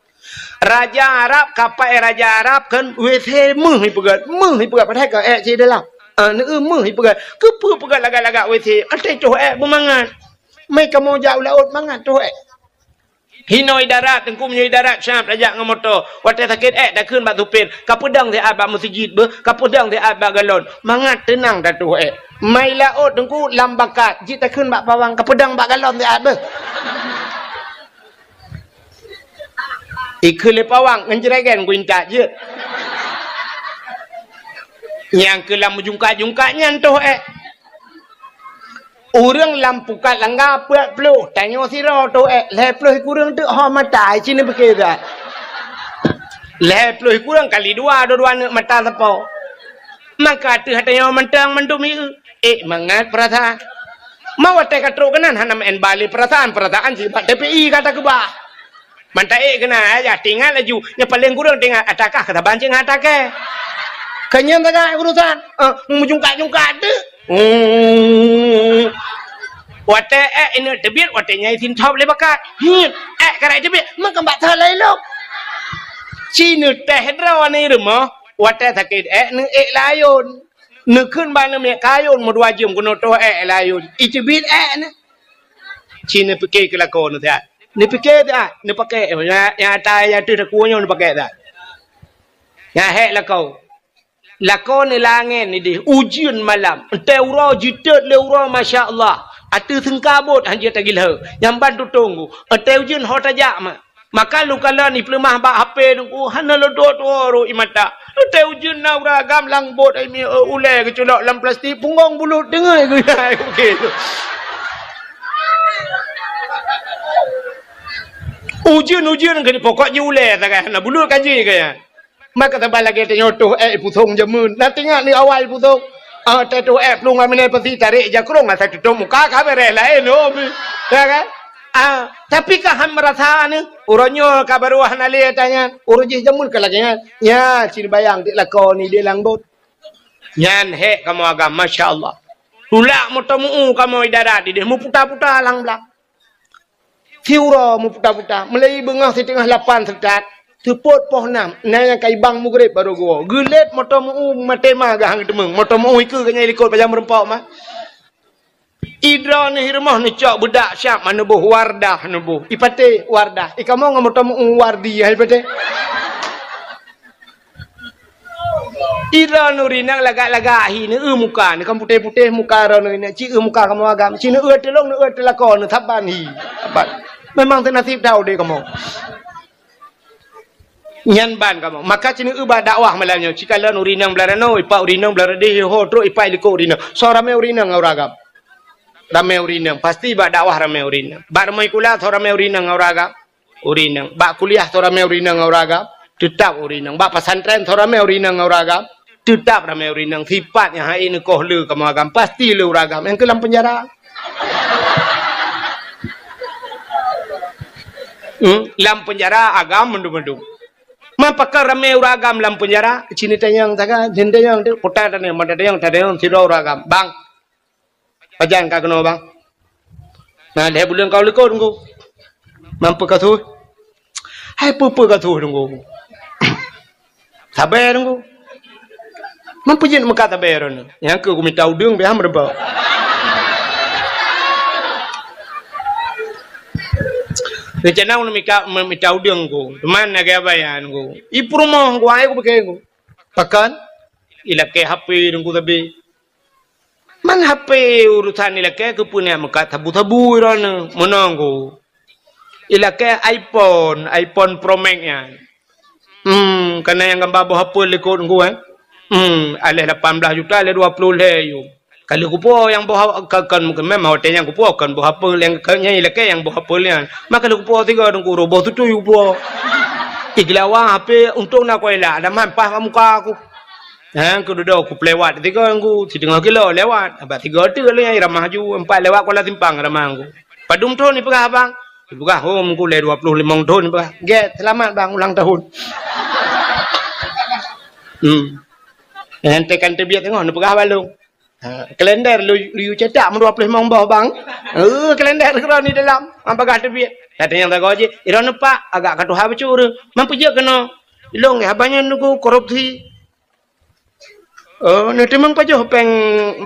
Raja Arab, kapai raja Arab kan WC méuh ipeugét, méuh ipeugét, padahai ka ék cit i dalam. Ah, neu méuh ipeugét. Keupeue peugét lagak-lagak WC? Até toh ék beumangat. Mé kamoe jak u laôt mangat toh ék. Hinoe i darat, Teungku, meunyoe i darat siap tajak ngon moto. Watée sakét ék takheun bak supir, kapeudong siat bak meuseujid beuh, kapeudong siat bak galon. Mangat teunang tatoh ék. Ma i laôt Teungku lam bakat, jeuet takheun bak pawang, kapeudong bak galon siat beuh. Ikheun lé pawang ngon jragen ku intat jeuet. Nyang keu lam meujungkat-jungkat nyan toh ék. Ureuëng lam pukat langga peuet ploh, tanyoe sidroe toh ék, lhée ploh kureueng teuk ho mata, ci neupike that. Lhée ploh kureueng kali dua, dua-dua neuk mata sapo. Maka teuh tanyoe mantong mandum ieu, ék mangat peurasaan. Ma watée ka trok keunan hana meu'en bale peurasaan, peurasaan sibak T P I ka takeubah. Mantong ék keunan, ya, tingat laju. Nyang paleng kureueng tingat, atakah ka saban cit ngon atakée. Keu nyan sagai urusan, eh, meujungkat-jungkat teuk. Hmm. Watée ék ineuk teubiet, watée nyai sintop lé bakat. Hmm. Ék karai teubiet, meukeumbat salah ilok. Ci neutéh droeneuh rumoh, watée sakét ék neuék layôn. Neukheun bak neumiet kayôn meudua jeuem keunoe toh ék layôn. Iteubiet ék nyan. Ci neupike keu lakoe neuh siat. Neupike siat, neupake, ya, ya, ta, ya, teuh takue nyoe neupake siat. Nyan hék lakoe. Lakoe nilangén idéh, ujeuen malam. Entée uroe jitot lé uroe, masya Allah. Ateueh seungkabot han jeuet tagilheu. Nyang ban tutong gu. Entée ujeuen ho tajak ma. Maka lôn kalon ipeuleumah bak H P nungku, hana lôn tuwoe-tuwoe rot i mata. Entée ujeuen na ureuëng agam lam bot ai mi, eh, ulée geuculok lam plastik, punggong bulut deungoe geuya. Ujeuen-ujeuen keu pokok jih ulée sagai hana bulut ka jih kaya. Maka saban lagée tanyoe toh ék ipusong jameun. Na tingat ni awai ipusong. Ah, tatoh ék plueng aminai pasi tarek jakrong asa tutup muka ka beres laén, oh, mi. Ya kan? Ah, tapi ka han meurasa ni. Uroe nyoe ka barô hana lé tanyan. Uroe jih jameun ka lagée nyan. Nya, ci neubayang di lakoe ni di lam bot. Nyan hék kamoe agam, masya Allah. Tulak moto meu-u kamoe i darat idéh, meuputa-puta lam blang. Siuroe meuputa-puta, meulai beungoh siteungoh lapan seukat, seupôt poh nam, na nyang ka ibang mugreb barô geuwoe. Geulet moto meu-u maté ma geuh han geuteumeung. Moto meu-u ikeue geuh nyang ilikot pajan meureumpok ma. Idroe neuh i rumoh neucok beudak siab ma neuboh Wardah neuboh. Ipatéh Wardah. Ikamoe ngon moto meu-u Wardi hai patéh. Idroe neuh rinang lagak-lagak hi neueu muka, neuh kan putéh-putéh muka droe neuh rinang, ci eu muka kamoe agam, ci neueu teulông, neueu teulakô, neuh saban hi. Saban. Memang teunasib that udeb kamoe. Nyan ban kamoe. Maka ci neueu bak dakwah malam nyoe, ci kalon ureuëng inong Beularanoe, ipak ureuëng inong Beularanoe, ho trok ipak ilikot ureuëng inong. Soe ramé ureuëng inong ngon ureuëng agam? Ramé ureuëng inong. Pasti bak dakwah ramé ureuëng inong. Bak rumoh sikula soe ramé ureuëng inong ngon ureuëng agam? Ureuëng inong. Bak kuliah soe ramé ureuëng inong ngon ureuëng agam? Teutap ureuëng inong. Bak pesantren soe ramé ureuëng inong ngon ureuëng agam? Teutap ramé ureuëng inong. Sipat nyang hai neukoh le kamoe agam, pasti le ureuëng agam. Nyang keu lam peunjara. Hmm, lam peunjara agam mandum-mandum. Man pakon ramé ureuëng agam lam peunjara, ci neutanyong sagai, ci neutanyong tu, kota tanyong, mata tanyong, tanyong sidroe ureuëng agam. Bang, pajan ka keunoe, bang? Na lhée buleuen ka u likot, Teungku. Man peue ka su? Hai peue-peue ka su, Teungku. Sabe, Teungku. Man peue jeuet meukat sabe droeneuh? Nyang keu kumita udeueng, beh, meureumpok. Rencana ulôn mika, me-, mita udeueng, Teungku. Teuma na gaya bayan, Teungku. I peurumoh, Teungku, hai kupike, Teungku. Pakon? Ilakée H P, Teungku, sabe. Man H P urusan ilakée keupeue neuk meukat sabu-sabu droeneuh, meunoe, Teungku. Ilakée iPhone, iPhone Pro Max nyan. Hmm, kana nyang gamba boh apel likot, Teungku, eh. Hmm, aléh lapan blaih juta, aléh dua ploh lhée yum. Ka lheueh kupo nyang boh a-, ka, kon, memang watée nyan kupo kon boh apel nyang ka, nyang ilakée nyang boh apel nyan. Maka lheueh kupo tiga, Teungku, roboh tutui kupo. Iglawa H P untông na kuela, ada man paih bak muka aku. Ha, keududoe kupeulewat tiga, Teungku, siteungoh kilo lewat. Abah tiga teuk lé nyang ramah ju, empat lewat Kuala Simpang ramah, Teungku. Padum thon ipeugah abang? Ipeugah, "Oh, Teungku, lé dua ploh limong thon," ipeugah. "Gét, seulamat, bang, ulang tahun." Hmm. Nyang tekan teubiet teungoh neupeugah bak lôn. Ha, kalender lu, lu cetak meudua ploh limong boh, bang. Eh, kalender keudroe ni dalam, ha, bagah teubiet. Tatanyong sagoe jih, "Droeneuh, Pak, agak ka tuha bacut ureuëng. Man peue jeuet keunoe?" "Ilôn, haba nyan, Teungku, korupsi." Oh, neuteumeung pajoh péng,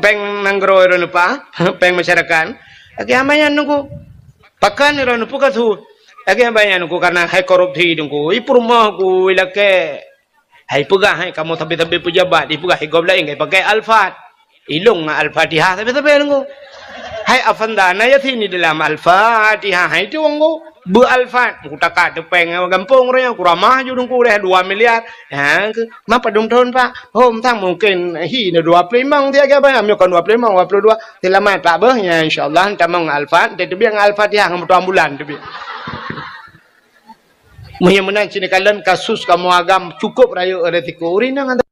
péng nanggroe droeneuh, Pak, péng masyarakat. Lagée haba nyan, Teungku. Pakon droeneuh, peue ka su? Lagée haba nyan, Teungku, karena hai korupsi, Teungku. I peurumoh ku ilakée. Hai peugah, hai kamoe sabe-sabe peujabat, ipeugah, hai gob laén, hai pakai Alfat. Ilôn ngon Al-Fatihah sabe-sabe, Teungku. Hai Afanda, na Yasin di dalam Al-Fatihah, hai tu, Teungku. Beu Alphard, ku taka teupeng gampông ureueng, ku ramah ju Teungku deh dua miliar. Ha, ke, ma padum thon, Pak? Hom sang mungkin hi na dua ploh limong tiga, apa? Nyoe kon dua ploh limong, dua puluh dua. Selamat, Pak, beuh. Ya, insya Allah, tamong Alphard, teubiet ngon Al-Fatihah ngon moto ambulan teubiet. Meunyoe meunan sini kalian kasus kamoe agam cukup rayeuk resiko. Ureueng inong